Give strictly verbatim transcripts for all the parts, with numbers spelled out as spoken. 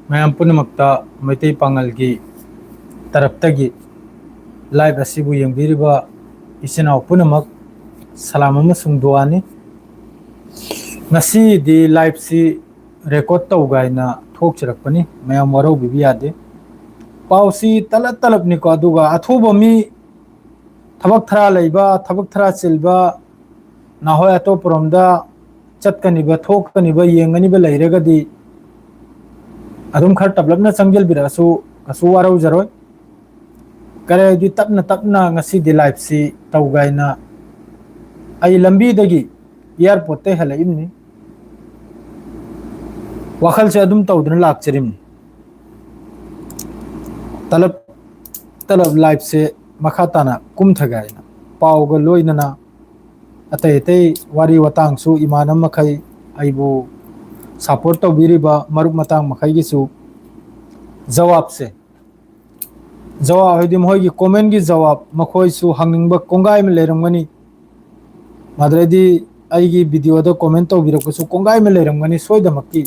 ꯃꯌꯥꯝ ꯄꯨꯝꯅꯃꯛꯇ ꯃꯩꯇꯩ ꯄꯥꯉꯜꯒꯤ ꯇꯔꯞꯇꯒꯤ live ꯑꯁꯤꯕꯨ ꯌꯦꯡꯕꯤꯔꯤꯕ ꯏꯆꯤꯟ ꯏꯅꯥꯎ ꯄꯨꯝꯅꯃꯛ ꯁꯂꯥꯝ ꯑꯃꯁꯨꯡ ꯗꯨꯋꯥꯅꯤ꯫ ꯉꯁꯤꯗꯤ live ꯁꯤ record ꯇꯧ ꯀꯥꯏꯅ ꯊꯣꯛꯆꯔꯛꯄꯅꯤ, ꯃꯌꯥꯝ ꯋꯥꯔꯧꯕꯤꯕ ꯌꯥꯗꯦ꯫ ꯄꯥꯎꯁꯤ ꯇꯂꯞ ꯇꯂꯞꯅꯤꯀꯣ, ꯑꯗꯨꯒ ꯑꯊꯨꯕ ꯃꯤ, ꯊꯕꯛ ꯊꯔꯥ ꯂꯩꯕ, ꯊꯕꯛ ꯊꯔꯥ ꯆꯤꯜꯕ, ꯅꯍꯣꯏ ꯑꯇꯣꯞꯄꯔꯣꯝꯗ ꯆꯠꯀꯅꯤꯕ, ꯊꯣꯛꯀꯅꯤꯕ, ꯌꯦꯡꯒꯅꯤꯕ ꯂꯩꯔꯒꯗꯤ ꯑꯗꯨꯝ ꯈꯔ ꯇꯞꯂꯞꯅ ꯆꯪꯁꯤꯜꯕꯤꯔꯛꯑꯁꯨ ꯀꯩꯁꯨ ꯋꯥꯔꯧꯖꯔꯣꯏ꯫ ꯀꯔꯤ ꯍꯥꯏꯗꯤ ꯇꯞꯅ ꯇꯞꯅ ꯉꯁꯤꯗꯤ live ꯁꯤ ꯇꯧ ꯀꯥꯏꯅ ꯑꯩ ꯂꯝꯕꯤꯗꯒꯤ, airport ꯇꯩ ꯍꯜꯂꯛꯏꯕꯅꯤ꯫ ꯋꯥꯈꯜꯁꯦ ꯑꯗꯨꯝ ꯇꯧꯗꯨꯅ ꯂꯥꯛꯆꯔꯤꯕꯅꯤ꯫ ꯇꯂꯞ ꯇꯂꯞ live ꯁꯦ ꯃꯈꯥ ꯇꯥꯅ ꯀꯨꯝꯊꯒꯦ ꯍꯥꯏꯅ ꯄꯥꯎꯒ ꯂꯣꯏꯅꯅ ꯑꯇꯩ ꯑꯇꯩ ꯋꯥꯔꯤ ꯋꯥꯇꯥꯡꯁꯨ ꯏꯃꯥꯟꯅꯕ ꯃꯈꯩ, ꯑꯩꯕꯨ support ꯇꯧꯕꯤꯔꯤꯕ ꯃꯔꯨꯞ ꯃꯇꯥꯡ ꯃꯈꯩꯒꯤꯁꯨ ꯖꯋꯥꯕꯁꯦ, ꯖꯋꯥꯕ ꯍꯥꯏꯗꯤ ꯃꯈꯣꯏꯒꯤ comment ꯀꯤ ꯖꯋꯥꯕ, ꯃꯈꯣꯏꯁꯨ ꯍꯪꯅꯤꯡꯕ ꯀꯣꯡꯒꯥꯏ ꯑꯃ ꯂꯩꯔꯝꯒꯅꯤ꯫ ꯑꯗꯨꯗꯩꯗꯤ ꯑꯩꯒꯤ video ꯗ comment ꯇꯧꯕꯤꯔꯛꯄꯁꯨ ꯀꯣꯡꯒꯥꯏ ꯑꯃ ꯂꯩꯔꯝꯒꯅꯤ ꯁꯣꯏꯗꯃꯛꯀꯤ꯫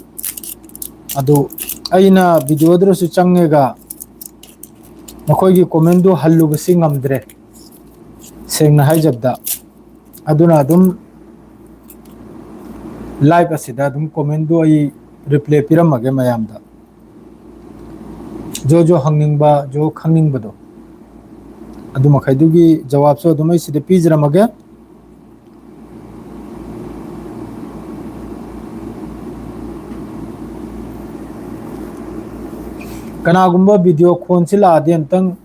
ꯑꯗꯨ ꯑꯩꯅ video ꯗꯨꯗꯁꯨ ꯆꯪꯉꯒ ꯃꯈꯣꯏꯒꯤ comment ꯗꯨ ꯍꯜꯂꯨꯕꯁꯤ ꯉꯝꯗ꯭ꯔꯦ, ꯁꯦꯡꯅ ꯍꯥꯏꯖꯕꯗ꯫ ꯑꯗꯨꯅ ꯑꯗꯨꯝ live ꯑꯁꯤꯗ ꯑꯗꯨꯝ comment ꯗꯨ ꯑꯩ reply ꯄꯤꯔꯝꯃꯒꯦ ꯃꯌꯥꯝꯗ꯫ ꯖꯣ ꯖꯣ ꯍꯪꯅꯤꯡꯕ, ꯖꯣ ꯈꯪꯅꯤꯡꯕꯗꯣ, ꯑꯗꯨ ꯃꯈꯩꯗꯨꯒꯤ ꯖꯋꯥꯕꯁꯨ ꯑꯗꯨꯝ ꯑꯩ ꯁꯤꯗ ꯄꯤꯖꯔꯝꯃꯒꯦ꯫ ꯀꯅꯥꯒꯨꯝꯕ video ꯈꯣꯟꯁꯤ ꯂꯥꯛꯑꯗꯤ ꯑꯝꯇꯪ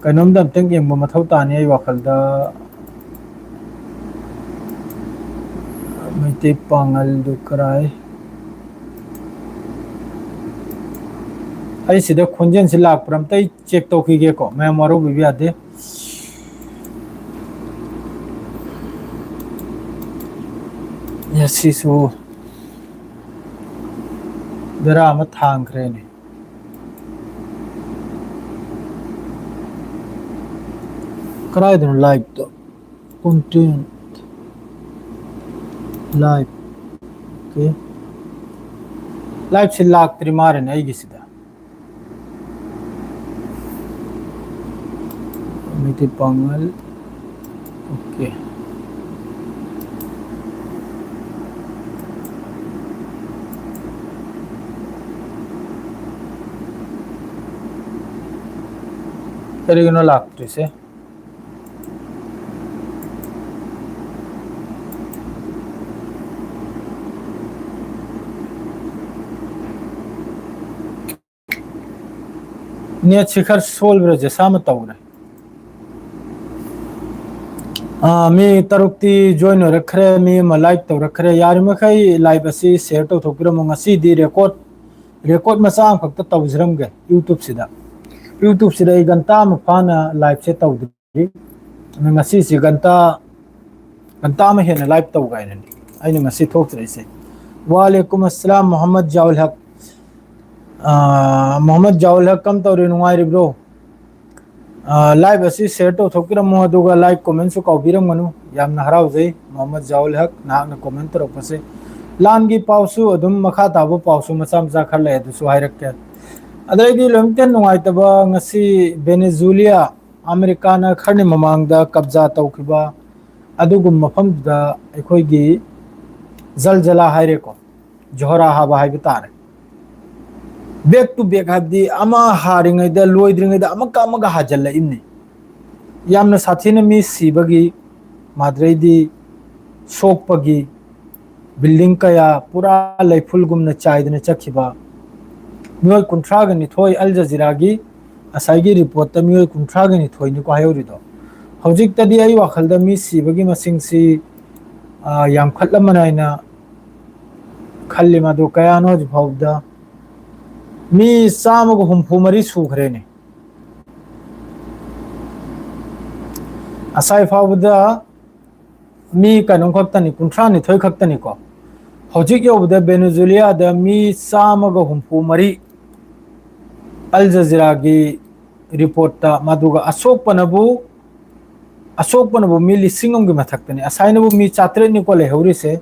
ꯀꯩꯅꯣꯝꯗ ꯑꯝꯇꯪ ꯌꯦꯡꯕ ꯃꯊꯧ ꯇꯥꯅꯤ ꯑꯩ ꯋꯥꯈꯜꯗ꯫ ꯃꯩꯇꯩ ꯄꯥꯉꯜꯗꯨ ꯀꯔꯥꯏ? ꯑꯩ ꯁꯤꯗ ꯈꯣꯟꯖꯦꯜꯁꯤ ꯂꯥꯛꯄ꯭ꯔꯥ ꯑꯝꯇ ꯑꯩ check ꯇꯧꯈꯤꯒꯦꯀꯣ, ꯃꯌꯥꯝ ꯋꯥꯔꯧꯕꯤꯕ ꯌꯥꯗꯦ꯫ ꯉꯁꯤꯁꯨ ꯕꯦꯔꯥ ꯑꯃ ꯊꯥꯡꯈ꯭ꯔꯦꯅꯦ꯫ ꯀꯗꯥꯏꯗꯅꯣ live ꯇꯣ? Content, live. Okay. Live ꯁꯤ ꯂꯥꯛꯇ꯭ꯔꯤ ꯃꯥꯜꯂꯦꯅꯦ ꯑꯩꯒꯤꯁꯤꯗ꯫ ꯃꯩꯇꯩ ꯄꯥꯉꯜ꯫ Okay꯫ ꯀꯔꯤꯒꯤꯅꯣ ꯂꯥꯛꯇ꯭ꯔꯤꯁꯦ? Net ꯁꯤ ꯈꯔ ꯁꯣꯜꯕ꯭ꯔꯥ, ꯖꯦꯁꯥ ꯑꯃ ꯇꯧꯔꯦ꯫ ꯑꯥ, ꯃꯤ ꯇꯔꯨꯛꯇꯤ join ꯑꯣꯏꯔꯛꯈ꯭ꯔꯦ, ꯃꯤ ꯑꯃ like ꯇꯧꯔꯛꯈ꯭ꯔꯦ꯫ ꯌꯥꯔꯤꯃꯈꯩ live ꯑꯁꯤ share ꯇꯧꯊꯣꯛꯄꯤꯔꯝꯃꯣ꯫ ꯉꯁꯤꯗꯤ record, record ꯃꯆꯥ ꯑꯃꯈꯛꯇ ꯇꯧꯖꯔꯝꯒꯦ YouTube ꯁꯤꯗ꯫ YouTube ꯁꯤꯗ ꯑꯩ ꯘꯟꯇꯥ ꯑꯃ ꯐꯥꯅ live ꯁꯦ ꯇꯧꯗ꯭ꯔꯤ꯫ ꯑꯗꯨ ꯉꯁꯤꯁꯤ ꯘꯟꯇꯥ, ꯘꯟꯇꯥ ꯑꯃ ꯍꯦꯟꯅ live ꯇꯧ ꯀꯥꯏꯅꯅꯤ ꯑꯩꯅ ꯉꯁꯤ ꯊꯣꯛꯆꯔꯛꯏꯁꯦ꯫ ꯋꯥꯂꯦꯀꯨꯝ ꯑꯁꯂꯥꯝ ꯃꯣꯍꯝꯃꯗ ꯖꯥꯎꯜ ꯍꯛ꯫ ꯑꯥ, ꯃꯣꯍꯝꯃꯗ ꯖꯥꯎꯜ ꯍꯛ, ꯀꯝ ꯇꯧꯔꯤ, ꯅꯨꯡꯉꯥꯏꯔꯤꯕ꯭ꯔꯣ? ꯑꯥ, live ꯑꯁꯤ share ꯇꯧꯊꯣꯛꯄꯤꯔꯝꯃꯣ, ꯑꯗꯨꯒ like, comment ꯁꯨ ꯀꯥꯎꯕꯤꯔꯝꯒꯅꯨ꯫ ꯌꯥꯝꯅ ꯍꯔꯥꯎꯖꯩ ꯃꯣꯍꯝꯃꯗ ꯖꯥꯎꯜ ꯍꯛ, ꯅꯍꯥꯛꯅ comment ꯇꯧꯔꯛꯄꯁꯦ꯫ ꯂꯥꯟꯒꯤ ꯄꯥꯎꯁꯨ ꯑꯗꯨꯝ, ꯃꯈꯥ ꯇꯥꯕ ꯄꯥꯎꯁꯨ ꯃꯆꯥ ꯃꯆꯥ ꯈꯔ ꯂꯩ, ꯑꯗꯨꯁꯨ ꯍꯥꯏꯔꯛꯀꯦ꯫ ꯑꯗꯩꯗꯤ ꯂꯣꯏꯅꯃꯛꯇ ꯅꯨꯡꯉꯥꯏꯇꯕ, ꯉꯁꯤ ꯚꯦꯅꯦꯖꯨꯂꯤꯌꯥ, ꯑꯃꯦꯔꯤꯀꯥꯅ ꯈꯔꯅꯤ ꯃꯃꯥꯡꯗ ꯀꯕꯖꯥ ꯇꯧꯈꯤꯕ ꯑꯗꯨꯒꯨꯝꯕ ꯃꯐꯝꯗꯨꯗ ꯑꯩꯈꯣꯏꯒꯤ ꯖꯜꯖꯂꯥ ꯍꯥꯏꯔꯦꯀꯣ, ꯖꯣꯍꯔꯥ ꯍꯥꯕ ꯍꯥꯏꯕ ꯇꯥꯔꯦ꯫ Back to back ꯍꯥꯏꯕꯗꯤ ꯑꯃ ꯍꯥꯔꯤꯉꯩꯗ, ꯂꯣꯏꯗ꯭ꯔꯤꯉꯩꯗ ꯑꯃꯒ ꯑꯃꯒ ꯍꯥꯖꯤꯜꯂꯛꯏꯕꯅꯤ꯫ ꯌꯥꯝꯅ ꯁꯥꯊꯤꯅ ꯃꯤ ꯁꯤꯕꯒꯤ, ꯃꯥꯗ꯭ꯔꯩꯗꯤ ꯁꯣꯛꯄꯒꯤ, building ꯀꯌꯥ ꯄꯨꯔꯥ ꯂꯩꯐꯨꯜꯒꯨꯝꯅ ꯆꯥꯏꯗꯨꯅ ꯆꯠꯈꯤꯕ, ꯃꯤꯑꯣꯏ ꯀꯨꯟꯊ꯭ꯔꯥꯒ ꯅꯤꯊꯣꯏ, ꯑꯜ ꯖꯖꯤꯔꯥꯒꯤ ꯉꯁꯥꯏꯒꯤ report ꯇ ꯃꯤꯑꯣꯏ ꯀꯨꯟꯊ꯭ꯔꯥꯒ ꯅꯤꯊꯣꯏꯅꯤꯀꯣ ꯍꯥꯏꯍꯧꯔꯤꯗꯣ꯫ ꯍꯧꯖꯤꯛꯇꯗꯤ ꯑꯩ ꯋꯥꯈꯜꯗ ꯃꯤ ꯁꯤꯕꯒꯤ ꯃꯁꯤꯡꯁꯤ, ꯑ, ꯌꯥꯝꯈꯠꯂꯝꯃꯅꯤ ꯍꯥꯏꯅ ꯈꯜꯂꯤ꯫ ꯃꯗꯨ ꯀꯌꯥꯅꯣ ꯍꯧꯖꯤꯛ ꯐꯥꯎꯕꯗ? ꯃꯤ ꯆꯥꯝꯃꯒ ꯍꯨꯝꯐꯨ ꯃꯔꯤ ꯁꯨꯈ꯭ꯔꯦꯅꯦ꯫ ꯉꯁꯥꯏ ꯐꯥꯎꯕꯗ ꯃꯤ ꯀꯩꯅꯣ ꯈꯛꯇꯅꯤ, ꯀꯨꯟꯊ꯭ꯔꯥ ꯅꯤꯊꯣꯏ ꯈꯛꯇꯅꯤꯀꯣ꯫ ꯍꯧꯖꯤꯛ ꯌꯧꯕꯗ ꯚꯦꯅꯦꯖꯨꯂꯤꯌꯥꯗ ꯃꯤ ꯆꯥꯝꯃꯒ ꯍꯨꯝꯐꯨ ꯃꯔꯤ, ꯑꯜ ꯖꯖꯤꯔꯥꯒꯤ report ꯇ, ꯃꯗꯨꯒ ꯑꯁꯣꯛꯄꯅꯕꯨ, ꯑꯁꯣꯛꯄꯅꯕꯨ ꯃꯤ ꯂꯤꯁꯤꯡ ꯑꯃꯒꯤ ꯃꯊꯛꯇꯅꯤ꯫ ꯑꯁꯥꯏꯅꯕꯨ ꯃꯤ ꯆꯥꯇ꯭ꯔꯦꯠꯅꯤꯀꯣ ꯂꯩꯍꯧꯔꯤꯁꯦ꯫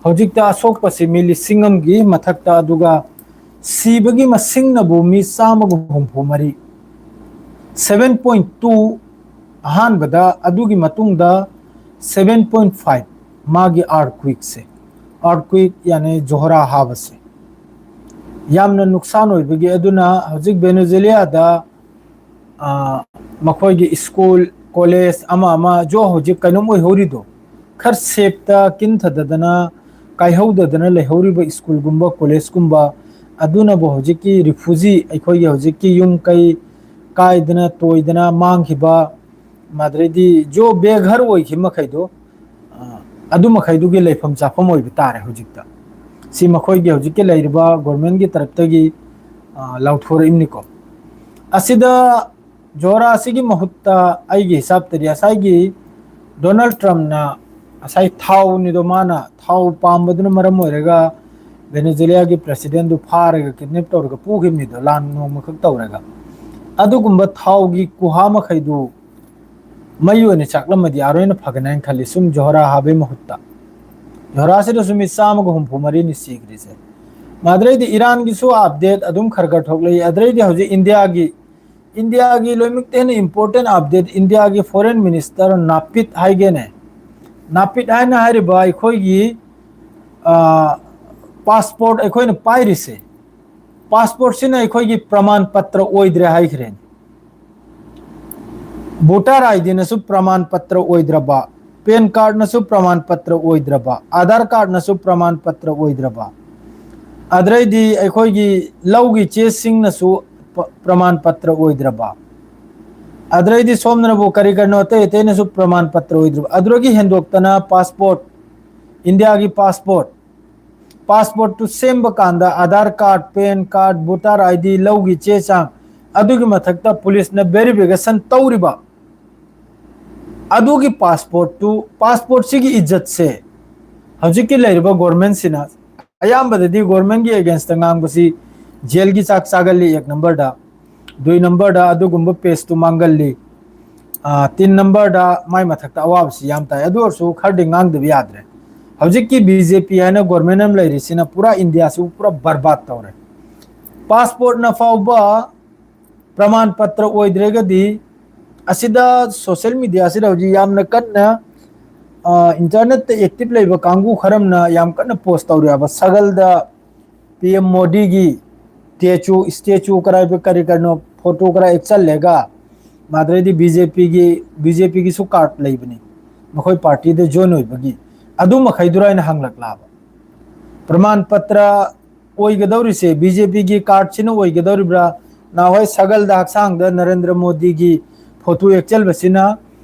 ꯍꯧꯖꯤꯛꯇ ꯑꯁꯣꯛꯄꯁꯤ ꯃꯤ ꯂꯤꯁꯤꯡ ꯑꯃꯒꯤ ꯃꯊꯛꯇ, ꯑꯗꯨꯒ ꯁꯤꯕꯒꯤ ꯃꯁꯤꯡꯅꯕꯨ ꯃꯤ ꯆꯥꯝꯃꯒ ꯍꯨꯝꯐꯨ ꯃꯔꯤ꯫ Seven point two ꯑꯍꯥꯟꯕꯗ, ꯑꯗꯨꯒꯤ ꯃꯇꯨꯡꯗ seven point five ꯃꯥꯒꯤ earthquakeꯁꯦ, earthquake ꯌꯥꯅꯤ ꯖꯣꯍꯔꯥ ꯍꯥꯕꯁꯦ ꯌꯥꯝꯅ ꯅꯨꯡꯁꯥꯟ ꯑꯣꯏꯕꯒꯤ꯫ ꯑꯗꯨꯅ ꯍꯧꯖꯤꯛ ꯚꯦꯅꯦꯖꯨꯂꯤꯌꯥꯗ, ꯑ, ꯃꯈꯣꯏꯒꯤ ꯁ꯭ꯀꯨꯜ, ꯀꯣꯂꯦꯖ ꯑꯃ ꯑꯃ ꯖꯣ ꯍꯧꯖꯤꯛ ꯀꯩꯅꯣꯝ ꯑꯣꯏꯍꯧꯔꯤꯗꯣ, ꯈꯔ ꯁꯦꯞꯇ ꯀꯤꯟꯊꯗꯗꯅ, ꯀꯥꯏꯍꯧꯗꯗꯅ ꯂꯩꯍꯧꯔꯤꯕ ꯁ꯭ꯀꯨꯜꯒꯨꯝꯕ, ꯀꯣꯂꯦꯖꯀꯨꯝꯕ, ꯑꯗꯨꯅꯕꯨ ꯍꯧꯖꯤꯛꯀꯤ ꯔꯤꯐ꯭ꯌꯨꯖꯤ, ꯑꯩꯈꯣꯏꯒꯤ ꯍꯧꯖꯤꯛꯀꯤ ꯌꯨꯝ ꯀꯩ ꯀꯥꯏꯗꯅ ꯇꯣꯏꯗꯅ ꯃꯥꯡꯈꯤꯕ, ꯑꯗꯩꯗꯤ ꯖꯣ ꯕꯦꯘꯔ ꯑꯣꯏꯈꯤꯕ ꯃꯈꯩꯗꯣ, ꯑ, ꯑꯗꯨ ꯃꯈꯩꯗꯨꯒꯤ ꯂꯩꯐꯝ ꯆꯥꯐꯝ ꯑꯣꯏꯕ ꯇꯥꯔꯦ ꯍꯧꯖꯤꯛꯇ꯫ ꯁꯤ ꯃꯈꯣꯏꯒꯤ ꯍꯧꯖꯤꯛꯀꯤ ꯂꯩꯔꯤꯕ ꯒꯣꯔꯃꯦꯟꯒꯤ ꯇꯔꯞꯇꯒꯤ, ꯑ, ꯂꯥꯎꯊꯣꯔꯛꯏꯕꯅꯤꯀꯣ꯫ ꯑꯁꯤꯗ ꯖꯣꯍꯔꯥ ꯑꯁꯤꯒꯤ ꯃꯍꯨꯠꯇ ꯑꯩꯒꯤ ꯍꯤꯁꯥꯞꯇꯗꯤ ꯉꯁꯥꯏꯒꯤ ꯗꯣꯅꯥꯜꯗ ꯇ꯭ꯔꯝꯞꯅ ꯉꯁꯥꯏ ꯊꯥꯎꯅꯤꯗꯣ, ꯃꯥꯅ ꯊꯥꯎ ꯄꯥꯝꯕꯗꯨꯅ ꯃꯔꯝ ꯑꯣꯏꯔꯒ ꯚꯦꯅꯦꯖꯨꯂꯤꯌꯥꯒꯤ ꯄ꯭ꯔꯦꯁꯤꯗꯦꯟꯗꯨ ꯐꯥꯔꯒ ꯀꯤꯗꯅꯦꯞ ꯇꯧꯔꯒ ꯄꯨꯈꯤꯕꯅꯤꯗꯣ, ꯂꯥꯟ ꯅꯣꯡꯃꯈꯛ ꯇꯧꯔꯒ꯫ ꯑꯗꯨꯒꯨꯝꯕ ꯊꯥꯎꯒꯤ ꯈꯨꯍꯥ ꯃꯈꯩꯗꯨ ꯃꯩ ꯑꯣꯏꯅ ꯆꯥꯛꯂꯝꯃꯗꯤ ꯑꯥꯔ ꯑꯣꯏꯅ ꯐꯒꯅꯤ ꯍꯥꯏꯅ ꯈꯜꯂꯤ, ꯁꯨꯝ ꯖꯣꯍꯔꯥ ꯍꯥꯕꯒꯤ ꯃꯍꯨꯠꯇ꯫ ꯖꯣꯍꯔꯥꯁꯤꯗꯁꯨ ꯃꯤ ꯆꯥꯝꯃꯒ ꯍꯨꯝꯐꯨ ꯃꯔꯤꯅꯤ ꯁꯤꯈ꯭ꯔꯤꯁꯦ꯫ ꯑꯗꯩꯗꯤ ꯏꯔꯥꯟꯒꯤꯁꯨ ꯑꯞꯗꯦꯠ ꯑꯗꯨꯝ ꯈꯔ ꯈꯔ ꯊꯣꯛꯂꯛꯏ꯫ ꯑꯗꯩꯗꯤ ꯍꯧꯖꯤꯛ ꯏꯟꯗꯤꯌꯥꯒꯤ, ꯏꯟꯗꯤꯌꯥꯒꯤ ꯂꯣꯏꯅꯃꯛꯇ ꯍꯦꯟꯅ ꯏꯝꯄꯣꯔꯇꯦꯟ ꯑꯞꯗꯦꯠ, ꯏꯟꯗꯤꯌꯥꯒꯤ ꯐꯣꯔꯦꯟ ꯃꯤꯅꯤꯁꯇꯔ ꯅꯥꯄꯤꯠ ꯍꯥꯏꯒꯦꯅꯦ, ꯅꯥꯄꯤꯠ ꯍꯥꯏꯅ ꯍꯥꯏꯔꯤꯕ ꯑꯩꯈꯣꯏꯒꯤ, ꯑ, ꯄꯥꯁꯄꯣꯔꯠ ꯑꯩꯈꯣꯏꯅ ꯄꯥꯏꯔꯤꯁꯦ, ꯄꯥꯁꯄꯣꯔꯠꯁꯤꯅ ꯑꯩꯈꯣꯏꯒꯤ ꯄ꯭ꯔꯃꯥꯟ ꯄꯇ꯭ꯔ ꯑꯣꯏꯗ꯭ꯔꯦ ꯍꯥꯏꯈ꯭ꯔꯦꯅꯦ꯫ ꯚꯣꯇꯔ ꯑꯥꯏ ꯗꯤꯅꯁꯨ ꯄ꯭ꯔꯃꯥꯟ ꯄꯇ꯭ꯔ ꯑꯣꯏꯗ꯭ꯔꯕ, ꯄꯦꯟ ꯀꯥꯔꯗꯅꯁꯨ ꯄ꯭ꯔꯃꯥꯟ ꯄꯇ꯭ꯔ ꯑꯣꯏꯗ꯭ꯔꯕ, ꯑꯥꯙꯥꯔ ꯀꯥꯔꯗꯅꯁꯨ ꯄ꯭ꯔꯃꯥꯟ ꯄꯇ꯭ꯔ ꯑꯣꯏꯗ꯭ꯔꯕ, ꯑꯗꯩꯗꯤ ꯑꯩꯈꯣꯏꯒꯤ ꯂꯧꯒꯤ ꯆꯦꯁꯤꯡꯅꯁꯨ ꯄ-, ꯄ꯭ꯔꯃꯥꯟ ꯄꯇ꯭ꯔ ꯑꯣꯏꯗ꯭ꯔꯕ, ꯑꯗꯩꯗꯤ ꯁꯣꯝꯗꯅꯕꯨ ꯀꯔꯤ ꯀꯔꯤꯅꯣ ꯑꯇꯩ ꯑꯇꯩꯅꯁꯨ ꯄ꯭ꯔꯃꯥꯟ ꯄꯇ꯭ꯔ ꯑꯣꯏꯗ꯭ꯔꯕ, ꯑꯗꯨꯗꯒꯤ ꯍꯦꯟꯗꯣꯛꯇꯅ ꯄꯥꯁꯄꯣꯔꯠ, ꯏꯟꯗꯤꯌꯥꯒꯤ ꯄꯥꯁꯄꯣꯔꯠ, ꯄꯥꯁꯄꯣꯔꯠꯇꯨ ꯁꯦꯝꯕ ꯀꯥꯟꯗ Aadhaar card, PAN card, voter I D, ꯂꯧꯒꯤ ꯆꯦ ꯆꯥꯡ, ꯑꯗꯨꯒꯤ ꯃꯊꯛꯇ ꯄꯨꯂꯤꯁꯅ ꯚꯦꯔꯤꯐꯤꯀꯦꯁꯟ ꯇꯧꯔꯤꯕ, ꯑꯗꯨꯒꯤ ꯄꯥꯁꯄꯣꯔꯠꯇꯨ, ꯄꯥꯁꯄꯣꯔꯠꯁꯤꯒꯤ ꯏꯖꯠꯁꯦ ꯍꯧꯖꯤꯛꯀꯤ ꯂꯩꯔꯤꯕ ꯒꯣꯔꯃꯦꯟꯁꯤꯅ, ꯑꯌꯥꯝꯕꯗꯗꯤ ꯒꯣꯔꯃꯦꯟꯒꯤ ꯑꯦꯒꯦꯟꯁꯇ ꯉꯥꯡꯕꯁꯤ ꯖꯦꯜꯒꯤ ꯆꯥꯛ ꯆꯥꯒꯜꯂꯤ, ꯑꯦꯛ ꯅꯝꯕꯔꯗ, ꯗꯨꯏ ꯅꯝꯕꯔꯗ ꯑꯗꯨꯒꯨꯝꯕ ꯄꯦꯖꯇꯨ ꯃꯥꯡꯒꯜꯂꯤ, ꯑꯥ, ꯇꯤꯟ ꯅꯝꯕꯔꯗ ꯃꯥꯏ ꯃꯊꯛꯇ ꯑꯋꯥꯕꯁꯤ ꯌꯥꯝ ꯇꯥꯏ꯫ ꯑꯗꯨ ꯑꯣꯏꯔꯁꯨ ꯈꯔꯗꯤ ꯉꯥꯡꯗꯕ ꯌꯥꯗ꯭ꯔꯦ꯫ ꯍꯧꯖꯤꯛꯀꯤ ꯕꯤ ꯖꯦ ꯄꯤ ꯍꯥꯏꯅ ꯒꯣꯔꯃꯦꯟ ꯑꯃ ꯂꯩꯔꯤꯁꯤꯅ ꯄꯨꯔꯥ ꯏꯟꯗꯤꯌꯥꯁꯤꯕꯨ ꯄꯨꯔꯥ ꯕꯔꯕꯥꯗ ꯇꯧꯔꯦ꯫ ꯄꯥꯁꯄꯣꯔꯠꯅ ꯐꯥꯎꯕ ꯄ꯭ꯔꯃꯥꯟ ꯄꯇ꯭ꯔ ꯑꯣꯏꯗ꯭ꯔꯒꯗꯤ, ꯑꯁꯤꯗ ꯁꯣꯁꯤꯌꯦꯜ ꯃꯤꯗꯤꯌꯥꯁꯤꯗ ꯍꯧꯖꯤꯛ ꯌꯥꯝꯅ ꯀꯟꯅ, ꯑ, ꯏꯟꯇꯔꯅꯦꯠꯇ ꯑꯦꯛꯇꯤꯚ ꯂꯩꯕ ꯀꯥꯡꯕꯨ ꯈꯔꯝꯅ ꯌꯥꯝ ꯀꯟꯅ ꯄꯣꯁ ꯇꯧꯔꯤ ꯍꯥꯏꯕ꯫ ꯁꯒꯜꯗ ꯄꯤ ꯑꯦꯝ ꯃꯣꯗꯤꯒꯤ ꯁ꯭ꯇꯦꯆꯨ, ꯁ꯭ꯇꯦꯆꯨ ꯀꯔꯥꯏ, ꯀꯔꯤ ꯀꯔꯤꯅꯣ, ꯐꯣꯇꯣ ꯈꯔ ꯍꯦꯛꯆꯜꯂꯦꯒ, ꯃꯥꯗ꯭ꯔꯩꯗꯤ ꯕꯤ ꯖꯦ ꯄꯤꯒꯤ, ꯕꯤ ꯖꯦ ꯄꯤꯒꯤꯁꯨ ꯀꯥꯔꯗ ꯂꯩꯕꯅꯤ, ꯃꯈꯣꯏ ꯄꯥꯔꯇꯤꯗ ꯖꯣꯏꯟ ꯑꯣꯏꯕꯒꯤ, ꯑꯗꯨ ꯃꯈꯩꯗꯨꯔ ꯑꯩꯅ ꯍꯪꯂꯛꯂꯕ꯫ ꯄ꯭ꯔꯃꯥꯟ ꯄꯇ꯭ꯔ ꯑꯣꯏꯒꯗꯧꯔꯤꯁꯦ ꯕꯤ ꯖꯦ ꯄꯤꯒꯤ ꯀꯥꯔꯗꯁꯤꯅ ꯑꯣꯏꯒꯗꯧꯔꯤꯕ꯭ꯔꯥ? ꯅꯍꯥꯟꯋꯥꯏ ꯁꯒꯜꯗ ꯍꯛꯆꯥꯡꯗ ꯅꯔꯦꯟꯗ꯭ꯔ ꯃꯣꯗꯤꯒꯤ ꯐꯣꯇꯣ ꯌꯦꯛꯆꯜꯕꯁꯤꯅ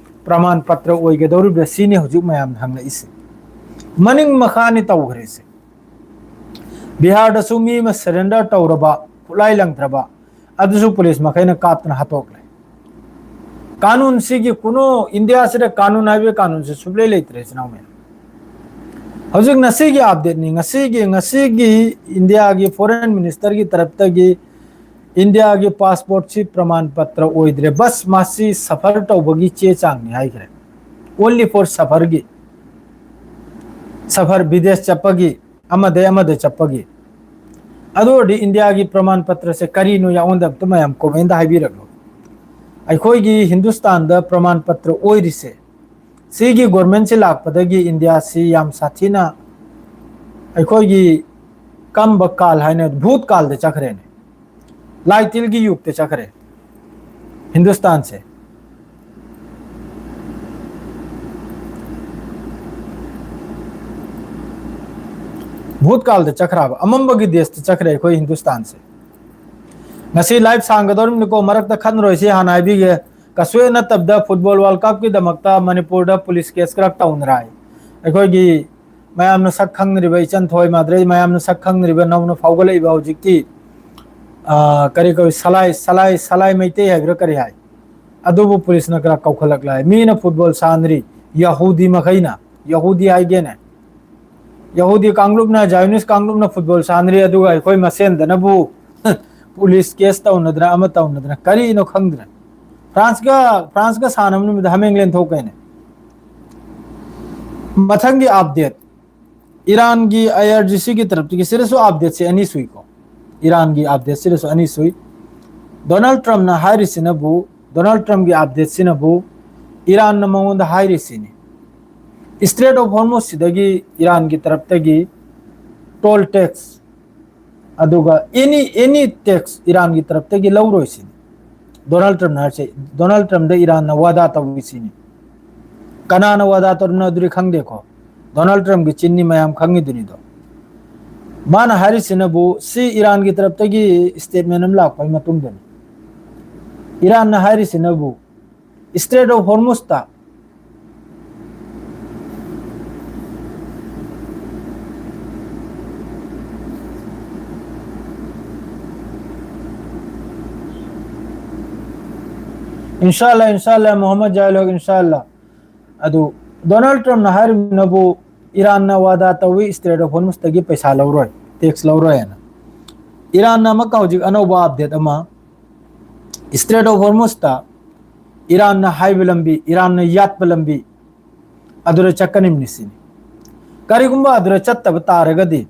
ꯄ꯭ꯔꯃꯥꯟ ꯄꯇ꯭ꯔ ꯑꯣꯏꯒꯗꯧꯔꯤꯕ꯭ꯔꯥ? ꯁꯤꯅꯤ ꯍꯧꯖꯤꯛ ꯃꯌꯥꯝꯅ ꯍꯪꯂꯛꯏꯁꯦ꯫ ꯃꯅꯤꯡ ꯃꯈꯥꯅꯤ ꯇꯧꯈ꯭ꯔꯤꯁꯦ꯫ ꯕꯤꯍꯥꯔꯗꯁꯨ ꯃꯤ ꯑꯃ ꯁꯔꯦꯟꯗꯔ ꯇꯧꯔꯕ, ꯈꯨꯠꯂꯥꯏ ꯂꯪꯗ꯭ꯔꯕ, ꯑꯗꯨꯁꯨ ꯄꯨꯂꯤꯁ ꯃꯈꯩꯅ ꯀꯥꯞꯇꯅ ꯍꯥꯠꯇꯣꯛꯂꯦ꯫ ꯀꯥꯅꯨꯟꯁꯤꯒꯤ ꯀꯨꯅꯣ, ꯏꯟꯗꯤꯌꯥꯁꯤꯗ ꯀꯥꯅꯨꯟ ꯍꯥꯏꯕꯒꯤ ꯀꯥꯅꯨꯟꯁꯤ ꯁꯨꯡꯂꯩ ꯂꯩꯇ꯭ꯔꯦ, ꯏꯆꯤꯟ ꯏꯅꯥꯎ ꯃꯌꯥꯝ꯫ ꯍꯧꯖꯤꯛ ꯉꯁꯤꯒꯤ ꯑꯞꯗꯦꯠꯅꯤ, ꯉꯁꯤꯒꯤ, ꯉꯁꯤꯒꯤ ꯏꯟꯗꯤꯌꯥꯒꯤ ꯐꯣꯔꯦꯟ ꯃꯤꯅꯤꯁꯇꯔꯒꯤ ꯇꯔꯞꯇꯒꯤ ꯏꯟꯗꯤꯌꯥꯒꯤ ꯄꯥꯁꯄꯣꯔꯠꯁꯤ ꯄ꯭ꯔꯃꯥꯟ ꯄꯇ꯭ꯔ ꯑꯣꯏꯗ꯭ꯔꯦ, ꯕꯁ ꯃꯥꯁꯤ ꯁꯐꯔ ꯇꯧꯕꯒꯤ ꯆꯦ ꯆꯥꯡꯅꯤ ꯍꯥꯏꯈ꯭ꯔꯦ꯫ Only for ꯁꯐꯔꯒꯤ, ꯁꯐꯔ ꯕꯤꯗꯦꯁ ꯆꯠꯄꯒꯤ, ꯑꯃꯗꯩ ꯑꯃꯗ ꯆꯠꯄꯒꯤ꯫ ꯑꯗꯨ ꯑꯣꯏꯔꯗꯤ ꯏꯟꯗꯤꯌꯥꯒꯤ ꯄ꯭ꯔꯃꯥꯟ ꯄꯇ꯭ꯔꯁꯦ ꯀꯔꯤꯅꯣ ꯌꯥꯎꯍꯟꯗꯕꯇ ꯃꯌꯥꯝ ꯀꯣꯃꯦꯟꯗ ꯍꯥꯏꯕꯤꯔꯛꯂꯣ꯫ ꯑꯩꯈꯣꯏꯒꯤ ꯍꯤꯟꯗꯨꯁꯇꯥꯟꯗ ꯄ꯭ꯔꯃꯥꯟ ꯄꯇ꯭ꯔ ꯑꯣꯏꯔꯤꯁꯦ, ꯁꯤꯒꯤ ꯒꯣꯔꯃꯦꯟꯁꯤ ꯂꯥꯛꯄꯗꯒꯤ ꯏꯟꯗꯤꯌꯥꯁꯤ ꯌꯥꯝ ꯁꯥꯊꯤꯅ ꯑꯩꯈꯣꯏꯒꯤ ꯀꯝꯕ ꯀꯥꯜ ꯍꯥꯏꯅ ꯚꯨꯠ ꯀꯥꯜꯗ ꯆꯠꯈ꯭ꯔꯦꯅꯦ, ꯂꯥꯏ ꯇꯤꯜꯒꯤ ꯌꯨꯛꯇ ꯆꯠꯈ꯭ꯔꯦ ꯍꯤꯟꯗꯨꯁꯇꯥꯟꯁꯦ꯫ ꯚꯨꯠ ꯀꯥꯜꯗ ꯆꯠꯈ꯭ꯔꯕ, ꯑꯃꯝꯕꯒꯤ ꯗꯦꯁꯇ ꯆꯠꯈ꯭ꯔꯦ ꯑꯩꯈꯣꯏ ꯍꯤꯟꯗꯨꯁꯇꯥꯟꯁꯦ꯫ ꯉꯁꯤ ꯂꯥꯏꯐ ꯁꯥꯡꯒꯗꯧꯔꯤꯕꯅꯤꯀꯣ, ꯃꯔꯛꯇ ꯈꯠꯅꯔꯣꯏꯁꯤ ꯍꯥꯟꯅ ꯍꯥꯏꯕꯤꯒꯦ꯫ ꯀꯩꯁꯨ ꯅꯠꯇꯕꯗ ꯐꯨꯠꯕꯣꯜ ꯋꯥꯔꯜ ꯀꯞꯀꯤꯗꯃꯛꯇ ꯃꯅꯤꯄꯨꯔꯗ ꯄꯨꯂꯤꯁ ꯀꯦꯁ ꯈꯔ ꯇꯧꯅꯔꯥꯏ꯫ ꯑꯩꯈꯣꯏꯒꯤ ꯃꯌꯥꯝꯅ ꯁꯛ ꯈꯪꯅꯔꯤꯕ ꯏꯆꯟ ꯊꯣꯏ ꯃꯥꯗ꯭ꯔꯦ, ꯃꯌꯥꯝꯅ ꯁꯛ ꯈꯪꯅꯔꯤꯕ ꯅꯧꯅ ꯐꯥꯎꯒꯠꯂꯛꯏꯕ ꯍꯧꯖꯤꯛꯀꯤ, ꯑ, ꯀꯔꯤ ꯀꯧꯏ, ꯁꯂꯥꯏ, ꯁꯂꯥꯏ, ꯁꯂꯥꯏ ꯃꯩꯇꯩ ꯍꯥꯏꯕ꯭ꯔꯥ ꯀꯔꯤ ꯍꯥꯏ, ꯑꯗꯨꯕꯨ ꯄꯨꯂꯤꯁꯅ ꯈꯔ ꯀꯧꯈꯠꯂꯛꯂꯦ꯫ ꯃꯤꯅ ꯐꯨꯠꯕꯣꯜ ꯁꯥꯟꯅꯔꯤ, ꯌꯍꯨꯗꯤ ꯃꯈꯩꯅ, ꯌꯍꯨꯗꯤ ꯍꯥꯏꯒꯦꯅꯦ, ꯌꯍꯨꯗꯤ ꯀꯥꯡꯂꯨꯞꯅ, ꯖꯥꯏꯌꯣꯅꯤꯁ ꯀꯥꯡꯂꯨꯞꯅ ꯐꯨꯠꯕꯣꯜ ꯁꯥꯟꯅꯔꯤ, ꯑꯗꯨꯒ ꯑꯩꯈꯣꯏ ꯃꯁꯦꯟꯗꯅꯕꯨ ꯄꯨꯂꯤꯁ ꯀꯦꯁ ꯇꯧꯅꯗꯅ ꯑꯃ ꯇꯧꯅꯗꯅ ꯀꯔꯤꯅꯣ ꯈꯪꯗ꯭ꯔꯦ꯫ ꯐ꯭ꯔꯥꯟꯁꯀ, ꯐ꯭ꯔꯥꯟꯁꯀ ꯁꯥꯟꯅꯕ ꯅꯨꯃꯤꯠꯇ ꯍꯥꯃꯦꯡ ꯂꯦꯟꯊꯣꯛꯀꯦꯅꯦ꯫ ꯃꯊꯪꯒꯤ ꯑꯞꯗꯦꯠ, ꯏꯔꯥꯟꯒꯤ ꯑꯥꯏ ꯑꯥꯔ ꯖꯤ ꯁꯤꯒꯤ ꯇꯔꯞꯇꯒꯤ ꯁꯤꯗꯁꯨ ꯑꯞꯗꯦꯠꯁꯦ ꯑꯅꯤ ꯁꯨꯏꯀꯣ꯫ ꯏꯔꯥꯟꯒꯤ ꯑꯞꯗꯦꯠꯁꯤꯗꯁꯨ ꯑꯅꯤ ꯁꯨꯏ꯫ ꯗꯣꯅꯥꯜꯗ ꯇ꯭ꯔꯝꯞꯅ ꯍꯥꯏꯔꯤꯁꯤꯅꯕꯨ, ꯗꯣꯅꯥꯜꯗ ꯇ꯭ꯔꯝꯞꯀꯤ ꯑꯞꯗꯦꯠꯁꯤꯅꯕꯨ ꯏꯔꯥꯟꯅ ꯃꯉꯣꯟꯗ ꯍꯥꯏꯔꯤꯁꯤꯅꯤ, ꯏꯁꯇ꯭ꯔꯦꯠ ꯑꯣꯐ ꯍꯣꯔꯃꯨꯖꯁꯤꯗꯒꯤ ꯏꯔꯥꯟꯒꯤ ꯇꯔꯞꯇꯒꯤ ꯇꯣꯜ ꯇꯦꯛꯁ, ꯑꯗꯨꯒ ꯑꯦꯅꯤ ꯑꯦꯅꯤ ꯇꯦꯛꯁ ꯏꯔꯥꯟꯒꯤ ꯇꯔꯞꯇꯒꯤ ꯂꯧꯔꯣꯏ ꯁꯤꯅꯤ ꯗꯣꯅꯥꯜꯗ ꯇ꯭ꯔꯝꯞꯅ ꯍꯥꯏꯔꯤꯁꯦ꯫ ꯗꯣꯅꯥꯜꯗ ꯇ꯭ꯔꯝꯞꯗ ꯏꯔꯥꯟꯅ ꯋꯥꯗꯥ ꯇꯧꯏ ꯁꯤꯅꯤ꯫ ꯀꯅꯥꯅ ꯋꯥꯗꯥ ꯇꯧꯔꯤꯅꯣ ꯑꯗꯨꯗꯤ ꯈꯪꯗꯦꯀꯣ, ꯗꯣꯅꯥꯜꯗ ꯇ꯭ꯔꯝꯞꯀꯤ ꯆꯤꯟꯅꯤ ꯃꯌꯥꯝ ꯈꯪꯉꯤꯗꯨꯅꯤꯗꯣ꯫ ꯃꯥꯅ ꯍꯥꯏꯔꯤꯁꯤꯅꯕꯨ ꯁꯤ ꯏꯔꯥꯟꯒꯤ ꯇꯔꯞꯇꯒꯤ ꯁ꯭ꯇꯦꯠꯃꯦꯟ ꯑꯃ ꯂꯥꯛꯄꯒꯤ ꯃꯇꯨꯡꯗꯅꯤ꯫ ꯏꯔꯥꯟꯅ ꯍꯥꯏꯔꯤꯁꯤꯅꯕꯨ ꯏꯁꯇ꯭ꯔꯦꯠ ꯑꯣꯐ ꯍꯣꯔꯃꯨꯖꯇ ꯏꯟꯁꯥꯜꯂꯥ, ꯏꯟꯁꯥꯜꯂꯥ, ꯃꯣꯍꯝꯃꯗ ꯖꯥꯍꯤꯜ ꯍꯣꯛ, ꯏꯟꯁꯥꯜꯂꯥ꯫ ꯑꯗꯨ ꯗꯣꯅꯥꯜꯗ ꯇ꯭ꯔꯝꯞꯅ ꯍꯥꯏꯔꯤꯕꯅꯕꯨ ꯏꯔꯥꯟꯅ ꯋꯥꯗꯥ ꯇꯧꯏ, ꯏꯁꯇ꯭ꯔꯦꯠ ꯑꯣꯐ ꯍꯣꯔꯃꯨꯖꯇꯒꯤ ꯄꯩꯁꯥ ꯂꯧꯔꯣꯏ, ꯇꯦꯛꯁ ꯂꯧꯔꯣꯏ ꯍꯥꯏꯅ꯫ ꯏꯔꯥꯟꯅ ꯑꯃꯨꯛꯀ ꯍꯧꯖꯤꯛ ꯑꯅꯧꯕ ꯑꯞꯗꯦꯠ ꯑꯃ, ꯏꯁꯇ꯭ꯔꯦꯠ ꯑꯣꯐ ꯍꯣꯔꯃꯨꯖꯇ ꯏꯔꯥꯟꯅ ꯍꯥꯏꯕ ꯂꯝꯕꯤ, ꯏꯔꯥꯟꯅ ꯌꯥꯠꯄ ꯂꯝꯕꯤ ꯑꯗꯨꯗ ꯆꯠꯀꯅꯤꯕꯅꯤ ꯁꯤꯅꯤ꯫ ꯀꯔꯤꯒꯨꯝꯕ ꯑꯗꯨꯗ ꯆꯠꯇꯕ ꯇꯥꯔꯒꯗꯤ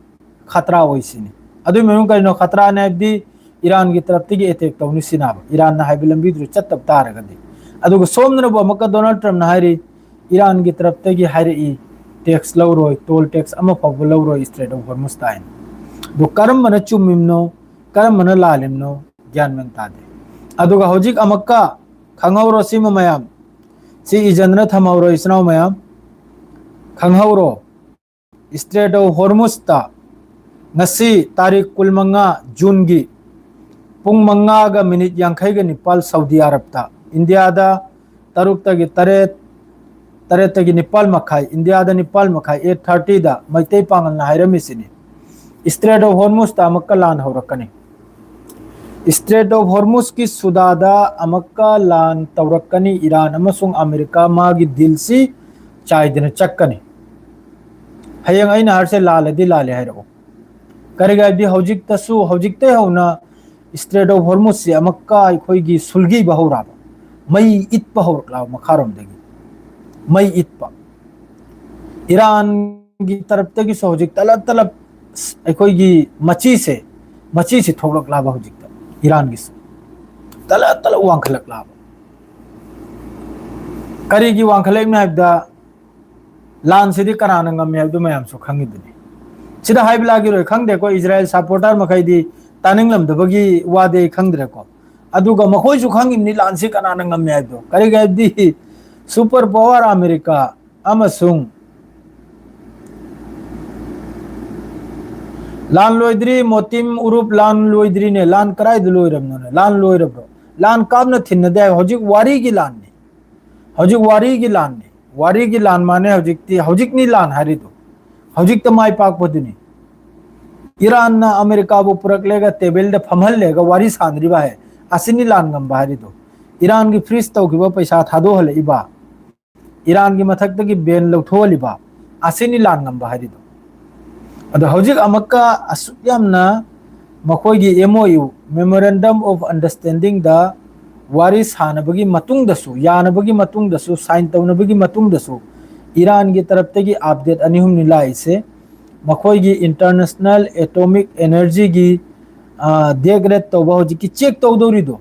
ꯈꯇ꯭ꯔꯥ ꯑꯣꯏ ꯁꯤꯅꯤ꯫ ꯑꯗꯨꯒꯤ ꯃꯔꯝ ꯀꯔꯤꯅꯣ? ꯈꯇ꯭ꯔꯥꯅꯤ ꯍꯥꯏꯕꯗꯤ ꯏꯔꯥꯟꯒꯤ ꯇꯔꯞꯇꯒꯤ ꯑꯦꯇꯦꯛ ꯇꯧꯅꯤ ꯁꯤꯅꯦꯕ, ꯏꯔꯥꯟꯅ ꯍꯥꯏꯕ ꯂꯝꯕꯤꯗꯨꯗ ꯆꯠꯇꯕ ꯇꯥꯔꯒꯗꯤ꯫ ꯑꯗꯨꯒ ꯁꯣꯝꯗꯅꯕꯨ ꯑꯃꯨꯛꯀ ꯗꯣꯅꯥꯜꯗ ꯇ꯭ꯔꯝꯞꯅ ꯍꯥꯏꯔꯤ, ꯏꯔꯥꯟꯒꯤ ꯇꯔꯞꯇꯒꯤ ꯍꯥꯏꯔꯛꯏ, ꯇꯦꯛꯁ ꯂꯧꯔꯣꯏ, ꯇꯣꯜ ꯇꯦꯛꯁ ꯑꯃ ꯐꯥꯎꯕ ꯂꯧꯔꯣꯏ ꯏꯁꯇ꯭ꯔꯦꯠ ꯑꯣꯐ ꯍꯣꯔꯃꯨꯖꯇ ꯍꯥꯏꯅ꯫ ꯑꯗꯨ ꯀꯔꯝꯕꯅ ꯆꯨꯝꯃꯤꯕꯅꯣ, ꯀꯔꯝꯕꯅ ꯂꯥꯜꯂꯤꯕꯅꯣ ꯒ꯭ꯌꯥꯟ ꯃꯦꯟ ꯇꯥꯗꯦ꯫ ꯑꯗꯨꯒ ꯍꯧꯖꯤꯛ ꯑꯃꯨꯛꯀ ꯈꯪꯍꯧꯔꯣ ꯁꯤꯃ ꯃꯌꯥꯝ, ꯁꯤ ꯏꯖꯟꯗꯅ ꯊꯝꯍꯧꯔꯣ ꯏꯆꯤꯟ ꯏꯅꯥꯎ ꯃꯌꯥꯝ, ꯈꯪꯍꯧꯔꯣ꯫ ꯏꯁꯇ꯭ꯔꯦꯠ ꯑꯣꯐ ꯍꯣꯔꯃꯨꯖꯇ ꯉꯁꯤ ꯇꯥꯔꯤꯛ ꯀꯨꯟꯃꯉꯥ ꯖꯨꯟꯒꯤ ꯄꯨꯡ ꯃꯉꯥꯒ ꯃꯤꯅꯤꯠ ꯌꯥꯡꯈꯩꯒ ꯅꯤꯄꯥꯜ ꯁꯥꯎꯗꯤ ꯑꯔꯕꯇ, ꯏꯟꯗꯤꯌꯥꯗ ꯇꯔꯨꯛꯇꯒꯤ ꯇꯔꯦꯠ, ꯇꯔꯦꯠꯇꯒꯤ ꯅꯤꯄꯥꯜ ꯃꯈꯥꯏ, ꯏꯟꯗꯤꯌꯥꯗ ꯅꯤꯄꯥꯜ ꯃꯈꯥꯏ, ꯑꯩꯠ ꯊꯥꯔꯇꯤꯗ ꯃꯩꯇꯩ ꯄꯥꯉꯜꯅ ꯍꯥꯏꯔꯝꯃꯤꯁꯤꯅꯤ, ꯏꯁꯇ꯭ꯔꯦꯠ ꯑꯣꯐ ꯍꯣꯔꯃꯨꯖꯇ ꯑꯃꯨꯛꯀ ꯂꯥꯟ ꯍꯧꯔꯛꯀꯅꯤ꯫ ꯏꯁꯇ꯭ꯔꯦꯠ ꯑꯣꯐ ꯍꯣꯔꯃꯨꯖꯀꯤ ꯁꯨꯗꯥꯗ ꯑꯃꯨꯛꯀ ꯂꯥꯟ ꯇꯧꯔꯛꯀꯅꯤ ꯏꯔꯥꯟ ꯑꯃꯁꯨꯡ ꯑꯃꯦꯔꯤꯀꯥ, ꯃꯥꯒꯤ ꯗꯤꯜꯁꯤ ꯆꯥꯏꯗꯅ ꯆꯠꯀꯅꯤ꯫ ꯍꯌꯦꯡ ꯑꯩꯅ ꯍꯥꯏꯔꯤꯁꯦ ꯂꯥꯜꯂꯗꯤ ꯂꯥꯜꯂꯦ ꯍꯥꯏꯔꯛꯑꯣ꯫ ꯀꯔꯤꯒꯤ ꯍꯥꯏꯗꯤ ꯍꯧꯖꯤꯛꯇꯁꯨ, ꯍꯧꯖꯤꯛꯇꯩ ꯍꯧꯅ ꯏꯁꯇ꯭ꯔꯦꯠ ꯑꯣꯐ ꯍꯣꯔꯃꯨꯖꯁꯤ ꯑꯃꯨꯛꯀ ꯑꯩꯈꯣꯏꯒꯤ ꯁꯨꯜꯒꯤꯕ ꯍꯧꯔꯛꯑꯕ, ꯃꯩ ꯏꯠꯄ ꯍꯧꯔꯛꯂꯕ ꯃꯈꯥꯔꯣꯝꯗꯒꯤ꯫ ꯃꯩ ꯏꯠꯄ꯫ ꯏꯔꯥꯟ ꯏꯔꯥꯟꯒꯤ ꯇꯔꯞꯇꯒꯤꯁꯨ ꯍꯧꯖꯤꯛ ꯇꯂꯞ ꯇꯂꯞ ꯑꯩꯈꯣꯏꯒꯤ ꯃꯆꯤꯁꯦ, ꯃꯆꯤꯁꯦ ꯊꯣꯛꯂꯛꯂꯕ ꯍꯧꯖꯤꯛꯇ ꯏꯔꯥꯟꯒꯤꯁꯨ ꯇꯂꯞ ꯇꯂꯞ ꯋꯥꯡꯈꯠꯂꯛꯂꯕ꯫ ꯀꯔꯤꯒꯤ ꯋꯥꯡꯈꯠꯂꯛꯏꯅꯣ ꯍꯥꯏꯕꯗ, ꯂꯥꯟꯁꯤꯗꯤ ꯀꯅꯥꯅ ꯉꯝꯃꯤ ꯍꯥꯏꯕꯗꯨ ꯃꯌꯥꯝꯁꯨ ꯈꯪꯉꯤꯗꯨꯅꯤ꯫ ꯁꯤꯗ ꯍꯥꯏꯕ ꯂꯥꯛꯈꯤꯔꯣꯏ, ꯈꯪꯗꯦꯀꯣ, ꯏꯖꯔꯥꯌꯦꯜ ꯁꯄꯣꯔꯇꯔ ꯃꯈꯩꯗꯤ ꯇꯥꯅꯤꯡꯂꯝꯗꯕꯒꯤ ꯋꯥꯗꯤ ꯑꯩ ꯈꯪꯗ꯭ꯔꯦꯀꯣ꯫ ꯑꯗꯨꯒ ꯃꯈꯣꯏꯁꯨ ꯈꯪꯉꯤꯕꯅꯤ ꯂꯥꯟꯁꯤ ꯀꯅꯥꯅ ꯉꯝꯃꯤ ꯍꯥꯏꯕꯗꯣ꯫ ꯀꯔꯤꯒꯤ ꯍꯥꯏꯕꯗꯤ ꯁꯨꯄꯔ ꯄꯋꯥꯔ ꯑꯃꯦꯔꯤꯀꯥ ꯑꯃꯁꯨꯡ ꯂꯥꯟ ꯂꯣꯏꯗ꯭ꯔꯤ, ꯃꯣꯇꯤꯝ ꯎꯔꯨꯞ, ꯂꯥꯟ ꯂꯣꯏꯗ꯭ꯔꯤꯅꯦ꯫ ꯂꯥꯟ ꯀꯗꯥꯏꯗ ꯂꯣꯏꯔꯕꯅꯣꯅꯦ? ꯂꯥꯟ ꯂꯣꯏꯔꯕ꯭ꯔꯣ? ꯂꯥꯟ ꯀꯥꯞꯅ ꯊꯤꯟꯅꯗꯦ ꯍꯥꯏꯕ꯫ ꯍꯧꯖꯤꯛ ꯋꯥꯔꯤꯒꯤ ꯂꯥꯟꯅꯤ꯫ ꯍꯧꯖꯤꯛ ꯋꯥꯔꯤꯒꯤ ꯂꯥꯟꯅꯤ꯫ ꯋꯥꯔꯤꯒꯤ ꯂꯥꯟ ꯃꯥꯅꯦ ꯍꯧꯖꯤꯛꯇꯤ꯫ ꯍꯧꯖꯤꯛꯅꯤ ꯂꯥꯟ ꯍꯥꯏꯔꯤꯗꯣ꯫ ꯍꯧꯖꯤꯛꯇ ꯃꯥꯏ ꯄꯥꯛꯄꯗꯨꯅꯤ꯫ ꯏꯔꯥꯟꯅ ꯑꯃꯦꯔꯤꯀꯥꯕꯨ ꯄꯨꯔꯛꯂꯦꯒ ꯇꯦꯕꯜꯗ ꯐꯝꯍꯜꯂꯦꯒ ꯋꯥꯔꯤ ꯁꯥꯟꯅꯔꯤꯕ ꯍꯥꯏ꯫ ꯑꯁꯤꯅꯤ ꯂꯥꯟ ꯉꯝꯕ ꯍꯥꯏꯔꯤꯗꯣ꯫ ꯏꯔꯥꯟꯒꯤ ꯐ꯭ꯔꯤꯖ ꯇꯧꯈꯤꯕ ꯄꯩꯁꯥ ꯊꯥꯗꯣꯛꯍꯜꯂꯛꯏꯕ, ꯏꯔꯥꯟꯒꯤ ꯃꯊꯛꯇꯒꯤ ꯕꯦꯟ ꯂꯧꯊꯣꯛꯍꯜꯂꯤꯕ, ꯑꯁꯤꯅꯤ ꯂꯥꯟ ꯉꯝꯕ ꯍꯥꯏꯔꯤꯗꯣ꯫ ꯑꯗꯣ ꯍꯧꯖꯤꯛ ꯑꯃꯨꯛꯀ ꯑꯁꯨꯛ ꯌꯥꯝꯅ ꯃꯈꯣꯏꯒꯤ M O U, Memorandum of Understandingꯗ ꯋꯥꯔꯤ ꯁꯥꯟꯅꯕꯒꯤ ꯃꯇꯨꯡꯗꯁꯨ, ꯌꯥꯅꯕꯒꯤ ꯃꯇꯨꯡꯗꯁꯨ, ꯁꯥꯏꯟ ꯇꯧꯅꯕꯒꯤ ꯃꯇꯨꯡꯗꯁꯨ ꯏꯔꯥꯟꯒꯤ ꯇꯔꯞꯇꯒꯤ ꯑꯞꯗꯦꯠ ꯑꯅꯤ ꯑꯍꯨꯝꯅꯤ ꯂꯥꯛꯏꯁꯦ꯫ ꯃꯈꯣꯏꯒꯤ International Atomic Energyꯒꯤ ꯗꯦꯒ꯭ꯔꯦꯗ ꯇꯧꯕ, ꯍꯧꯖꯤꯛꯀꯤ ꯆꯦꯛ ꯇꯧꯗꯧꯔꯤꯗꯣ,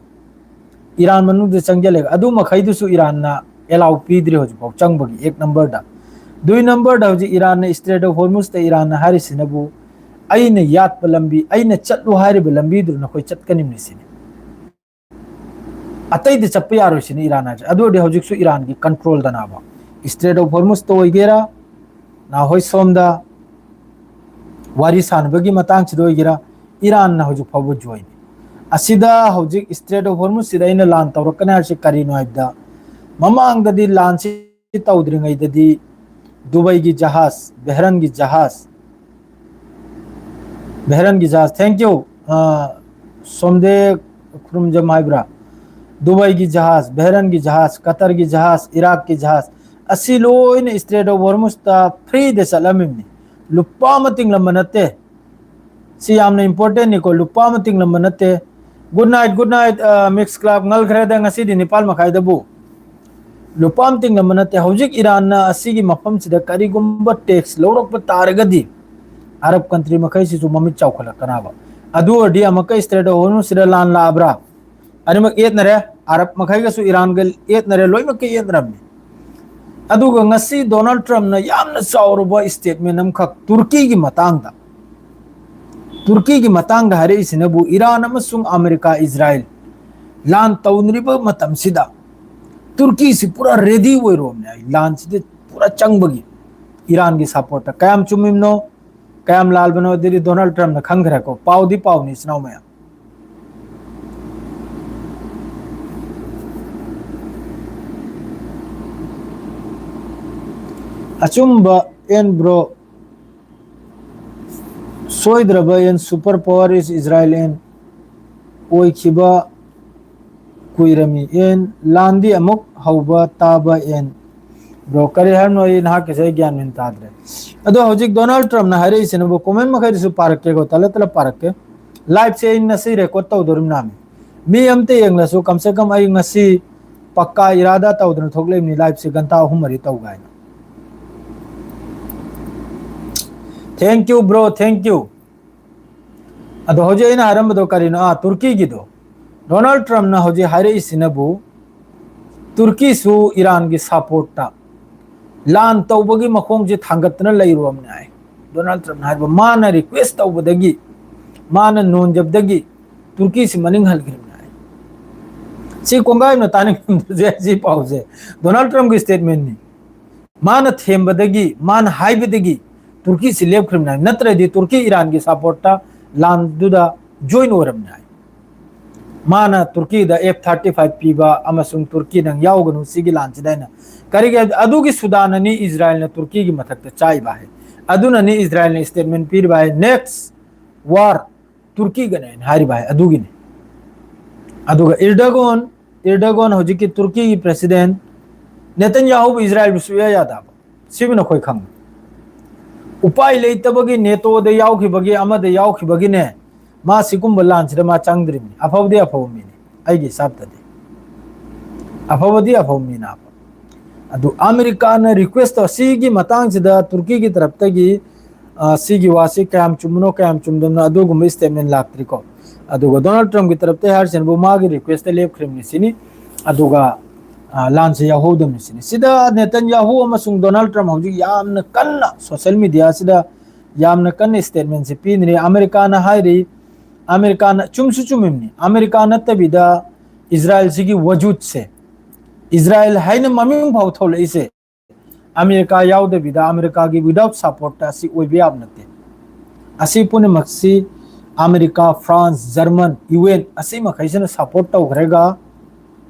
ꯏꯔꯥꯟ ꯃꯅꯨꯡꯗ ꯆꯪꯁꯤꯜꯂꯦ꯫ ꯑꯗꯨ ꯃꯈꯩꯗꯨꯁꯨ ꯏꯔꯥꯟꯅ ꯑꯦꯂꯥꯎ ꯄꯤꯗ꯭ꯔꯤ ꯍꯧꯖꯤꯛꯐꯥꯎ ꯆꯪꯕꯒꯤ ꯑꯦꯛ ꯅꯝꯕꯔꯗ꯫ ꯗꯨꯏ ꯅꯝꯕꯔꯗ ꯍꯧꯖꯤꯛ ꯏꯔꯥꯟꯅ Strait of Hormuzꯇ ꯏꯔꯥꯟꯅ ꯍꯥꯏꯔꯤꯁꯤꯅꯕꯨ, "ꯑꯩꯅ ꯌꯥꯠꯄ ꯂꯝꯕꯤ, ꯑꯩꯅ ꯆꯠꯂꯨ ꯍꯥꯏꯔꯤꯕ ꯂꯝꯕꯤꯗꯨꯗ ꯅꯈꯣꯏ ꯆꯠꯀꯅꯤꯕꯅꯤ" ꯁꯤꯅꯤ꯫ ꯑꯇꯩꯗ ꯆꯠꯄ ꯌꯥꯔꯣꯏ ꯁꯤꯅꯤ ꯏꯔꯥꯟ ꯍꯥꯏꯁꯦ꯫ ꯑꯗꯨ ꯑꯣꯏꯔꯗꯤ ꯍꯧꯖꯤꯛꯁꯨ ꯏꯔꯥꯟꯒꯤ ꯀꯟꯇ꯭ꯔꯣꯜꯗꯅꯕ꯫ Strait of Hormuzꯇ ꯑꯣꯏꯒꯦꯔꯥ, ꯅꯈꯣꯏ ꯁꯣꯝꯗ ꯋꯥꯔꯤ ꯁꯥꯟꯅꯕꯒꯤ ꯃꯇꯥꯡꯁꯤꯗ ꯑꯣꯏꯒꯦꯔꯥ, ꯏꯔꯥꯟꯅ ꯍꯧꯖꯤꯛ ꯐꯥꯎꯕ ꯖꯣꯏꯟ꯫ ꯑꯁꯤꯗ ꯍꯧꯖꯤꯛ Strait of Hormuzꯁꯤꯗ ꯑꯩꯅ ꯂꯥꯟ ꯇꯧꯔꯛꯀꯅꯤ ꯍꯥꯏꯔꯤꯁꯤ ꯀꯔꯤꯅꯣ ꯍꯥꯏꯕꯗ, ꯃꯃꯥꯡꯗꯗꯤ ꯂꯥꯟꯁꯤ ꯇꯧꯗ꯭ꯔꯤꯉꯩꯗꯗꯤ ꯗꯨꯕꯩꯒꯤ ꯖꯍꯥꯖ, ꯕꯦꯍꯔꯟꯒꯤ ꯖꯍꯥꯖ, ꯕꯦꯍꯔꯟꯒꯤ ꯖꯍꯥꯖ, thank you, ꯑ, ꯁꯣꯝꯗꯦ ꯈꯨꯔꯨꯝꯖꯝ ꯍꯥꯏꯕ꯭ꯔꯥ? ꯗꯨꯕꯩꯒꯤ ꯖꯍꯥꯖ, ꯕꯦꯍꯔꯟꯒꯤ ꯖꯍꯥꯖ, ꯀꯇꯔꯒꯤ ꯖꯍꯥꯖ, ꯏꯔꯥꯛꯀꯤ ꯖꯍꯥꯖ, ꯑꯁꯤ ꯂꯣꯏꯅ Strait of Hormuzꯇ ꯐ꯭ꯔꯤꯗ ꯆꯠꯂꯝꯃꯤꯕꯅꯤ꯫ ꯂꯨꯄꯥ ꯑꯃ ꯇꯤꯡꯂꯝꯕ ꯅꯠꯇꯦ꯫ ꯁꯤ ꯌꯥꯝꯅ importantꯅꯤꯀꯣ, ꯂꯨꯄꯥ ꯑꯃ ꯇꯤꯡꯂꯝꯕ ꯅꯠꯇꯦ꯫ Good night, good night, ꯑ, Mix Club꯫ ꯉꯜꯈ꯭ꯔꯦꯗ ꯉꯁꯤꯗꯤ ꯅꯤꯄꯥꯜ ꯃꯈꯥꯏꯗꯕꯨ꯫ ꯂꯨꯄꯥ ꯑꯃ ꯇꯤꯡꯂꯝꯕ ꯅꯠꯇꯦ꯫ ꯍꯧꯖꯤꯛ ꯏꯔꯥꯟꯅ ꯑꯁꯤꯒꯤ ꯃꯐꯝꯁꯤꯗ ꯀꯔꯤꯒꯨꯝꯕ ꯇꯦꯛꯁ ꯂꯧꯔꯛꯄ ꯇꯥꯔꯒꯗꯤ ꯑꯔꯕ ꯀꯟꯇ꯭ꯔꯤ ꯃꯈꯩꯁꯤꯁꯨ ꯃꯃꯤꯠ ꯆꯥꯎꯈꯠꯂꯛꯀꯅꯕ꯫ ꯑꯗꯨ ꯑꯣꯏꯔꯗꯤ ꯑꯃꯨꯛꯀ ꯏꯁꯇ꯭ꯔꯦꯠ ꯑꯣꯐ ꯍꯣꯔꯃꯨꯖꯁꯤꯗ ꯂꯥꯟ ꯂꯥꯛꯑꯕ꯭ꯔꯥ? ꯑꯅꯤꯃꯛ ꯌꯦꯠꯅꯔꯦ, ꯑꯔꯕ ꯃꯈꯩꯒꯁꯨ ꯏꯔꯥꯟꯒ ꯌꯦꯠꯅꯔꯦ, ꯂꯣꯏꯅꯃꯛꯀ ꯌꯦꯠꯅꯔꯝꯃꯤ꯫ ꯑꯗꯨꯒ ꯉꯁꯤ ꯗꯣꯅꯥꯜꯗ ꯇ꯭ꯔꯝꯞꯅ ꯌꯥꯝꯅ ꯆꯥꯎꯔꯕ ꯁ꯭ꯇꯦꯠꯃꯦꯟ ꯑꯃꯈꯛ ꯇꯨꯔꯀꯤꯒꯤ ꯃꯇꯥꯡꯗ, ꯇꯨꯔꯀꯤꯒꯤ ꯃꯇꯥꯡꯗ ꯍꯥꯏꯔꯛꯏꯁꯤꯅꯕꯨ ꯏꯔꯥꯟ ꯑꯃꯁꯨꯡ ꯑꯃꯦꯔꯤꯀꯥ, ꯏꯖꯔꯥꯏꯜ ꯂꯥꯟ ꯇꯧꯅꯔꯤꯕ ꯃꯇꯝꯁꯤꯗ ꯇꯨꯔꯀꯤꯁꯤ ꯄꯨꯔꯥ ꯔꯦꯗꯤ ꯑꯣꯏꯔꯣꯝꯅꯦ ꯍꯥꯏ, ꯂꯥꯟꯁꯤꯗ ꯄꯨꯔꯥ ꯆꯪꯕꯒꯤ꯫ ꯏꯔꯥꯟꯒꯤ ꯁꯞꯄꯣꯔꯠꯇ ꯀꯌꯥꯝ ꯆꯨꯝꯃꯤꯕꯅꯣ, ꯀꯌꯥꯝ ꯂꯥꯜꯕꯅꯣ, ꯑꯗꯨꯗꯤ ꯗꯣꯅꯥꯜꯗ ꯇ꯭ꯔꯝꯞꯅ ꯈꯪꯈ꯭ꯔꯦꯀꯣ꯫ ꯄꯥꯎꯗꯤ ꯄꯥꯎꯅꯤ, ꯏꯆꯤꯟ ꯏꯅꯥꯎ ꯃꯌꯥꯝ꯫ ꯑꯆꯨꯝꯕ ꯑꯦꯟ ꯕ꯭ꯔꯣ, ꯁꯣꯏꯗ꯭ꯔꯕ ꯑꯦꯟ super power is Israel ꯑꯦꯟ ꯑꯣꯏꯈꯤꯕ ꯀꯨꯏꯔꯝꯃꯤ ꯑꯦꯟ ꯂꯥꯟꯗꯤ ꯑꯃꯨꯛ ꯍꯧꯕ ꯇꯥꯕ ꯑꯦꯟ꯫ ꯕ꯭ꯔꯣ, ꯀꯔꯤ ꯍꯥꯏꯕꯅꯣ? ꯑꯩ ꯅꯍꯥꯛꯀꯤꯁꯦ ꯑꯩ ꯒ꯭ꯌꯥꯟ ꯃꯦꯟ ꯇꯥꯗ꯭ꯔꯦ꯫ ꯑꯗꯣ ꯍꯧꯖꯤꯛ ꯗꯣꯅꯥꯜꯗ ꯇ꯭ꯔꯝꯞꯅ ꯍꯥꯏꯔꯛꯏꯁꯤꯅꯕꯨ ꯀꯣꯃꯦꯟ ꯃꯈꯩꯗꯁꯨ ꯄꯥꯔꯛꯀꯦꯀꯣ, ꯇꯂꯞ ꯇꯂꯞ ꯄꯥꯔꯛꯀꯦ꯫ ꯂꯥꯏꯚꯁꯦ ꯑꯩ ꯉꯁꯤ ꯔꯦꯀꯣꯔꯗ ꯇꯧꯗꯣꯔꯤꯕꯅꯤ꯫ ꯃꯤ ꯑꯝꯇ ꯌꯦꯡꯂꯁꯨ ꯀꯝꯁꯦ ꯀꯝ ꯑꯩ ꯉꯁꯤ ꯄꯛꯀꯥ ꯏꯔꯥꯗꯥ ꯇꯧꯗꯅ ꯊꯣꯛꯂꯛꯏꯕꯅꯤ ꯂꯥꯏꯚꯁꯦ ꯘꯟꯇꯥ ꯑꯍꯨꯝ ꯃꯔꯤ ꯇꯧꯒꯦ ꯍꯥꯏꯅ꯫ Thank you bro, thank you꯫ ꯑꯗꯣ ꯍꯧꯖꯤꯛ ꯑꯩꯅ ꯍꯥꯏꯔꯝꯕꯗꯣ ꯀꯔꯤꯅꯣ? ꯑꯥ, ꯇꯨꯔꯀꯤꯒꯤꯗꯣ꯫ ꯗꯣꯅꯥꯜꯗ ꯇ꯭ꯔꯝꯞꯅ ꯍꯧꯖꯤꯛ ꯍꯥꯏꯔꯛꯏꯁꯤꯅꯕꯨ ꯇꯨꯔꯀꯤꯁꯨ ꯏꯔꯥꯟꯒꯤ ꯁꯞꯄꯣꯔꯠꯇ ꯂꯥꯟ ꯇꯧꯕꯒꯤ ꯃꯈꯣꯡꯁꯦ ꯊꯥꯡꯒꯠꯇꯅ ꯂꯩꯔꯨꯔꯕꯅꯤ ꯍꯥꯏ꯫ ꯗꯣꯅꯥꯜꯗ ꯇ꯭ꯔꯝꯞꯅ ꯍꯥꯏꯕ, ꯃꯥꯅ ꯔꯤꯀ꯭ꯋꯦꯁ ꯇꯧꯕꯗꯒꯤ, ꯃꯥꯅ ꯅꯣꯟꯖꯕꯗꯒꯤ ꯇꯨꯔꯀꯤꯁꯤ ꯃꯅꯤꯡ ꯍꯜꯈ꯭ꯔꯤꯕꯅꯤ ꯍꯥꯏ꯫ ꯁꯤ ꯀꯣꯡꯒꯥꯏ ꯑꯃꯅ ꯇꯥꯅꯤꯡꯉꯝꯗ꯭ꯔꯁꯦ, ꯁꯤ ꯄꯥꯎꯁꯦ ꯗꯣꯅꯥꯜꯗ ꯇ꯭ꯔꯝꯞꯀꯤ ꯁ꯭ꯇꯦꯠꯃꯦꯟꯅꯤ꯫ ꯃꯥꯅ ꯊꯦꯝꯕꯗꯒꯤ, ꯃꯥꯅ ꯍꯥꯏꯕꯗꯒꯤ ꯇꯨꯔꯀꯤꯁꯤ ꯂꯦꯞꯈ꯭ꯔꯤꯕꯅꯤ ꯍꯥꯏ꯫ ꯅꯠꯇ꯭ꯔꯗꯤ ꯇꯨꯔꯀꯤ ꯏꯔꯥꯟꯒꯤ ꯁꯞꯄꯣꯔꯠꯇ ꯂꯥꯟꯗꯨꯗ ꯖꯣꯏꯟ ꯑꯣꯏꯔꯝꯅꯤ ꯍꯥꯏ꯫ ꯃꯥꯅ ꯇꯨꯔꯀꯤꯗ ꯑꯦꯐ ꯊꯥꯔꯇꯤ ꯐꯥꯏꯚ ꯄꯤꯕ ꯑꯃꯁꯨꯡ ꯇꯨꯔꯀꯤ ꯅꯪ ꯌꯥꯎꯒꯅꯨ ꯁꯤꯒꯤ ꯂꯥꯟꯁꯤꯗ ꯍꯥꯏꯅ꯫ ꯀꯔꯤꯒꯤ ꯍꯥꯏꯕꯗꯤ ꯑꯗꯨꯒꯤ ꯁꯨꯗꯥꯟꯅꯅꯤ ꯏꯖꯔꯥꯏꯜꯅ ꯇꯨꯔꯀꯤꯒꯤ ꯃꯊꯛꯇ ꯆꯥꯏꯕ ꯍꯥꯏ꯫ ꯑꯗꯨꯅꯅꯤ ꯏꯖꯔꯥꯏꯜꯅ ꯁ꯭ꯇꯦꯠꯃꯦꯟ ꯄꯤꯔꯤꯕ ꯍꯥꯏ, "Next war ꯇꯨꯔꯀꯤꯒꯅꯦ" ꯍꯥꯏꯅ ꯍꯥꯏꯔꯤꯕ ꯍꯥꯏ꯫ ꯑꯗꯨꯒꯤꯅꯤ꯫ ꯑꯗꯨꯒ ꯏꯔꯗꯒꯣꯟ, ꯏꯔꯗꯒꯣꯟ ꯍꯧꯖꯤꯛꯀꯤ ꯇꯨꯔꯀꯤꯒꯤ ꯄ꯭ꯔꯦꯁꯤꯗꯦꯟ ꯅꯦꯇꯟꯌꯥꯍꯨꯕꯨ ꯏꯖꯔꯥꯏꯜꯕꯨ ꯁꯨꯛꯌꯥ ꯌꯥꯗꯕ꯫ ꯁꯤꯕꯨ ꯅꯈꯣꯏ ꯈꯪꯕ꯫ ꯎꯄꯥꯏ ꯂꯩꯇꯕꯒꯤ ꯅꯦꯇꯣꯗ ꯌꯥꯎꯈꯤꯕꯒꯤ, ꯑꯃꯗ ꯌꯥꯎꯈꯤꯕꯒꯤꯅꯦ, ꯃꯥ ꯁꯤꯒꯨꯝꯕ ꯂꯥꯟꯁꯤꯗ ꯃꯥ ꯆꯪꯗ꯭ꯔꯤꯕꯅꯤ꯫ ꯑꯐꯕꯗꯤ ꯑꯐꯕ ꯃꯤꯅꯤ, ꯑꯩꯒꯤ ꯍꯤꯁꯥꯕꯇꯗꯤ꯫ ꯑꯐꯕꯗꯤ ꯑꯐꯕ ꯃꯤꯅꯤ꯫ ꯑꯗꯨ ꯑꯃꯦꯔꯤꯀꯥꯅ ꯔꯤꯀ꯭ꯋꯦꯁ ꯇꯧ, ꯁꯤꯒꯤ ꯃꯇꯥꯡꯁꯤꯗ ꯇꯨꯔꯀꯤꯒꯤ ꯇꯔꯞꯇꯒꯤ, ꯑ, ꯁꯤꯒꯤ ꯋꯥꯁꯤ ꯀꯌꯥꯝ ꯆꯨꯝꯕꯅꯣ, ꯀꯌꯥꯝ ꯆꯨꯝꯗꯕꯅꯣ, ꯑꯗꯨꯒꯨꯝꯕ ꯁ꯭ꯇꯦꯠꯃꯦꯟ ꯂꯥꯛꯇ꯭ꯔꯤꯀꯣ꯫ ꯑꯗꯨꯒ ꯗꯣꯅꯥꯜꯗ ꯇ꯭ꯔꯝꯞꯀꯤ ꯇꯔꯞꯇ ꯍꯥꯏꯔꯤꯁꯤꯅꯕꯨ ꯃꯥꯒꯤ ꯔꯤꯀ꯭ꯋꯦꯁꯇ ꯂꯦꯞꯈ꯭ꯔꯤꯕꯅꯤ ꯁꯤꯅꯤ꯫ ꯑꯗꯨꯒ, ꯑ, ꯂꯥꯟꯁꯦ ꯌꯥꯎꯍꯧꯗꯕꯅꯤ ꯁꯤꯅꯤ꯫ ꯁꯤꯗ ꯅꯦꯇꯟ ꯌꯥꯍꯨ ꯑꯃꯁꯨꯡ ꯗꯣꯅꯥꯜꯗ ꯇ꯭ꯔꯝꯞ ꯍꯧꯖꯤꯛ ꯌꯥꯝꯅ ꯀꯟꯅ ꯁꯣꯁꯦꯜ ꯃꯦꯗꯤꯌꯥꯁꯤꯗ ꯌꯥꯝꯅ ꯀꯟꯅ ꯁ꯭ꯇꯦꯠꯃꯦꯟꯁꯦ ꯄꯤꯅꯔꯤ꯫ ꯑꯃꯦꯔꯤꯀꯥꯅ ꯍꯥꯏꯔꯤ, ꯑꯃꯦꯔꯤꯀꯥꯅ, ꯆꯨꯝꯁꯨ ꯆꯨꯝꯃꯤꯕꯅꯤ, ꯑꯃꯦꯔꯤꯀꯥ ꯅꯠꯇꯕꯤꯗ ꯏꯖꯔꯥꯏꯜꯁꯤꯒꯤ ꯋꯖꯨꯗꯁꯦ, ꯏꯖꯔꯥꯏꯜ ꯍꯥꯏꯅ ꯃꯃꯤꯡ ꯐꯥꯎ ꯊꯣꯛꯂꯛꯏꯁꯦ, ꯑꯃꯦꯔꯤꯀꯥ ꯌꯥꯎꯗꯕꯤꯗ, ꯑꯃꯦꯔꯤꯀꯥꯒꯤ ꯋꯤꯗꯥꯎꯠ ꯁꯄꯣꯔꯠꯇ ꯑꯁꯤ ꯑꯣꯏꯕ ꯌꯥꯕ ꯅꯠꯇꯦ꯫ ꯑꯁꯤ ꯄꯨꯝꯅꯃꯛꯁꯤ America, France, German, U N ꯑꯁꯤ ꯃꯈꯩꯁꯤꯅ ꯁꯄꯣꯔꯠ ꯇꯧꯈ꯭ꯔꯒ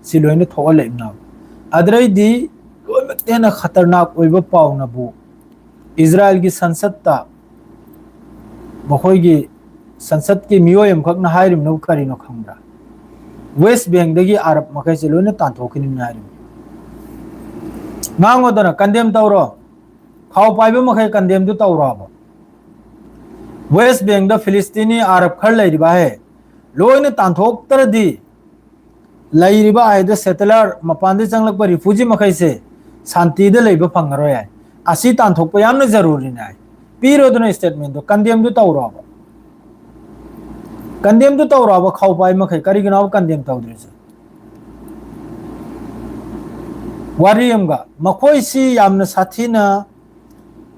ꯁꯤ ꯂꯣꯏꯅ ꯊꯣꯛꯍꯜꯂꯛꯏꯕꯅꯦꯕ꯫ ꯑꯗꯨꯗꯩꯗꯤ ꯂꯣꯏꯅꯃꯛꯇ ꯍꯦꯟꯅ ꯈꯇꯔꯅꯥꯛ ꯑꯣꯏꯕ ꯄꯥꯎꯅꯕꯨ ꯏꯖꯔꯥꯏꯜꯒꯤ ꯁꯟꯁꯠꯇ ꯃꯈꯣꯏꯒꯤ ꯁꯟꯁꯠꯀꯤ ꯃꯤꯑꯣꯏ ꯑꯃꯈꯛꯅ ꯍꯥꯏꯔꯤꯕꯅꯕꯨ ꯀꯔꯤꯅꯣ ꯈꯪꯕ꯭ꯔꯥ? ꯋꯦꯁ ꯕꯦꯡꯗꯒꯤ ꯑꯔꯕ ꯃꯈꯩꯁꯦ ꯂꯣꯏꯅ ꯇꯥꯟꯊꯣꯛꯈꯤꯅꯤꯅ ꯍꯥꯏꯔꯤꯕꯅꯤ꯫ ꯉꯥꯡꯉꯣꯗꯅ, ꯀꯟꯗꯦꯝ ꯇꯧꯔꯣ꯫ ꯈꯥꯎ ꯄꯥꯏꯕ ꯃꯈꯩ ꯀꯟꯗꯦꯝꯗꯨ ꯇꯧꯔꯣꯕ꯫ ꯋꯦꯁ ꯕꯦꯡꯗ ꯐꯤꯂꯤꯁꯇꯤꯅꯤ ꯑꯔꯕ ꯈꯔ ꯂꯩꯔꯤꯕ ꯍꯦ, ꯂꯣꯏꯅ ꯇꯥꯟꯊꯣꯛꯇ꯭ꯔꯗꯤ ꯂꯩꯔꯤꯕ ꯑꯥꯏꯗ ꯁꯦꯇꯂꯔ, ꯃꯄꯥꯟꯗ ꯆꯪꯂꯛꯄ ꯔꯤꯐ꯭ꯌꯨꯖꯤ ꯃꯈꯩꯁꯦ ꯁꯥꯟꯇꯤꯗ ꯂꯩꯕ ꯐꯪꯉꯔꯣꯏ ꯍꯥꯏ꯫ ꯑꯁꯤ ꯇꯥꯟꯊꯣꯛꯄ ꯌꯥꯝꯅ ꯖꯔꯨꯔꯤꯅꯦ ꯍꯥꯏ꯫ ꯄꯤꯔꯣꯗꯅ ꯁ꯭ꯇꯦꯠꯃꯦꯟꯗꯣ, ꯀꯟꯗꯦꯝꯗꯨ ꯇꯧꯔꯣꯕ꯫ ꯀꯟꯗꯦꯝꯗꯨ ꯇꯧꯔꯣꯕ ꯈꯥꯎ ꯄꯥꯏ ꯃꯈꯩ꯫ ꯀꯔꯤꯒꯤꯅꯣꯕ ꯀꯟꯗꯦꯝ ꯇꯧꯗ꯭ꯔꯤꯁꯦ? ꯋꯥꯔꯤ ꯑꯃꯒ, ꯃꯈꯣꯏꯁꯤ ꯌꯥꯝꯅ ꯁꯥꯊꯤꯅ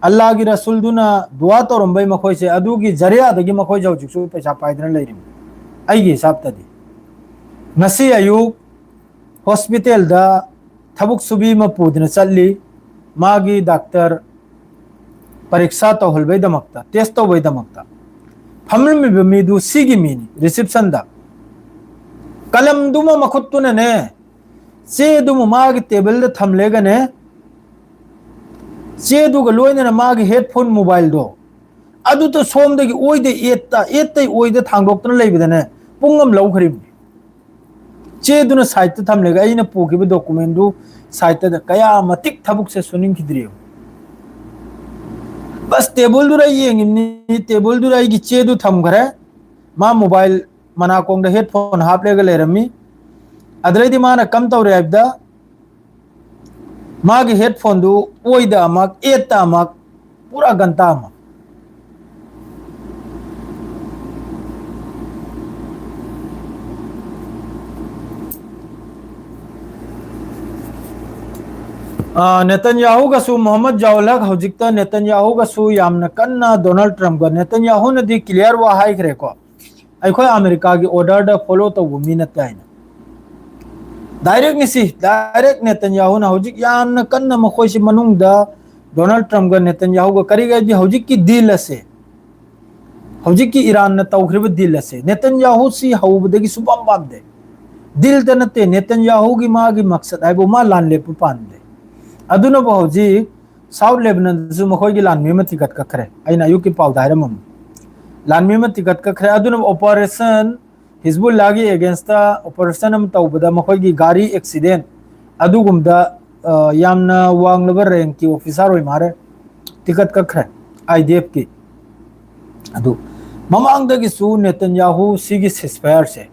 ꯑꯜꯂꯥꯒꯤ ꯔꯁꯨꯜꯗꯨꯅ ꯗꯨꯋꯥ ꯇꯧꯔꯝꯕꯩ ꯃꯈꯣꯏꯁꯦ, ꯑꯗꯨꯒꯤ ꯖꯔꯤꯌꯥꯗꯒꯤ ꯃꯈꯣꯏꯁꯦ ꯍꯧꯖꯤꯛꯁꯨ ꯄꯩꯁꯥ ꯄꯥꯏꯗꯅ ꯂꯩꯔꯤꯕꯅꯤ꯫ ꯑꯩꯒꯤ ꯍꯤꯁꯥꯞꯇꯗꯤ ꯉꯁꯤ ꯑꯌꯨꯛ ꯍꯣꯁꯄꯤꯇꯥꯜꯗ ꯊꯕꯛ ꯁꯨꯕꯤ ꯑꯃ ꯄꯨꯗꯨꯅ ꯆꯠꯂꯤ, ꯃꯥꯒꯤ ꯗꯥꯛꯇꯔ ꯄꯔꯤꯛꯁꯥ ꯇꯧꯍꯜꯕꯩꯗꯃꯛꯇ, ꯇꯦꯁ ꯇꯧꯕꯩꯗꯃꯛꯇ꯫ ꯐꯝꯂꯝꯃꯤꯕ ꯃꯤꯗꯨ ꯁꯤꯒꯤ ꯃꯤꯅꯤ, ꯔꯤꯁꯤꯞꯁꯟꯗ꯫ ꯀꯂꯝꯗꯨꯃ ꯃꯈꯨꯠꯇꯨꯅꯅꯦ, ꯆꯦꯗꯨꯃ ꯃꯥꯒꯤ ꯇꯦꯕꯜꯗ ꯊꯝꯂꯦꯒꯅꯦ, ꯆꯦꯗꯨꯒ ꯂꯣꯏꯅꯅ ꯃꯥꯒꯤ ꯍꯦꯠꯐꯣꯟ ꯃꯣꯕꯥꯏꯜꯗꯣ, ꯑꯗꯨꯗ ꯁꯣꯝꯗꯒꯤ ꯑꯣꯏꯗ ꯑꯦꯠꯇ, ꯑꯦꯠꯇꯩ ꯑꯣꯏꯗ ꯊꯥꯡꯗꯣꯛꯇꯅ ꯂꯩꯕꯗꯅꯦ, ꯄꯨꯡ ꯑꯃ ꯂꯧꯈ꯭ꯔꯤꯕꯅꯤ꯫ ꯆꯦꯗꯨꯅ ꯁꯥꯏꯠꯇ ꯊꯝꯂꯒ ꯑꯩꯅ ꯄꯨꯈꯤꯕ ꯗꯣꯀꯨꯃꯦꯟꯗꯨ ꯁꯥꯏꯠꯇꯗ꯫ ꯀꯌꯥ ꯃꯇꯤꯛ ꯊꯕꯛꯁꯦ ꯁꯨꯅꯤꯡꯈꯤꯗ꯭ꯔꯤꯕ꯫ ꯕꯁ ꯇꯦꯕꯜꯗꯨꯗ ꯑꯩ ꯌꯦꯡꯉꯤꯕꯅꯤ, ꯇꯦꯕꯜꯗꯨꯗ ꯑꯩꯒꯤ ꯆꯦꯗꯨ ꯊꯝꯈ꯭ꯔꯦ, ꯃꯥ ꯃꯣꯕꯥꯏꯜ ꯃꯅꯥꯀꯣꯡꯗ ꯍꯦꯠꯐꯣꯟ ꯍꯥꯞꯂꯒ ꯂꯩꯔꯝꯃꯤ꯫ ꯑꯗꯨꯗꯩꯗꯤ ꯃꯥꯅ ꯀꯝ ꯇꯧꯔꯦ ꯍꯥꯏꯕꯗ, ꯃꯥꯒꯤ headphone ꯗꯨ ꯑꯣꯏꯗ ꯑꯃꯛ, ꯑꯦꯠꯇ ꯑꯃꯛ, ꯄꯨꯔꯥ ꯒꯟꯇꯥ ꯑꯃ꯫ ꯑ, ꯅꯦꯇꯟꯌꯥꯍꯨꯒꯁꯨ ꯃꯣꯍꯝꯃꯗ ꯖꯋꯥꯜ ꯍꯛ, ꯍꯧꯖꯤꯛꯇ ꯅꯦꯇꯟꯌꯥꯍꯨꯒꯁꯨ ꯌꯥꯝꯅ ꯀꯟꯅ ꯗꯣꯅꯥꯜꯗ ꯇ꯭ꯔꯝꯞꯀ, ꯅꯦꯇꯟꯌꯥꯍꯨꯅꯗꯤ clear ꯋꯥ ꯍꯥꯏꯈ꯭ꯔꯦꯀꯣ, "ꯑꯩꯈꯣꯏ ꯑꯃꯦꯔꯤꯀꯥꯒꯤ order ꯗ follow ꯇꯧꯕ ꯃꯤ ꯅꯠꯇꯦ" ꯍꯥꯏꯅ꯫ Direct ꯅꯤ ꯁꯤ, direct ꯅꯦꯇꯟꯌꯥꯍꯨꯅ ꯍꯧꯖꯤꯛ ꯌꯥꯝꯅ ꯀꯟꯅ ꯃꯈꯣꯏꯁꯤ ꯃꯅꯨꯡꯗ ꯗꯣꯅꯥꯜꯗ ꯇ꯭ꯔꯝꯞꯀ ꯅꯦꯇꯟꯌꯥꯍꯨꯒ ꯀꯔꯤꯒꯤ ꯍꯥꯏꯗꯤ ꯍꯧꯖꯤꯛꯀꯤ deal ꯑꯁꯦ, ꯍꯧꯖꯤꯛꯀꯤ ꯏꯔꯥꯟꯅ ꯇꯧꯈ꯭ꯔꯤꯕ deal ꯑꯁꯦ ꯅꯦꯇꯟꯌꯥꯍꯨꯁꯤ ꯍꯧꯕꯗꯒꯤ ꯁꯨꯡꯄꯥꯝ ꯄꯥꯝꯗꯦ꯫ Deal ꯗ ꯅꯠꯇꯦ, ꯅꯦꯇꯟꯌꯥꯍꯨꯒꯤ ꯃꯥꯒꯤ ꯃꯛꯁꯠ ꯍꯥꯏꯕꯨ ꯃꯥ ꯂꯥꯟ ꯂꯦꯞꯄ ꯄꯥꯝꯗꯦ꯫ ꯑꯗꯨꯅꯕꯨ ꯍꯧꯖꯤꯛ South Lebanon ꯗꯁꯨ ꯃꯈꯣꯏꯒꯤ ꯂꯥꯟꯃꯤ ꯑꯃ ꯊꯤꯀꯠ ꯀꯛꯈ꯭ꯔꯦ꯫ ꯑꯩꯅ ꯑꯌꯨꯛꯀꯤ ꯄꯥꯎꯗ ꯍꯥꯏꯔꯝꯃꯝꯃꯤ꯫ ꯂꯥꯟꯃꯤ ꯑꯃ ꯊꯤꯀꯠ ꯀꯛꯈ꯭ꯔꯦ꯫ ꯑꯗꯨꯅ operation ꯍꯤꯖꯕꯨꯜꯂꯥꯒꯤ against ꯇ operation ꯑꯃ ꯇꯧꯕꯗ ꯃꯈꯣꯏꯒꯤ ꯒꯥꯔꯤ accident ꯑꯗꯨꯒꯨꯝꯕꯗ, ꯑ, ꯌꯥꯝꯅ ꯋꯥꯡꯂꯕ rank ꯀꯤ officer ꯑꯣꯏ ꯃꯥꯜꯂꯦ, ꯊꯤꯀꯠ ꯀꯛꯈ꯭ꯔꯦ I D F ꯀꯤ꯫ ꯑꯗꯨ ꯃꯃꯥꯡꯗꯒꯤꯁꯨ ꯅꯦꯇꯟꯌꯥꯍꯨ ꯁꯤꯒꯤ ceasefire ꯁꯦ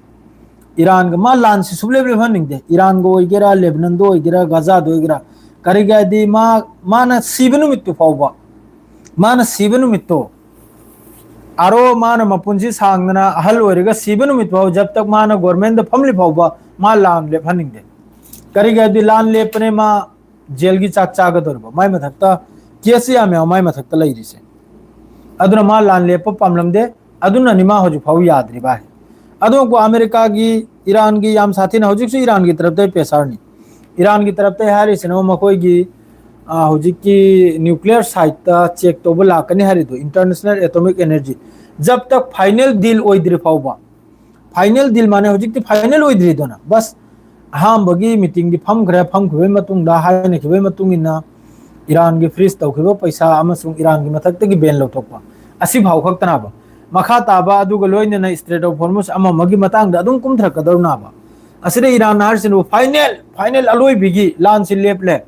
ꯏꯔꯥꯟꯒ ꯃꯥ ꯂꯥꯟꯁꯤ ꯁꯨꯡꯂꯦꯞ ꯂꯦꯞꯍꯟꯅꯤꯡꯗꯦ꯫ ꯏꯔꯥꯟꯒ ꯑꯣꯏꯒꯦꯔꯥ, ꯂꯦꯕꯅꯟꯗ ꯑꯣꯏꯒꯦꯔꯥ, ꯒꯖꯥꯗ ꯑꯣꯏꯒꯦꯔꯥ, ꯀꯔꯤꯒꯤ ꯍꯥꯏꯗꯤ ꯃꯥ, ꯃꯥꯅ ꯁꯤꯕ ꯅꯨꯃꯤꯠꯇꯨ ꯐꯥꯎꯕ, ꯃꯥꯅ ꯁꯤꯕ ꯅꯨꯃꯤꯠꯇꯣ, ꯑꯥꯔꯣ ꯃꯥꯅ ꯃꯄꯨꯟꯁꯤ ꯁꯥꯡꯗꯅ ꯑꯍꯜ ꯑꯣꯏꯔꯒ ꯁꯤꯕ ꯅꯨꯃꯤꯠ ꯐꯥꯎ, ꯖꯕ ꯇꯛ ꯃꯥꯅ government ꯗ ꯐꯝꯂꯤ ꯐꯥꯎꯕ ꯃꯥ ꯂꯥꯟ ꯂꯦꯞꯍꯟꯅꯤꯡꯗꯦ꯫ ꯀꯔꯤꯒꯤ ꯍꯥꯏꯗꯤ ꯂꯥꯟ ꯂꯦꯞꯄꯅꯦ ꯃꯥ jail ꯒꯤ ꯆꯥꯛ ꯆꯥꯒꯗꯧꯔꯤꯕ, ꯃꯥꯏ ꯃꯊꯛꯇ case ꯌꯥꯝ ꯌꯥꯝ ꯃꯥꯏ ꯃꯊꯛꯇ ꯂꯩꯔꯤꯁꯦ꯫ ꯑꯗꯨꯅ ꯃꯥ ꯂꯥꯟ ꯂꯦꯞꯄ ꯄꯥꯝꯂꯝꯗꯦ, ꯑꯗꯨꯅꯅꯤ ꯃꯥ ꯍꯧꯖꯤꯛ ꯐꯥꯎ ꯌꯥꯗ꯭ꯔꯤꯕ ꯍꯥꯏ꯫ ꯑꯗꯨꯒ ꯑꯃꯦꯔꯤꯀꯥꯒꯤ, ꯏꯔꯥꯟꯒꯤ ꯌꯥꯝ ꯁꯥꯊꯤꯅ ꯍꯧꯖꯤꯛꯁꯨ ꯏꯔꯥꯟꯒꯤ ꯇꯔꯞꯇ pressure ꯅꯤ꯫ ꯏꯔꯥꯟꯒꯤ ꯇꯔꯞꯇ ꯍꯥꯏꯔꯤꯁꯤꯅ ꯃꯈꯣꯏꯒꯤ, ꯑ, ꯍꯧꯖꯤꯛꯀꯤ nuclear site ꯇ check ꯇꯧꯕ ꯂꯥꯛꯀꯅꯤ ꯍꯥꯏꯔꯤꯗꯣ, International Atomic Energy, ꯖꯕ ꯇꯛ final deal ꯑꯣꯏꯗ꯭ꯔꯤ ꯐꯥꯎꯕ, final deal ꯃꯥꯅꯦ, ꯍꯧꯖꯤꯛꯇꯤ final ꯑꯣꯏꯗ꯭ꯔꯤꯗꯅ, ꯕꯁ ꯑꯍꯥꯟꯕꯒꯤ meeting ꯗꯤ ꯐꯝꯈ꯭ꯔꯦ, ꯐꯝꯈꯤꯕꯒꯤ ꯃꯇꯨꯡꯗ ꯍꯥꯏꯅꯈꯤꯕꯒꯤ ꯃꯇꯨꯡ ꯏꯟꯅ ꯏꯔꯥꯟꯒꯤ freeze ꯇꯧꯈꯤꯕ ꯄꯩꯁꯥ ꯑꯃꯁꯨꯡ ꯏꯔꯥꯟꯒꯤ ꯃꯊꯛꯇꯒꯤ ban ꯂꯧꯊꯣꯛꯄ ꯑꯁꯤ ꯐꯥꯎ ꯈꯛꯇꯅꯕ꯫ ꯃꯈꯥ ꯇꯥꯕ ꯑꯗꯨꯒ ꯂꯣꯏꯅꯅ Strait of Hormuz ꯑꯃ ꯑꯃꯒꯤ ꯃꯇꯥꯡꯗ ꯑꯗꯨꯝ ꯀꯨꯝꯊꯔꯛꯀꯗꯧꯅꯕ꯫ ꯑꯁꯤꯗ ꯏꯔꯥꯟ ꯍꯥꯏꯔꯤꯁꯤꯅꯕꯨ final, final ꯑꯂꯣꯏꯕꯤꯒꯤ ꯂꯥꯟꯁꯤ ꯂꯦꯞꯂꯦ꯫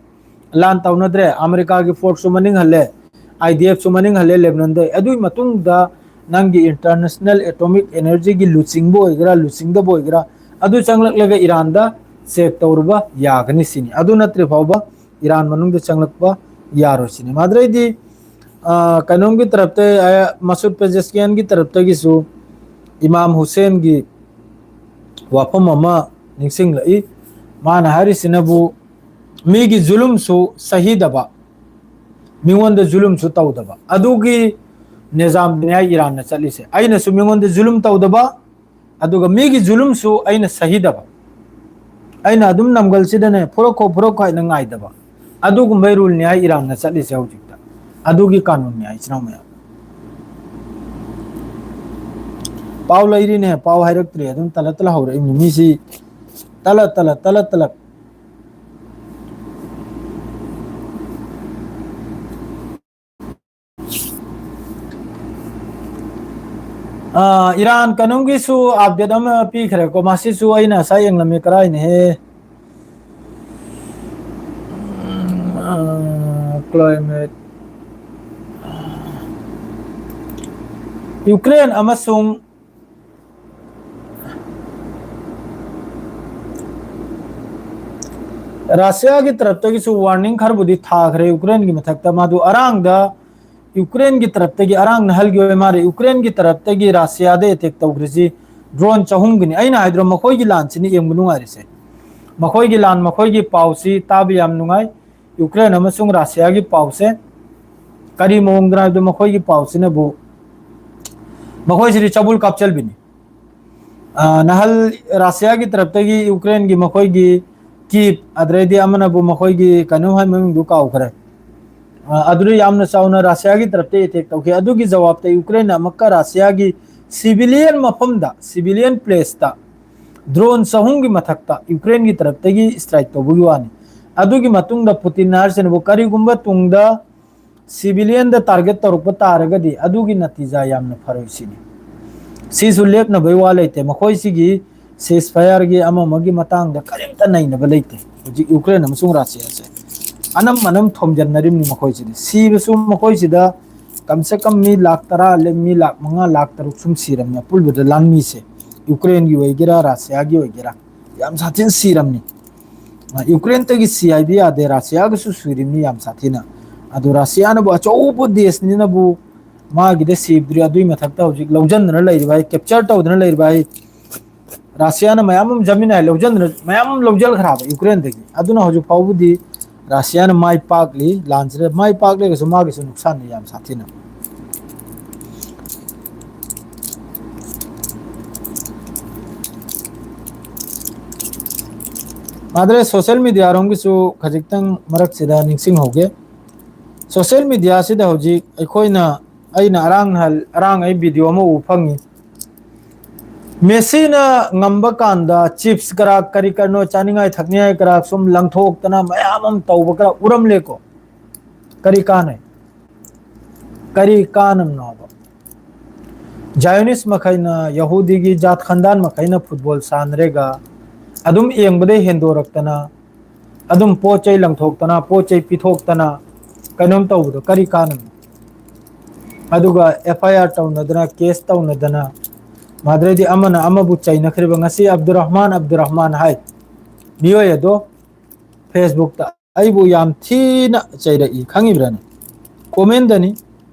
ꯂꯥꯟ ꯇꯧꯅꯗ꯭ꯔꯦ, ꯑꯃꯦꯔꯤꯀꯥꯒꯤ force ꯁꯨ ꯃꯅꯤꯡ ꯍꯜꯂꯦ, I D F ꯁꯨ ꯃꯅꯤꯡ ꯍꯜꯂꯦ ꯂꯦꯕꯅꯟꯗ꯫ ꯑꯗꯨꯒꯤ ꯃꯇꯨꯡꯗ ꯅꯪꯒꯤ International Atomic Energy ꯒꯤ ꯂꯨꯆꯤꯡꯕ ꯑꯣꯏꯒꯦꯔꯥ, ꯂꯨꯆꯤꯡꯗꯕ ꯑꯣꯏꯒꯦꯔꯥ, ꯑꯗꯨ ꯆꯪꯂꯛꯂꯒ ꯏꯔꯥꯟꯗ check ꯇꯧꯔꯨꯕ ꯌꯥꯒꯅꯤ ꯁꯤꯅꯤ꯫ ꯑꯗꯨ ꯅꯠꯇ꯭ꯔꯤ ꯐꯥꯎꯕ ꯏꯔꯥꯟ ꯃꯅꯨꯡꯗ ꯆꯪꯂꯛꯄ ꯌꯥꯔꯣꯏ ꯁꯤꯅꯤ꯫ ꯃꯗꯨꯗꯩꯗꯤ, ꯑ, ꯀꯩꯅꯣꯝꯒꯤ ꯇꯔꯞꯇ, ꯑ, ꯃꯁꯨꯗ ꯄꯦꯖꯦꯁꯀꯤꯌꯥꯟꯒꯤ ꯇꯔꯞꯇꯒꯤꯁꯨ ꯏꯃꯥꯝ ꯍꯨꯁꯦꯟꯒꯤ ꯋꯥꯐꯝ ꯑꯃ ꯅꯤꯡꯁꯤꯡꯂꯛꯏ꯫ ꯃꯥꯅ ꯍꯥꯏꯔꯤꯁꯤꯅꯕꯨ, ꯃꯤꯒꯤ ꯖꯨꯂꯨꯝꯁꯨ ꯁꯍꯤꯗꯕ, ꯃꯤꯉꯣꯟꯗ ꯖꯨꯂꯨꯝꯁꯨ ꯇꯧꯗꯕ, ꯑꯗꯨꯒꯤ ꯅꯤꯖꯥꯝꯗꯨꯅꯤ ꯍꯥꯏ ꯏꯔꯥꯟꯅ ꯆꯠꯂꯤꯁꯦ꯫ ꯑꯩꯅꯁꯨ ꯃꯤꯉꯣꯟꯗ ꯖꯨꯂꯨꯝ ꯇꯧꯗꯕ, ꯑꯗꯨꯒ ꯃꯤꯒꯤ ꯖꯨꯂꯨꯝꯁꯨ ꯑꯩꯅ ꯁꯍꯤꯗꯕ, ꯑꯩꯅ ꯑꯗꯨꯝ ꯅꯝꯒꯜꯁꯤꯗꯅꯦ ꯐꯨꯔꯛꯈꯣ ꯐꯨꯔꯛꯈꯣ ꯍꯥꯏꯅ ꯉꯥꯏꯗꯕ, ꯑꯗꯨꯒꯨꯝꯕꯩ ꯔꯨꯜꯅꯤ ꯍꯥꯏ ꯏꯔꯥꯟꯅ ꯆꯠꯂꯤꯁꯦ ꯍꯧꯖꯤꯛꯇ꯫ ꯑꯗꯨꯒꯤ ꯀꯥꯅꯨꯟꯅꯤ ꯍꯥꯏ, ꯏꯆꯤꯟ ꯏꯅꯥꯎ ꯃꯌꯥꯝ꯫ ꯄꯥꯎ ꯂꯩꯔꯤꯅꯦ, ꯄꯥꯎ ꯍꯥꯏꯔꯛꯇ꯭ꯔꯤ, ꯑꯗꯨꯝ ꯇꯂ ꯇꯂ ꯍꯧꯔꯛꯏꯅꯤ ꯃꯤꯁꯤ, ꯇꯂ ꯇꯂ ꯇꯂ ꯇꯂ꯫ ꯑꯥ, ꯏꯔꯥꯟ ꯀꯩꯅꯣꯝꯒꯤꯁꯨ ꯑꯞꯗꯦꯠ ꯑꯃ ꯄꯤꯈ꯭ꯔꯦꯀꯣ, ꯃꯁꯤꯁꯨ ꯑꯩꯅ ꯉꯁꯥꯏ ꯌꯦꯡꯂꯝꯃꯤ꯫ ꯀꯔꯥꯏꯅꯦꯍꯦ? ꯑꯥ, climate. ꯌꯨꯀ꯭ꯔꯦꯟ ꯑꯃꯁꯨꯡ ꯔꯁꯤꯌꯥꯒꯤ ꯇꯔꯞꯇꯒꯤꯁꯨ ꯋꯥꯔꯅꯤꯡ ꯈꯔꯕꯨꯗꯤ ꯊꯥꯈ꯭ꯔꯦ ꯌꯨꯀ꯭ꯔꯦꯟꯒꯤ ꯃꯊꯛꯇ꯫ ꯃꯗꯨ ꯑꯔꯥꯡꯗ ꯌꯨꯀ꯭ꯔꯦꯟꯒꯤ ꯇꯔꯞꯇꯒꯤ ꯑꯔꯥꯡ ꯅꯍꯜꯒꯤ ꯑꯣꯏ ꯃꯥꯜꯂꯦ꯫ ꯌꯨꯀ꯭ꯔꯦꯟꯒꯤ ꯇꯔꯞꯇꯒꯤ ꯔꯁꯤꯌꯥꯗ ꯑꯦꯇꯦꯛ ꯇꯧꯈ꯭ꯔꯤꯁꯤ ꯗ꯭ꯔꯣꯟ ꯆꯍꯨꯝꯒꯤꯅꯤ꯫ ꯑꯩꯅ ꯍꯥꯏꯗ꯭ꯔꯣ, ꯃꯈꯣꯏꯒꯤ ꯂꯥꯟꯁꯤꯅ ꯌꯦꯡꯕ ꯅꯨꯡꯉꯥꯏꯔꯤꯁꯦ꯫ ꯃꯈꯣꯏꯒꯤ ꯂꯥꯟ, ꯃꯈꯣꯏꯒꯤ ꯄꯥꯎꯁꯤ ꯇꯥꯕ ꯌꯥꯝ ꯅꯨꯡꯉꯥꯏ꯫ ꯌꯨꯀ꯭ꯔꯦꯟ ꯑꯃꯁꯨꯡ ꯔꯁꯤꯌꯥꯒꯤ ꯄꯥꯎꯁꯦ ꯀꯔꯤ ꯃꯑꯣꯡꯗꯅꯣ ꯍꯥꯏꯕꯗ, ꯃꯈꯣꯏꯒꯤ ꯄꯥꯎꯁꯤꯅꯕꯨ, ꯃꯈꯣꯏꯁꯤꯗꯤ ꯆꯕꯨꯜ ꯀꯥꯞꯆꯜꯕꯤꯅꯤ꯫ ꯑ, ꯅꯍꯜ ꯔꯁꯤꯌꯥꯒꯤ ꯇꯔꯞꯇꯒꯤ ꯌꯨꯀ꯭ꯔꯦꯟꯒꯤ ꯃꯈꯣꯏꯒꯤ ꯀꯤꯞ, ꯑꯗꯨꯗꯩꯗꯤ ꯑꯃꯅꯕꯨ ꯃꯈꯣꯏꯒꯤ ꯀꯩꯅꯣꯝ ꯍꯥꯏ, ꯃꯃꯤꯡꯗꯨ ꯀꯥꯎꯈ꯭ꯔꯦ꯫ ꯑ, ꯑꯗꯨꯗ ꯌꯥꯝꯅ ꯆꯥꯎꯅ ꯔꯁꯤꯌꯥꯒꯤ ꯇꯔꯞꯇ ꯑꯦꯇꯦꯛ ꯇꯧꯈꯤ꯫ ꯑꯗꯨꯒꯤ ꯖꯋꯥꯕꯇ ꯌꯨꯀ꯭ꯔꯦꯟꯅ ꯑꯃꯨꯛꯀ ꯔꯁꯤꯌꯥꯒꯤ ꯁꯤꯚꯤꯂꯤꯌꯟ ꯃꯐꯝꯗ, ꯁꯤꯚꯤꯂꯤꯌꯟ ꯄ꯭ꯂꯦꯁꯇ ꯗ꯭ꯔꯣꯟ ꯆꯍꯨꯝꯒꯤ ꯃꯊꯛꯇ ꯌꯨꯀ꯭ꯔꯦꯟꯒꯤ ꯇꯔꯞꯇꯒꯤ ꯁ꯭ꯇ꯭ꯔꯥꯏꯛ ꯇꯧꯕꯒꯤ ꯋꯥꯅꯤ꯫ ꯑꯗꯨꯒꯤ ꯃꯇꯨꯡꯗ ꯄꯨꯇꯤꯟꯅ ꯍꯥꯏꯔꯤꯁꯤꯅꯕꯨ, ꯀꯔꯤꯒꯨꯝꯕ ꯇꯨꯡꯗ ꯁꯤꯚꯤꯂꯤꯌꯟꯗ ꯇꯥꯔꯒꯦꯠ ꯇꯧꯔꯛꯄ ꯇꯥꯔꯒꯗꯤ ꯑꯗꯨꯒꯤ ꯅꯇꯤꯖꯥ ꯌꯥꯝꯅ ꯐꯔꯣꯏ ꯁꯤꯅꯤ꯫ ꯁꯤꯁꯨ ꯂꯦꯞꯅꯕꯩ ꯋꯥ ꯂꯩꯇꯦ꯫ ꯃꯈꯣꯏꯁꯤꯒꯤ ꯁꯤꯁ ꯐꯥꯌꯔꯒꯤ ꯑꯃ ꯑꯃꯒꯤ ꯃꯇꯥꯡꯗ ꯀꯔꯤꯝꯇ ꯅꯩꯅꯕ ꯂꯩꯇꯦ꯫ ꯍꯧꯖꯤꯛ ꯌꯨꯀ꯭ꯔꯦꯟ ꯑꯃꯁꯨꯡ ꯔꯁꯤꯌꯥꯁꯦ ꯑꯅꯝ ꯑꯅꯝ ꯊꯣꯝꯖꯤꯟꯅꯔꯤꯕꯅꯤ ꯃꯈꯣꯏꯁꯤꯗꯤ꯫ ꯁꯤꯕꯁꯨ ꯃꯈꯣꯏꯁꯤꯗ ꯀꯝ ꯁꯦ ꯀꯝ ꯃꯤ ꯂꯥꯈ ꯇꯔꯥ, ꯃꯤ ꯂꯥꯈ ꯃꯉꯥ, ꯂꯥꯈ ꯇꯔꯨꯛ ꯁꯨꯝ ꯁꯤꯔꯝꯅꯤ ꯑꯄꯨꯟꯕꯗ ꯂꯥꯟꯃꯤꯁꯦ, ꯌꯨꯀ꯭ꯔꯦꯟꯒꯤ ꯑꯣꯏꯒꯦꯔꯥ ꯔꯁꯤꯌꯥꯒꯤ ꯑꯣꯏꯒꯦꯔꯥ, ꯌꯥꯝ ꯁꯥꯊꯤꯅ ꯁꯤꯔꯝꯅꯤ꯫ ꯌꯨꯀ꯭ꯔꯦꯟꯇꯒꯤ ꯁꯤ ꯍꯥꯏꯕ ꯌꯥꯗꯦ, ꯔꯁꯤꯌꯥꯒꯁꯨ ꯁꯨꯔꯤꯕꯅꯤ ꯌꯥꯝ ꯁꯥꯊꯤꯅ꯫ ꯑꯗꯨ ꯔꯁꯤꯌꯥꯅꯕꯨ ꯑꯆꯧꯕ ꯗꯦꯁꯅꯤꯅꯕꯨ ꯃꯥꯒꯤꯗ ꯁꯤꯕꯗꯨꯔꯤ, ꯑꯗꯨꯒꯤ ꯃꯊꯛꯇ ꯍꯧꯖꯤꯛ ꯂꯧꯁꯤꯟꯗꯅ ꯂꯩꯔꯤꯕ ꯍꯥꯏ, ꯀꯦꯞꯆꯔ ꯇꯧꯗꯅ ꯂꯩꯔꯤꯕ ꯍꯥꯏ, ꯔꯁꯤꯌꯥꯅ ꯃꯌꯥꯝ ꯑꯃ ꯖꯃꯤꯟ ꯍꯥꯏ ꯂꯧꯁꯤꯟꯗꯅ ꯃꯌꯥꯝ ꯑꯃ ꯂꯧꯁꯤꯟꯈ꯭ꯔꯕ ꯌꯨꯀ꯭ꯔꯦꯟꯗꯒꯤ꯫ ꯑꯗꯨꯅ ꯍꯧꯖꯤꯛ ꯐꯥꯎꯕꯗꯤ ꯔꯁꯤꯌꯥꯅ ꯃꯥꯏ ꯄꯥꯛꯂꯤ ꯂꯥꯟꯁꯤꯗ꯫ ꯃꯥꯏ ꯄꯥꯛꯂꯒꯁꯨ ꯃꯥꯒꯤꯁꯨ ꯅꯨꯡꯁꯥꯟꯅ ꯌꯥꯝ ꯁꯥꯊꯤꯅ꯫ ꯃꯥꯗ꯭ꯔꯦ, ꯁꯣꯁꯦꯜ ꯃꯦꯗꯤꯌꯥꯔꯣꯝꯒꯤꯁꯨ ꯈꯖꯤꯛꯇꯪ ꯃꯔꯛꯁꯤꯗ ꯅꯤꯡꯁꯤꯡꯍꯧꯒꯦ꯫ ꯁꯣꯁꯦꯜ ꯃꯦꯗꯤꯌꯥꯁꯤꯗ ꯍꯧꯖꯤꯛ ꯑꯩꯈꯣꯏꯅ, ꯑꯩꯅ ꯑꯔꯥꯡ ꯅꯍꯥꯟ, ꯑꯔꯥꯡ ꯑꯩ ꯚꯤꯗꯤꯑꯣ ꯑꯃ ꯎꯕ ꯐꯪꯉꯤ꯫ ꯃꯦꯁꯤꯅ ꯉꯝꯕ ꯀꯥꯟꯗ ꯆꯤꯞꯁ ꯀꯔꯥ, ꯀꯔꯤ ꯀꯔꯤꯅꯣ ꯆꯥꯅꯤꯡꯉꯥꯏ ꯊꯛꯅꯤꯡꯉꯥꯏ ꯀꯔꯥ ꯁꯨꯝ ꯂꯪꯊꯣꯛꯇꯅ ꯃꯌꯥꯝ ꯑꯃ ꯇꯧꯕ ꯈꯔ ꯎꯔꯝꯂꯦꯀꯣ꯫ ꯀꯔꯤ ꯀꯥꯟꯅꯩ? ꯀꯔꯤ ꯀꯥꯟꯅꯕꯅꯣꯕ? ꯖꯥꯏꯑꯣꯅꯤꯁ ꯃꯈꯩꯅ, ꯌꯍꯨꯗꯤꯒꯤ ꯖꯥꯠ ꯈꯟꯗꯥꯟ ꯃꯈꯩꯅ ꯐꯨꯠꯕꯣꯜ ꯁꯥꯟꯅꯔꯦꯒ ꯑꯗꯨꯝ ꯌꯦꯡꯕꯗꯩ ꯍꯦꯟꯗꯣꯔꯛꯇꯅ, ꯑꯗꯨꯝ ꯄꯣꯠ ꯆꯩ ꯂꯪꯊꯣꯛꯇꯅ, ꯄꯣꯠ ꯆꯩ ꯄꯤꯊꯣꯛꯇꯅ ꯀꯩꯅꯣꯝ ꯇꯧꯕꯗꯣ ꯀꯔꯤ ꯀꯥꯟꯅꯕꯅꯣ? ꯑꯗꯨꯒ ꯑꯦꯐ ꯑꯥꯏ ꯑꯥꯔ ꯇꯧꯅꯗꯅ, ꯀꯦꯁ ꯇꯧꯅꯗꯅ, ꯃꯗꯨꯗꯩꯗꯤ ꯑꯃꯅ ꯑꯃꯕꯨ ꯆꯩꯅꯈ꯭ꯔꯤꯕ꯫ ꯉꯁꯤ ꯑꯕꯗꯨꯔ ꯔꯍꯃꯥꯟ, ꯑꯕꯗꯨꯔ ꯔꯍꯃꯥꯟ ꯍꯥꯏ ꯃꯤꯑꯣꯏ ꯑꯗꯣ ꯐꯦꯁꯕꯨꯛꯇ ꯑꯩꯕꯨ ꯌꯥꯝ ꯊꯤꯅ ꯆꯩꯔꯛꯏ, ꯈꯪꯉꯤꯕ꯭ꯔꯥꯅꯦ? ꯀꯣꯃꯦꯟꯗꯅꯤ꯫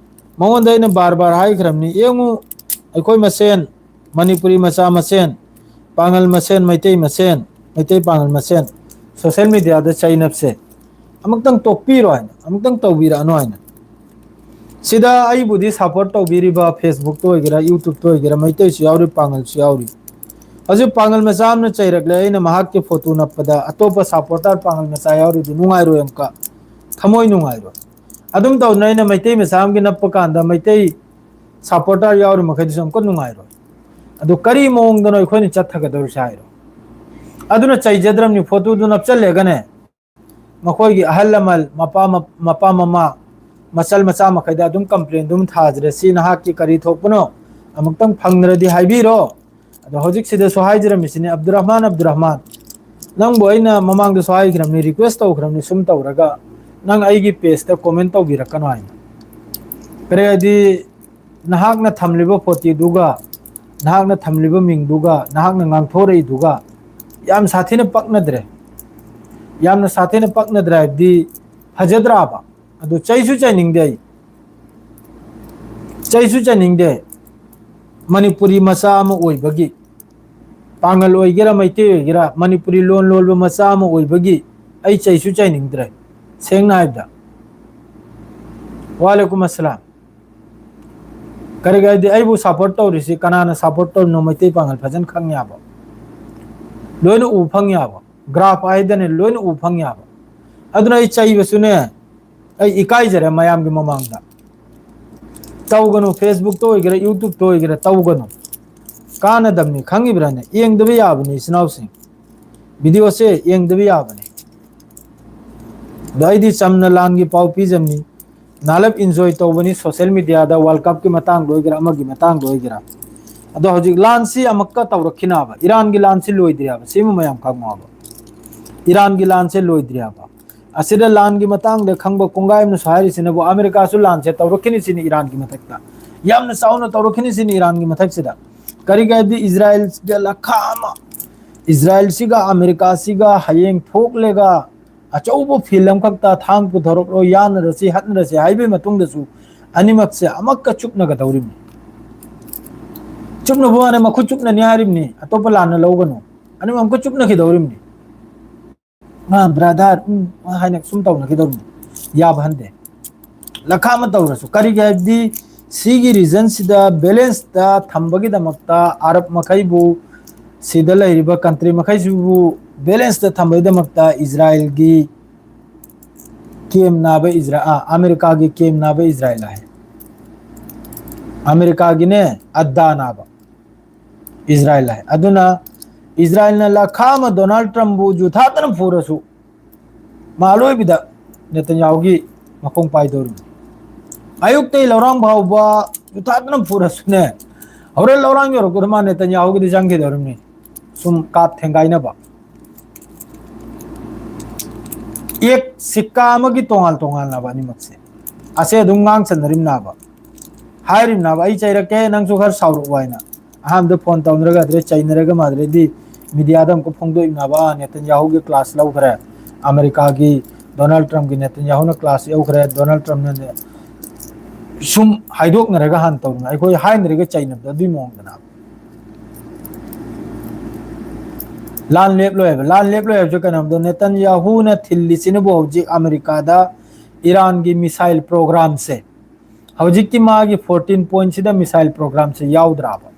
ꯃꯉꯣꯟꯗ ꯑꯩꯅ ꯕꯥꯔ ꯕꯥꯔ ꯍꯥꯏꯈ꯭ꯔꯕꯅꯤ, ꯌꯦꯡꯉꯨ, ꯑꯩꯈꯣꯏ ꯃꯁꯦꯟ, ꯃꯅꯤꯄꯨꯔꯤ ꯃꯆꯥ ꯃꯁꯦꯟ, ꯄꯥꯉꯜ ꯃꯁꯦꯟ, ꯃꯩꯇꯩ ꯃꯁꯦꯟ, ꯃꯩꯇꯩ ꯄꯥꯉꯜ ꯃꯁꯦꯟ ꯁꯣꯁꯦꯜ ꯃꯦꯗꯤꯌꯥꯗ ꯆꯩꯅꯕꯁꯦ ꯑꯃꯨꯛꯇꯪ ꯇꯣꯛꯄꯤꯔꯣ ꯍꯥꯏꯅ, ꯑꯃꯨꯛꯇꯪ ꯇꯧꯕꯤꯔꯛꯑꯅꯨ ꯍꯥꯏꯅ꯫ ꯁꯤꯗ ꯑꯩꯕꯨꯗꯤ ꯁꯄꯣꯔꯠ ꯇꯧꯕꯤꯔꯤꯕ ꯐꯦꯁꯕꯨꯛꯇ ꯑꯣꯏꯒꯦꯔꯥ, ꯌꯨꯇ꯭ꯌꯨꯕꯇ ꯑꯣꯏꯒꯦꯔꯥ, ꯃꯩꯇꯩꯁꯨ ꯌꯥꯎꯔꯤ, ꯄꯥꯉꯜꯁꯨ ꯌꯥꯎꯔꯤ꯫ ꯍꯧꯖꯤꯛ ꯄꯥꯉꯜ ꯃꯆꯥ ꯑꯃꯅ ꯆꯩꯔꯛꯂꯦ, ꯑꯩꯅ ꯃꯍꯥꯛꯀꯤ ꯐꯣꯇꯣ ꯅꯞꯄꯗ ꯑꯇꯣꯞꯄ ꯁꯄꯣꯔꯇꯔ ꯄꯥꯉꯜ ꯃꯆꯥ ꯌꯥꯎꯔꯤꯗꯨ ꯅꯨꯡꯉꯥꯏꯔꯣꯏ ꯑꯃꯨꯛꯀ, ꯊꯃꯣꯏ ꯅꯨꯡꯉꯥꯏꯔꯣꯏ꯫ ꯑꯗꯨꯝ ꯇꯧꯗꯅ ꯑꯩꯅ ꯃꯩꯇꯩ ꯃꯆꯥ ꯑꯃꯒꯤ ꯅꯞꯄ ꯀꯥꯟꯗ ꯃꯩꯇꯩ ꯁꯄꯣꯔꯇꯔ ꯌꯥꯎꯔꯤ ꯃꯈꯩꯗꯨꯁꯨ ꯑꯃꯨꯛꯀ ꯅꯨꯡꯉꯥꯏꯔꯣꯏ꯫ ꯑꯗꯨ ꯀꯔꯤ ꯃꯑꯣꯡꯗꯅꯣ ꯑꯩꯈꯣꯏꯅ ꯆꯠꯊꯒꯗꯧꯔꯤꯁꯦ ꯍꯥꯏꯔꯣ? ꯑꯗꯨꯅ ꯆꯩꯖꯗ꯭ꯔꯕꯅꯤ, ꯐꯣꯇꯣꯗꯨ ꯅꯞꯆꯜꯂꯦꯒꯅꯦ, ꯃꯈꯣꯏꯒꯤ ꯑꯍꯜ ꯂꯃꯟ, ꯃꯄꯥ ꯃ-, ꯃꯄꯥ ꯃꯃꯥ, ꯃꯆꯜ ꯃꯆꯥ ꯃꯈꯩꯗ ꯑꯗꯨꯝ ꯀꯝꯄ꯭ꯂꯦꯟꯗꯨ ꯑꯗꯨꯝ ꯊꯥꯖꯔꯦ꯫ ꯁꯤ ꯅꯍꯥꯛꯀꯤ ꯀꯔꯤ ꯊꯣꯛꯄꯅꯣ? ꯑꯃꯨꯛꯇꯪ ꯐꯪꯗ꯭ꯔꯗꯤ ꯍꯥꯏꯕꯤꯔꯣ꯫ ꯑꯗꯣ ꯍꯧꯖꯤꯛꯁꯤꯗꯁꯨ ꯍꯥꯏꯖꯔꯝꯃꯤꯁꯤꯅꯤ, "ꯑꯕꯗꯨꯔ ꯔꯍꯃꯥꯟ, ꯑꯕꯗꯨꯔ ꯔꯍꯃꯥꯟ, ꯅꯪꯕꯨ ꯑꯩꯅ ꯃꯃꯥꯡꯗꯁꯨ ꯍꯥꯏꯈ꯭ꯔꯕꯅꯤ, ꯔꯤꯀ꯭ꯋꯦꯁ ꯇꯧꯈ꯭ꯔꯕꯅꯤ, ꯁꯨꯝ ꯇꯧꯔꯒ ꯅꯪ ꯑꯩꯒꯤ ꯄꯦꯖꯇ ꯀꯣꯃꯦꯟ ꯇꯧꯕꯤꯔꯛꯀꯅꯣ" ꯍꯥꯏꯅ꯫ ꯀꯔꯤ ꯍꯥꯏꯗꯤ, ꯅꯍꯥꯛꯅ ꯊꯝꯂꯤꯕ ꯐꯣꯇꯣꯗꯨꯒ, ꯅꯍꯥꯛꯅ ꯊꯝꯂꯤꯕ ꯃꯤꯡꯗꯨꯒ, ꯅꯍꯥꯛꯅ ꯉꯥꯡꯊꯣꯔꯛꯏꯗꯨꯒ ꯌꯥꯝ ꯁꯥꯊꯤꯅ ꯄꯛꯅꯗ꯭ꯔꯦ꯫ ꯌꯥꯝꯅ ꯁꯥꯊꯤꯅ ꯄꯛꯅꯗ꯭ꯔꯦ ꯍꯥꯏꯕꯗꯤ ꯐꯖꯗ꯭ꯔꯥꯕ? ꯑꯗꯨ ꯆꯩꯁꯨ ꯆꯩꯅꯤꯡꯗꯦ ꯑꯩ꯫ ꯆꯩꯁꯨ ꯆꯩꯅꯤꯡꯗꯦ꯫ ꯃꯅꯤꯄꯨꯔꯤ ꯃꯆꯥ ꯑꯃ ꯑꯣꯏꯕꯒꯤ, ꯄꯥꯡꯒꯜ ꯑꯣꯏꯒꯦꯔꯥ, ꯃꯩꯇꯩ ꯑꯣꯏꯒꯦꯔꯥ, ꯃꯅꯤꯄꯨꯔꯤ ꯂꯣꯟ ꯂꯣꯟꯕ ꯃꯆꯥ ꯑꯃ ꯑꯣꯏꯕꯒꯤ ꯑꯩ ꯆꯩꯁꯨ ꯆꯩꯅꯤꯡꯗ꯭ꯔꯦ, ꯁꯦꯡꯅ ꯍꯥꯏꯕꯗ꯫ ꯋꯥꯂꯦꯀꯨꯝ ꯑꯁꯂꯥꯝ꯫ ꯀꯔꯤꯒꯤ ꯍꯥꯏꯗꯤ ꯑꯩꯕꯨ ꯁꯞꯄꯣꯔꯠ ꯇꯧꯔꯤꯁꯤ ꯀꯅꯥꯅ ꯁꯞꯄꯣꯔꯠ ꯇꯧꯔꯤꯅꯣ? ꯃꯩꯇꯩ ꯄꯥꯡꯒꯜ ꯐꯖꯅ ꯈꯪ ꯌꯥꯕ, ꯂꯣꯏꯅ ꯎ ꯐꯪ ꯌꯥꯕ, ꯒ꯭ꯔꯥꯐ ꯍꯥꯏꯗꯅ ꯂꯣꯏꯅ ꯎ ꯐꯪ ꯌꯥꯕ꯫ ꯑꯗꯨꯅ ꯑꯩ ꯆꯩꯕꯁꯨꯅꯦ, ꯑꯩ ꯏꯀꯥꯏꯖꯔꯦ ꯃꯌꯥꯝꯒꯤ ꯃꯃꯥꯡꯗ꯫ ꯇꯧꯒꯅꯨ, Facebook-ꯇ ꯑꯣꯏꯒꯦꯔꯥ, YouTube-ꯇ ꯑꯣꯏꯒꯦꯔꯥ, ꯇꯧꯒꯅꯨ꯫ ꯀꯥꯟꯅꯗꯕꯅꯤ, ꯈꯪꯉꯤꯕ꯭ꯔꯥꯅꯦ? ꯌꯦꯡꯗꯕ ꯌꯥꯕꯅꯤ, ꯏꯆꯤꯟ ꯏꯅꯥꯎꯁꯤꯡ꯫ Video-ꯁꯦ ꯌꯦꯡꯗꯕ ꯌꯥꯕꯅꯤ꯫ ꯑꯗꯣ ꯑꯩꯗꯤ ꯆꯝꯅ ꯂꯥꯟꯒꯤ ꯄꯥꯎ ꯄꯤꯖꯕꯅꯤ꯫ ꯅꯥꯂꯞ enjoy ꯇꯧꯕꯅꯤ social media-ꯗ, World Cup-ꯀꯤ ꯃꯇꯥꯡꯗ ꯑꯣꯏꯒꯦꯔꯥ, ꯑꯃꯒꯤ ꯃꯇꯥꯡꯗ ꯑꯣꯏꯒꯦꯔꯥ꯫ ꯑꯗꯣ ꯍꯧꯖꯤꯛ ꯂꯥꯟꯁꯤ ꯑꯃꯨꯛꯀ ꯇꯧꯔꯛꯈꯤꯅꯕ, ꯏꯔꯥꯟꯒꯤ ꯂꯥꯟꯁꯤ ꯂꯣꯏꯗ꯭ꯔꯤꯑꯕ, ꯁꯤꯃ ꯃꯌꯥꯝ ꯈꯪꯉꯣꯕ꯫ ꯏꯔꯥꯟꯒꯤ ꯂꯥꯟꯁꯦ ꯂꯣꯏꯗ꯭ꯔꯤꯑꯕ꯫ ꯑꯁꯤꯗ ꯂꯥꯟꯒꯤ ꯃꯇꯥꯡꯗ ꯈꯪꯕ ꯀꯣꯡꯒꯥꯏ ꯑꯃꯅꯁꯨ ꯍꯥꯏꯔꯤꯁꯤꯅꯕꯨ, ꯑꯃꯦꯔꯤꯀꯥꯁꯨ ꯂꯥꯟꯁꯦ ꯇꯧꯔꯛꯈꯤꯅꯤ ꯁꯤꯅꯤ ꯏꯔꯥꯟꯒꯤ ꯃꯊꯛꯇ, ꯌꯥꯝꯅ ꯆꯥꯎꯅ ꯇꯧꯔꯛꯈꯤꯅꯤ ꯁꯤꯅꯤ ꯏꯔꯥꯟꯒꯤ ꯃꯊꯛꯁꯤꯗ꯫ ꯀꯔꯤꯒꯤ ꯍꯥꯏꯕꯗꯤ ꯏꯖꯔꯥꯏꯜꯒ ꯂꯈꯥ ꯑꯃ, ꯏꯖꯔꯥꯏꯜꯁꯤꯒ ꯑꯃꯦꯔꯤꯀꯥꯁꯤꯒ ꯍꯌꯦꯡ ꯊꯣꯛꯂꯒ ꯑꯆꯧꯕ field ꯑꯃꯈꯛꯇ ꯊꯥꯡ ꯄꯨꯊꯣꯔꯛꯂꯣ, ꯌꯥꯅꯔꯁꯤ, ꯍꯠꯅꯔꯁꯤ ꯍꯥꯏꯕꯒꯤ ꯃꯇꯨꯡꯗꯁꯨ ꯑꯅꯤꯃꯛꯁꯦ ꯑꯃꯛꯀ ꯆꯨꯞꯅꯒꯗꯧꯔꯤꯕꯅꯤ꯫ ꯆꯨꯞꯅꯕ ꯋꯥꯅꯦ, ꯃꯈꯨꯠ ꯆꯨꯞꯅꯅꯤ ꯍꯥꯏꯔꯤꯕꯅꯤ, ꯑꯇꯣꯞꯄ ꯂꯥꯟꯅ ꯂꯧꯒꯅꯨ꯫ ꯑꯅꯤꯃꯛ ꯑꯃꯨꯛꯀ ꯆꯨꯞꯅꯈꯤꯗꯧꯔꯤꯕꯅꯤ꯫ ꯑ, brother, ꯎꯝ, ꯍꯥꯏꯅ ꯁꯨꯝ ꯇꯧꯅꯈꯤꯗꯧꯔꯤꯕꯅꯤ꯫ ꯌꯥꯕ ꯍꯟꯗꯦ꯫ ꯂꯈꯥ ꯑꯃ ꯇꯧꯔꯁꯨ꯫ ꯀꯔꯤꯒꯤ ꯍꯥꯏꯕꯗꯤ ꯁꯤꯒꯤ region-ꯁꯤꯗ balance-ꯇ ꯊꯝꯕꯒꯤꯗꯃꯛꯇ ꯑꯔꯕ ꯃꯈꯩꯕꯨ, ꯁꯤꯗ ꯂꯩꯔꯤꯕ country ꯃꯈꯩꯁꯤꯕꯨ balance-ꯇ ꯊꯝꯕꯒꯤꯗꯃꯛꯇ ꯏꯖꯔꯥꯏꯜꯒꯤ ꯀꯦꯝ ꯅꯥꯕ ꯏꯖꯔꯥ-, ꯑ, ꯑꯃꯦꯔꯤꯀꯥꯒꯤ ꯀꯦꯝ ꯅꯥꯕ ꯏꯖꯔꯥꯏꯜ ꯍꯥꯏ꯫ ꯑꯃꯦꯔꯤꯀꯥꯒꯤꯅꯦ ꯑꯗꯥ ꯅꯥꯕ ꯏꯖꯔꯥꯏꯜ ꯍꯥꯏ꯫ ꯑꯗꯨꯅ ꯏꯖꯔꯥꯏꯜꯅ ꯂꯈꯥ ꯑꯃ ꯗꯣꯅꯥꯜꯗ ꯇ꯭ꯔꯝꯞꯕꯨ ꯖꯨꯊꯥꯗꯅ ꯐꯨꯔꯁꯨ, ꯃꯥ ꯑꯂꯣꯏꯕꯗ ꯅꯦꯇꯟꯌꯥꯍꯨꯒꯤ ꯃꯈꯣꯡ ꯄꯥꯏꯗꯧꯔꯤꯕꯅꯤ꯫ ꯑꯌꯨꯛꯇꯩ ꯂꯧꯔꯥꯡ ꯐꯥꯎꯕ ꯖꯨꯊꯥꯗꯅ ꯐꯨꯔꯁꯨꯅꯦ, ꯍꯣꯔꯦꯟ ꯂꯧꯔꯥꯡ ꯌꯧꯔꯛꯄꯗ ꯃꯥ ꯅꯦꯇꯟꯌꯥꯍꯨꯒꯤꯗꯤ ꯆꯪꯈꯤꯗꯧꯔꯤꯕꯅꯤ꯫ ꯁꯨꯝ ꯀꯥꯞ ꯊꯦꯡꯒꯥꯏꯅꯕ꯫ ꯑꯦꯛ ꯁꯤꯛꯀꯥ ꯑꯃꯒꯤ ꯇꯣꯉꯥꯟ ꯇꯣꯉꯥꯟꯂꯕ ꯑꯅꯤꯃꯛꯁꯦ꯫ ꯑꯁꯦ ꯑꯗꯨꯝ ꯉꯥꯡ ꯁꯟꯅꯔꯤꯝꯅꯥꯕ꯫ ꯍꯥꯏꯔꯤꯝꯅꯥꯕ, "ꯑꯩ ꯆꯩꯔꯛꯀꯦ, ꯅꯪꯁꯨ ꯈꯔ ꯁꯥꯎꯔꯛꯑꯣ" ꯍꯥꯏꯅ꯫ ꯑꯍꯥꯟꯕꯗ phone ꯇꯧꯅꯔꯒ, ꯑꯗꯨꯗꯩ ꯆꯩꯅꯔꯒ, ꯃꯥꯗꯨꯗꯩꯗꯤ media-ꯗ ꯑꯃꯨꯛꯀ ꯐꯣꯡꯗꯣꯛꯏꯝꯅꯥꯕ, "ꯑꯥ, ꯅꯦꯇꯟꯌꯥꯍꯨꯒꯤ class ꯂꯧꯈ꯭ꯔꯦ, ꯑꯃꯦꯔꯤꯀꯥꯒꯤ ꯗꯣꯅꯥꯜꯗ ꯇ꯭ꯔꯝꯞꯀꯤ ꯅꯦꯇꯟꯌꯥꯍꯨꯅ ꯀ꯭ꯂꯥꯁ ꯌꯧꯈ꯭ꯔꯦ, ꯗꯣꯅꯥꯜꯗ ꯇ꯭ꯔꯝꯞꯅ ꯁꯨꯝ ꯍꯥꯏꯗꯣꯛꯅꯔꯒ ꯍꯥꯟꯅ ꯇꯧꯔꯤꯉꯩ, ꯑꯩꯈꯣꯏ ꯍꯥꯏꯅꯔꯒ ꯆꯩꯅꯕꯗꯣ ꯑꯗꯨꯒꯤ ꯃꯑꯣꯡꯗꯅ꯫ ꯂꯥꯟ ꯂꯦꯞꯂꯣꯏ ꯍꯥꯏꯕ, ꯂꯥꯟ ꯂꯦꯞꯂꯣꯏ ꯍꯥꯏꯕꯁꯦ ꯀꯩꯅꯣꯝꯗ, ꯅꯦꯇꯟꯌꯥꯍꯨꯅ ꯊꯤꯜꯂꯤꯁꯤꯅꯕꯨ ꯍꯧꯖꯤꯛ ꯑꯃꯦꯔꯤꯀꯥꯗ ꯏꯔꯥꯟꯒꯤ ꯃꯤꯁꯥꯏꯜ ꯄ꯭ꯔꯣꯒ꯭ꯔꯥꯝꯁꯦ ꯍꯧꯖꯤꯛꯀꯤ ꯃꯥꯒꯤ ꯐꯣꯔꯇꯤꯟ ꯄꯣꯏꯟꯁꯤꯗ ꯃꯤꯁꯥꯏꯜ ꯄ꯭ꯔꯣꯒ꯭ꯔꯥꯝꯁꯦ ꯌꯥꯎꯗ꯭ꯔꯥꯕ?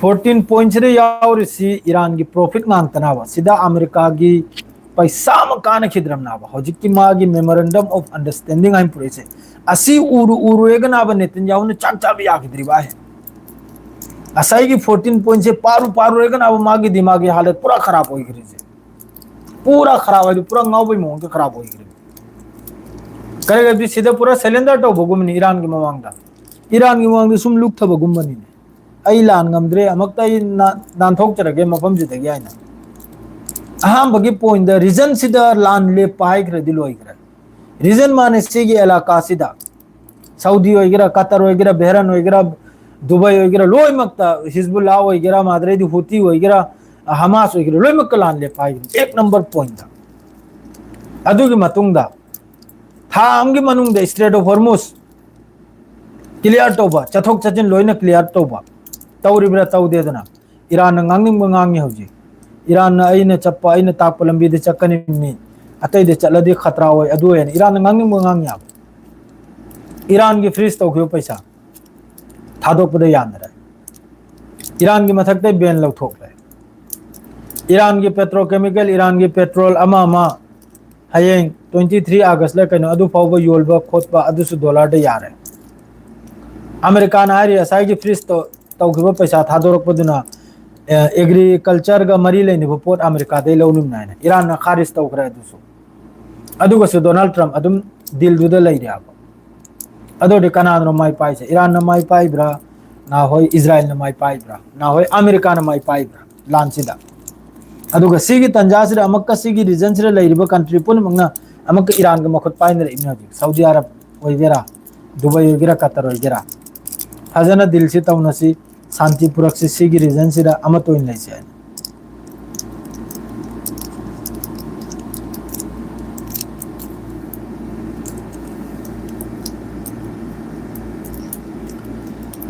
ꯐꯣꯔꯇꯤꯟ ꯄꯣꯏꯟꯁꯤꯗ ꯌꯥꯎꯔꯤꯁꯤ ꯏꯔꯥꯟꯒꯤ ꯄ꯭ꯔꯣꯐꯤꯠ ꯉꯥꯛꯇꯅꯕ, ꯁꯤꯗ ꯑꯃꯦꯔꯤꯀꯥꯒꯤ ꯄꯩꯁꯥ ꯑꯃ ꯀꯥꯟꯅꯈꯤꯗ꯭ꯔꯕꯅꯕ? ꯍꯧꯖꯤꯛꯀꯤ ꯃꯥꯒꯤ memorandum of understanding ꯍꯥꯏꯅ ꯄꯨꯔꯛꯏꯁꯦ, ꯑꯁꯤ ꯎꯔꯨ ꯎꯔꯨꯔꯒꯅꯕ ꯅꯦꯇꯟꯌꯥꯍꯨꯅ ꯆꯥꯛ ꯆꯥꯕ ꯌꯥꯈꯤꯗ꯭ꯔꯤꯕ ꯑꯩ? ꯉꯁꯥꯏꯒꯤ ꯐꯣꯔꯇꯤꯟ ꯄꯣꯏꯟꯁꯦ ꯄꯥꯔꯨ ꯄꯥꯔꯨꯔꯒꯅꯕ ꯃꯥꯒꯤ ꯗꯤꯃꯥꯒꯤ ꯍꯥꯂꯠ ꯄꯨꯔꯥ ꯈꯔꯥꯞ ꯑꯣꯏꯈ꯭ꯔꯤꯁꯦ꯫ ꯄꯨꯔꯥ ꯈꯔꯥꯞ ꯍꯥꯏꯗꯤ ꯄꯨꯔꯥ ꯉꯥꯎꯕꯩ ꯃꯑꯣꯡꯗ ꯈꯔꯥꯞ ꯑꯣꯏꯈ꯭ꯔꯦ꯫ ꯀꯔꯤꯒꯤꯗꯤ ꯁꯤꯗ ꯄꯨꯔꯥ ꯁꯦꯂꯦꯟꯗꯔ ꯇꯧꯕꯒꯨꯝꯕꯅꯤ ꯏꯔꯥꯟꯒꯤ ꯃꯃꯥꯡꯗ, ꯏꯔꯥꯟꯒꯤ ꯃꯃꯥꯡꯗ ꯁꯨꯝ ꯂꯨꯞꯊꯕꯒꯨꯝꯕꯅꯤꯅꯦ꯫ ꯑꯩ ꯂꯥꯟ ꯉꯝꯗ꯭ꯔꯦ, ꯑꯃꯨꯛꯇ ꯑꯩ ꯅꯥ-, ꯅꯥꯟꯊꯣꯛꯆꯔꯒꯦ ꯃꯐꯝꯁꯤꯗꯒꯤ ꯍꯥꯏꯅ꯫ ꯑꯍꯥꯟꯕꯒꯤ ꯄꯣꯏꯟꯗ ꯔꯤꯖꯟꯁꯤꯗ ꯂꯥꯟ ꯂꯦꯞꯄ ꯍꯥꯏꯈ꯭ꯔꯗꯤ ꯂꯣꯏꯈ꯭ꯔꯦ꯫ ꯔꯤꯖꯟ ꯃꯥꯅꯦ ꯁꯤꯒꯤ ꯑꯦꯂꯥꯀꯥꯁꯤꯗ, ꯁꯥꯎꯗꯤ ꯑꯣꯏꯒꯦꯔꯥ, ꯀꯇꯔ ꯑꯣꯏꯒꯦꯔꯥ, ꯕꯦꯍꯔꯟ ꯑꯣꯏꯒꯦꯔꯥ, ꯗꯨꯕꯥꯏ ꯑꯣꯏꯒꯦꯔꯥ, ꯂꯣꯏꯅꯃꯛꯇ ꯍꯤꯖꯕꯨꯜꯂꯥ ꯑꯣꯏꯒꯦꯔꯥ, ꯃꯥꯗ꯭ꯔꯩꯗꯤ ꯍꯨꯇꯤ ꯑꯣꯏꯒꯦꯔꯥ, ꯍꯃꯥꯁ ꯑꯣꯏꯒꯦꯔꯥ, ꯂꯣꯏꯅꯃꯛꯀ ꯂꯥꯟ ꯂꯦꯞꯄ ꯍꯥꯏꯈ꯭ꯔꯦ ꯑꯦꯛ ꯅꯝꯕꯔ ꯄꯣꯏꯟꯗ꯫ ꯑꯗꯨꯒꯤ ꯃꯇꯨꯡꯗ ꯊꯥ ꯑꯃꯒꯤ ꯃꯅꯨꯡꯗ ꯏꯁꯇ꯭ꯔꯦꯠ ꯑꯣꯐ ꯍꯣꯔꯃꯨꯁ ꯀ꯭ꯂꯤꯌꯥꯔ ꯇꯧꯕ, ꯆꯠꯊꯣꯛ ꯆꯠꯁꯤꯟ ꯂꯣꯏꯅ ꯀ꯭ꯂꯤꯌꯥꯔ ꯇꯧꯕ, ꯇꯧꯔꯤꯕ꯭ꯔꯥ ꯇꯧꯗꯦꯗꯅ? ꯏꯔꯥꯟꯅ ꯉꯥꯡꯅꯤꯡꯕ ꯉꯥꯡꯉꯤ ꯍꯧꯖꯤꯛ꯫ ꯏꯔꯥꯟꯅ ꯑꯩꯅ ꯆꯠꯄ, ꯑꯩꯅ ꯇꯥꯛꯄ ꯂꯝꯕꯤꯗ ꯆꯠꯀꯅꯤ ꯃꯤ, ꯑꯇꯩꯗ ꯆꯠꯂꯗꯤ ꯈꯇ꯭ꯔꯥ ꯑꯣꯏ, ꯑꯗꯨ ꯑꯣꯏꯅ ꯏꯔꯥꯟꯅ ꯉꯥꯡꯅꯤꯡꯕ ꯉꯥꯡꯉꯤ ꯍꯥꯏꯕ꯫ ꯏꯔꯥꯟꯒꯤ ꯐ꯭ꯔꯤꯖ ꯇꯧꯈꯤꯕ ꯄꯩꯁꯥ ꯊꯥꯗꯣꯛꯄꯗ ꯌꯥꯅꯔꯦ꯫ ꯏꯔꯥꯟꯒꯤ ꯃꯊꯛꯇ ꯕꯦꯟ ꯂꯧꯊꯣꯛꯂꯦ꯫ ꯏꯔꯥꯟꯒꯤ ꯄꯦꯇ꯭ꯔꯣꯀꯦꯃꯤꯀꯦꯜ, ꯏꯔꯥꯟꯒꯤ ꯄꯦꯇ꯭ꯔꯣꯜ ꯑꯃ ꯑꯃ ꯍꯌꯦꯡ ꯇ꯭ꯋꯦꯟꯇꯤ ꯊ꯭ꯔꯤ ꯑꯥꯒꯁꯂ ꯀꯩꯅꯣ ꯑꯗꯨ ꯐꯥꯎꯕ ꯌꯣꯟꯕ ꯈꯣꯠꯄ ꯑꯗꯨꯁꯨ ꯗꯣꯂꯔꯗ ꯌꯥꯔꯦ꯫ ꯑꯃꯦꯔꯤꯀꯥꯅ ꯍꯥꯏꯔꯤ ꯉꯁꯥꯏꯒꯤ ꯐ꯭ꯔꯤꯖꯇꯣ ꯇꯧꯈꯤꯕ ꯄꯩꯁꯥ ꯊꯥꯗꯣꯔꯛꯄꯗꯨꯅ, ꯑꯦ, ꯑꯦꯒ꯭ꯔꯤꯀꯜꯆꯔꯒ ꯃꯔꯤ ꯂꯩꯅꯕ ꯄꯣꯠ ꯑꯃꯦꯔꯤꯀꯥꯗꯩ ꯂꯧꯅꯤꯡꯅ ꯍꯥꯏꯅ ꯏꯔꯥꯟꯅ ꯈꯥꯔꯤꯖ ꯇꯧꯈ꯭ꯔꯦ ꯑꯗꯨꯁꯨ꯫ ꯑꯗꯨꯒꯁꯨ ꯗꯣꯅꯥꯜꯗ ꯇ꯭ꯔꯝꯞ ꯑꯗꯨꯝ ꯗꯤꯜꯗꯨꯗ ꯂꯩꯔꯦ ꯍꯥꯏꯕ꯫ ꯑꯗꯨ ꯑꯣꯏꯔꯗꯤ ꯀꯅꯥꯅꯣ ꯃꯥꯏ ꯄꯥꯛꯏꯁꯦ? ꯏꯔꯥꯟꯅ ꯃꯥꯏ ꯄꯥꯛꯏꯕ꯭ꯔꯥ? ꯅꯍꯥꯟꯈꯣꯏ ꯏꯖꯔꯥꯏꯜꯅ ꯃꯥꯏ ꯄꯥꯛꯏꯕ꯭ꯔꯥ? ꯅꯍꯥꯟꯈꯣꯏ ꯑꯃꯦꯔꯤꯀꯥꯅ ꯃꯥꯏ ꯄꯥꯛꯏꯕ꯭ꯔꯥ ꯂꯥꯟꯁꯤꯗ? ꯑꯗꯨꯒ ꯁꯤꯒꯤ ꯇꯥꯟꯖꯥꯁꯤꯗ ꯑꯃꯨꯛꯀ ꯁꯤꯒꯤ ꯔꯤꯖꯟꯁꯤꯗ ꯂꯩꯔꯤꯕ ꯀꯟꯇ꯭ꯔꯤ ꯄꯨꯝꯅꯃꯛꯅ ꯑꯃꯨꯛꯀ ꯏꯔꯥꯟꯒ ꯃꯈꯨꯠ ꯄꯥꯏꯅꯔꯛꯏꯕꯅꯤ ꯍꯧꯖꯤꯛ꯫ ꯁꯥꯎꯗꯤ ꯑꯔꯕ ꯑꯣꯏꯒꯦꯔꯥ, ꯗꯨꯕꯥꯏ ꯑꯣꯏꯒꯦꯔꯥ, ꯀꯇꯔ ꯑꯣꯏꯒꯦꯔꯥ, ꯐꯖꯅ ꯗꯤꯜꯁꯤ ꯇꯧꯅꯁꯤ, ꯁꯥꯟꯇꯤ ꯄꯨꯔꯛꯁꯤ, ꯁꯤꯒꯤ ꯔꯤꯖꯟꯁꯤꯗ ꯑꯃꯠꯇ ꯑꯣꯏꯅ ꯂꯩꯁꯤ ꯍꯥꯏꯅ꯫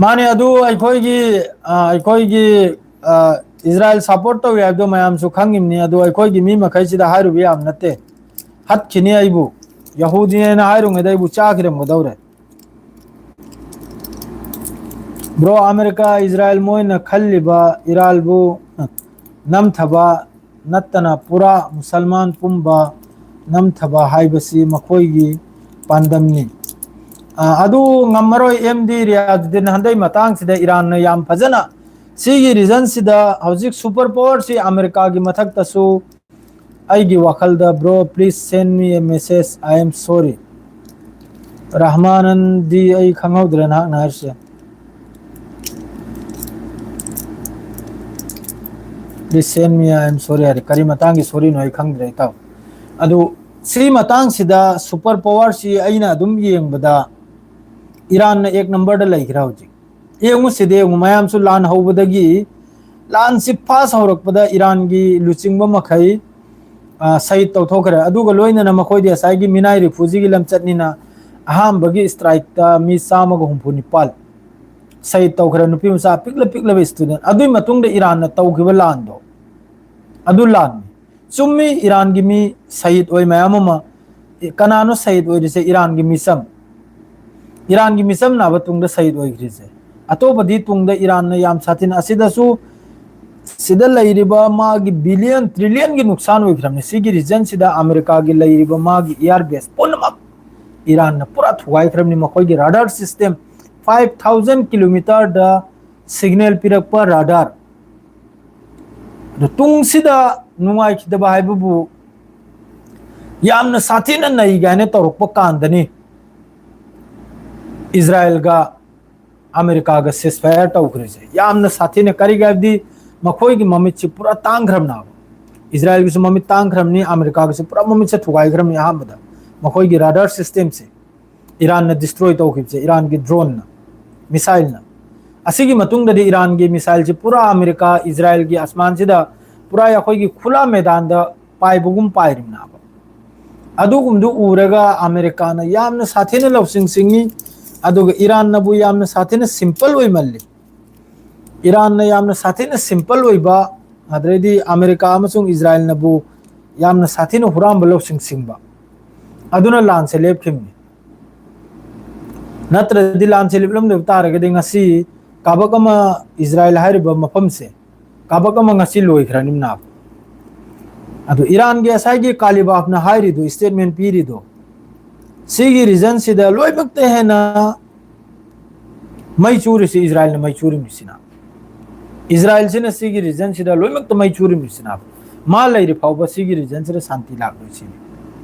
ꯃꯥꯅꯦ, ꯑꯗꯨ ꯑꯩꯈꯣꯏꯒꯤ, ꯑ, ꯑꯩꯈꯣꯏꯒꯤ, ꯑ, ꯏꯖꯔꯥꯏꯜ ꯁꯄꯣꯔꯠ ꯇꯧꯏ ꯍꯥꯏꯕꯗꯣ ꯃꯌꯥꯝꯁꯨ ꯈꯪꯉꯤꯕꯅꯤ꯫ ꯑꯗꯨ ꯑꯩꯈꯣꯏꯒꯤ ꯃꯤ ꯃꯈꯩꯁꯤꯗ ꯍꯥꯏꯔꯨꯕ ꯌꯥꯝ ꯅꯠꯇꯦ꯫ ꯍꯠꯈꯤꯅꯤ ꯑꯩꯕꯨ꯫ ꯌꯍꯨꯗꯤꯅꯦꯅ ꯍꯥꯏꯔꯨꯉꯩꯗ ꯑꯩꯕꯨ ꯆꯥꯈꯤꯔꯝꯒꯗꯧꯔꯦ꯫ ꯕ꯭ꯔꯣ, ꯑꯃꯦꯔꯤꯀꯥ, ꯏꯖꯔꯥꯏꯜ ꯃꯣꯏꯅ ꯈꯜꯂꯤꯕ ꯏꯔꯥꯜꯕꯨ ꯅꯝꯊꯕ ꯅꯠꯇꯅ ꯄꯨꯔꯥ ꯃꯨꯁꯜꯃꯥꯟ ꯄꯨꯝꯕ ꯅꯝꯊꯕ ꯍꯥꯏꯕꯁꯤ ꯃꯈꯣꯏꯒꯤ ꯄꯥꯟꯗꯝꯅꯤ꯫ ꯑ, ꯑꯗꯨ ꯉꯝꯃꯔꯣꯏ꯫ ꯑꯦꯝ ꯗꯤ ꯔꯤꯌꯥꯖꯨꯗꯤꯟ, ꯍꯟꯗꯛ ꯃꯇꯥꯡꯁꯤꯗ ꯏꯔꯥꯟꯅ ꯌꯥꯝ ꯐꯖꯅ, ꯁꯤꯒꯤ ꯔꯤꯖꯟꯁꯤꯗ ꯍꯧꯖꯤꯛ ꯁꯨꯄꯔ ꯄꯋꯥꯔꯁꯤ ꯑꯃꯦꯔꯤꯀꯥꯒꯤ ꯃꯊꯛꯇꯁꯨ ꯑꯩꯒꯤ ꯋꯥꯈꯜꯗ, bro, please send me a message, I am sorry꯫ ꯔꯍꯃꯥꯅꯟꯗꯤ ꯑꯩ ꯈꯪꯍꯧꯗ꯭ꯔꯦ ꯅꯍꯥꯛꯅ ꯍꯥꯏꯔꯤꯁꯦ꯫ Please send me, I am sorry ꯍꯥꯏꯔꯦ꯫ ꯀꯔꯤ ꯃꯇꯥꯡꯒꯤ ꯁꯣꯔꯤꯅꯣ ꯑꯩ ꯈꯪꯗ꯭ꯔꯦ, ꯏꯇꯥꯎ꯫ ꯑꯗꯨ ꯁꯤ ꯃꯇꯥꯡꯁꯤꯗ ꯁꯨꯄꯔ ꯄꯋꯥꯔꯁꯤ ꯑꯩꯅ ꯑꯗꯨꯝ ꯌꯦꯡꯕꯗ ꯏꯔꯥꯟꯅ ꯑꯦꯛ ꯅꯝꯕꯔꯗ ꯂꯩꯈ꯭ꯔꯦ ꯍꯧꯖꯤꯛ꯫ ꯌꯦꯡꯉꯨ ꯁꯤꯗ, ꯌꯦꯡꯉꯨ, ꯃꯌꯥꯝꯁꯨ ꯂꯥꯟ ꯍꯧꯕꯗꯒꯤ, ꯂꯥꯟꯁꯤ ꯐꯥꯁ ꯍꯧꯔꯛꯄꯗ ꯏꯔꯥꯟꯒꯤ ꯂꯨꯆꯤꯡꯕ ꯃꯈꯩ, ꯑ, ꯁꯍꯤꯗ ꯇꯧꯊꯣꯛꯈ꯭ꯔꯦ꯫ ꯑꯗꯨꯒ ꯂꯣꯏꯅꯅ ꯃꯈꯣꯏꯗꯤ ꯉꯁꯥꯏꯒꯤ ꯃꯤꯅꯥꯏ ꯔꯤꯐ꯭ꯌꯨꯖꯤꯒꯤ ꯂꯝꯆꯠꯅꯤꯅ ꯑꯍꯥꯟꯕꯒꯤ ꯁꯇ꯭ꯔꯥꯏꯛꯇ ꯃꯤ ꯆꯥꯝꯃꯒ ꯍꯨꯝꯐꯨ ꯅꯤꯄꯥꯜ ꯁꯍꯤꯗ ꯇꯧꯈ꯭ꯔꯦ, ꯅꯨꯄꯤ ꯃꯆꯥ ꯄꯤꯛꯂ ꯄꯤꯛꯂꯕ ꯁ꯭ꯇꯨꯗꯦꯟ꯫ ꯑꯗꯨꯒꯤ ꯃꯇꯨꯡꯗ ꯏꯔꯥꯟꯅ ꯇꯧꯈꯤꯕ ꯂꯥꯟꯗꯣ, ꯑꯗꯨ ꯂꯥꯟꯅꯤ꯫ ꯆꯨꯝꯃꯤ, ꯏꯔꯥꯟꯒꯤ ꯃꯤ ꯁꯍꯤꯗ ꯑꯣꯏ ꯃꯌꯥꯝ ꯑꯃ꯫ ꯀꯅꯥꯅꯣ ꯁꯍꯤꯗ ꯑꯣꯏꯔꯤꯁꯦ? ꯏꯔꯥꯟꯒꯤ ꯃꯤꯆꯝ꯫ ꯏꯔꯥꯟꯒꯤ ꯃꯤꯆꯝ ꯅꯥꯕ ꯇꯨꯡꯗ ꯁꯍꯤꯗ ꯑꯣꯏꯈ꯭ꯔꯤꯁꯦ꯫ ꯑꯇꯣꯞꯄꯗꯤ ꯇꯨꯡꯗ ꯏꯔꯥꯟꯅ ꯌꯥꯝ ꯁꯥꯊꯤꯅ, ꯑꯁꯤꯗꯁꯨ ꯁꯤꯗ ꯂꯩꯔꯤꯕ ꯃꯥꯒꯤ ꯕꯤꯂꯤꯌꯟ, ꯇ꯭ꯔꯤꯂꯤꯌꯟꯒꯤ ꯅꯨꯡꯁꯥꯟ ꯑꯣꯏꯈ꯭ꯔꯕꯅꯤ꯫ ꯁꯤꯒꯤ ꯔꯤꯖꯟꯁꯤꯗ ꯑꯃꯦꯔꯤꯀꯥꯒꯤ ꯂꯩꯔꯤꯕ ꯃꯥꯒꯤ ꯏꯌꯥꯔ ꯕꯦꯁ ꯄꯨꯝꯅꯃꯛ ꯏꯔꯥꯟꯅ ꯄꯨꯔꯥ ꯊꯨꯒꯥꯏꯈ꯭ꯔꯕꯅꯤ꯫ ꯃꯈꯣꯏꯒꯤ radar system, five thousand ꯀꯤꯂꯣꯃꯤꯇꯔꯗ signal ꯄꯤꯔꯛꯄ ꯔꯥꯗꯥꯔ꯫ ꯑꯗꯣ ꯇꯨꯡꯁꯤꯗ ꯅꯨꯡꯉꯥꯏꯈꯤꯗꯕ ꯍꯥꯏꯕꯕꯨ, ꯌꯥꯝꯅ ꯁꯥꯊꯤꯅ ꯅꯩ ꯀꯥꯏꯅ ꯇꯧꯔꯛꯄ ꯀꯥꯟꯗꯅꯤ ꯏꯖꯔꯥꯏꯜꯒ ꯑꯃꯦꯔꯤꯀꯥꯒ ꯁꯤꯁꯐꯥꯌꯔ ꯇꯧꯈ꯭ꯔꯤꯁꯦ꯫ ꯌꯥꯝꯅ ꯁꯥꯊꯤꯅ, ꯀꯔꯤꯒꯤ ꯍꯥꯏꯕꯗꯤ ꯃꯈꯣꯏꯒꯤ ꯃꯃꯤꯠꯁꯤ ꯄꯨꯔꯥ ꯇꯥꯡꯈ꯭ꯔꯕꯅꯦꯕ꯫ ꯏꯖꯔꯥꯏꯜꯒꯤꯁꯨ ꯃꯃꯤꯠ ꯇꯥꯡꯈ꯭ꯔꯕꯅꯤ, ꯑꯃꯦꯔꯤꯀꯥꯒꯤꯁꯨ ꯄꯨꯔꯥ ꯃꯃꯤꯠꯁꯦ ꯊꯨꯒꯥꯏꯈ꯭ꯔꯕꯅꯤ꯫ ꯑꯍꯥꯟꯕꯗ ꯃꯈꯣꯏꯒꯤ ꯔꯥꯗꯥꯔ ꯁꯤꯁꯇꯦꯝꯁꯦ ꯏꯔꯥꯟꯅ ꯗꯤꯁꯇ꯭ꯔꯣꯏ ꯇꯧꯈꯤꯕꯁꯦ, ꯏꯔꯥꯟꯒꯤ ꯗ꯭ꯔꯣꯟꯅ, ꯃꯤꯁꯥꯏꯜꯅ꯫ ꯑꯁꯤꯒꯤ ꯃꯇꯨꯡꯗꯗꯤ ꯏꯔꯥꯟꯒꯤ ꯃꯤꯁꯥꯏꯜꯁꯤ ꯄꯨꯔꯥ ꯑꯃꯦꯔꯤꯀꯥ, ꯏꯖꯔꯥꯏꯜꯒꯤ ꯑꯁꯃꯥꯟꯁꯤꯗ ꯄꯨꯔꯥ ꯑꯩꯈꯣꯏꯒꯤ ꯈꯨꯂꯥ ꯃꯦꯗꯥꯟꯗ ꯄꯥꯏꯕꯒꯨꯝ ꯄꯥꯏꯔꯤꯕꯅꯦꯕ꯫ ꯑꯗꯨꯒꯨꯝꯗꯨ ꯎꯔꯒ ꯑꯃꯦꯔꯤꯀꯥꯅ ꯌꯥꯝꯅ ꯁꯥꯊꯤꯅ ꯂꯧꯁꯤꯡ ꯁꯤꯡꯉꯤ꯫ ꯑꯗꯨꯒ ꯏꯔꯥꯟꯅꯕꯨ ꯌꯥꯝꯅ ꯁꯥꯊꯤꯅ simple ꯑꯣꯏꯃꯜꯂꯤ꯫ ꯏꯔꯥꯟꯅ ꯌꯥꯝꯅ ꯁꯥꯊꯤꯅ simple ꯑꯣꯏꯕ, ꯑꯗꯩꯗꯤ ꯑꯃꯦꯔꯤꯀꯥ ꯑꯃꯁꯨꯡ ꯏꯖꯔꯥꯏꯜꯅꯕꯨ ꯌꯥꯝꯅ ꯁꯥꯊꯤꯅ ꯍꯨꯔꯥꯟꯕ ꯂꯧꯁꯤꯡ ꯁꯤꯡꯕ, ꯑꯗꯨꯅ ꯂꯥꯟꯁꯦ ꯂꯦꯞꯈꯤꯕꯅꯤ꯫ ꯅꯠꯇ꯭ꯔꯗꯤ ꯂꯥꯟꯁꯦ ꯂꯦꯞꯂꯝꯗꯕ ꯇꯥꯔꯒꯗꯤ ꯉꯁꯤ ꯀꯥꯕꯛ ꯑꯃ, ꯏꯖꯔꯥꯏꯜ ꯍꯥꯏꯔꯤꯕ ꯃꯐꯝꯁꯦ, ꯀꯥꯕꯛ ꯑꯃ ꯉꯁꯤ ꯂꯣꯏꯈ꯭ꯔꯅꯤꯅ꯫ ꯑꯗꯣ ꯏꯔꯥꯟꯒꯤ ꯉꯁꯥꯏꯒꯤ ꯀꯥꯂꯤꯕꯥꯐꯅ ꯍꯥꯏꯔꯤꯗꯣ, statement ꯄꯤꯔꯤꯗꯣ, ꯁꯤꯒꯤ regionꯁꯤꯗ ꯂꯣꯏꯅꯃꯛꯇ ꯍꯦꯟꯅ ꯃꯩ ꯆꯨꯔꯤꯁꯤ ꯏꯖꯔꯥꯏꯜꯅ ꯃꯩ ꯆꯨꯔꯤꯃꯤꯁꯤꯅ꯫ ꯏꯖꯔꯥꯏꯜꯁꯤꯅ ꯁꯤꯒꯤ regionꯁꯤꯗ ꯂꯣꯏꯅꯃꯛꯇ ꯃꯩ ꯆꯨꯔꯤꯃꯤꯁꯤꯅ꯫ ꯃꯥ ꯂꯩꯔꯤ ꯐꯥꯎꯕ ꯁꯤꯒꯤ regionꯁꯤꯗ ꯁꯥꯟꯇꯤ ꯂꯥꯛꯂꯣꯏ ꯁꯤꯅꯤ꯫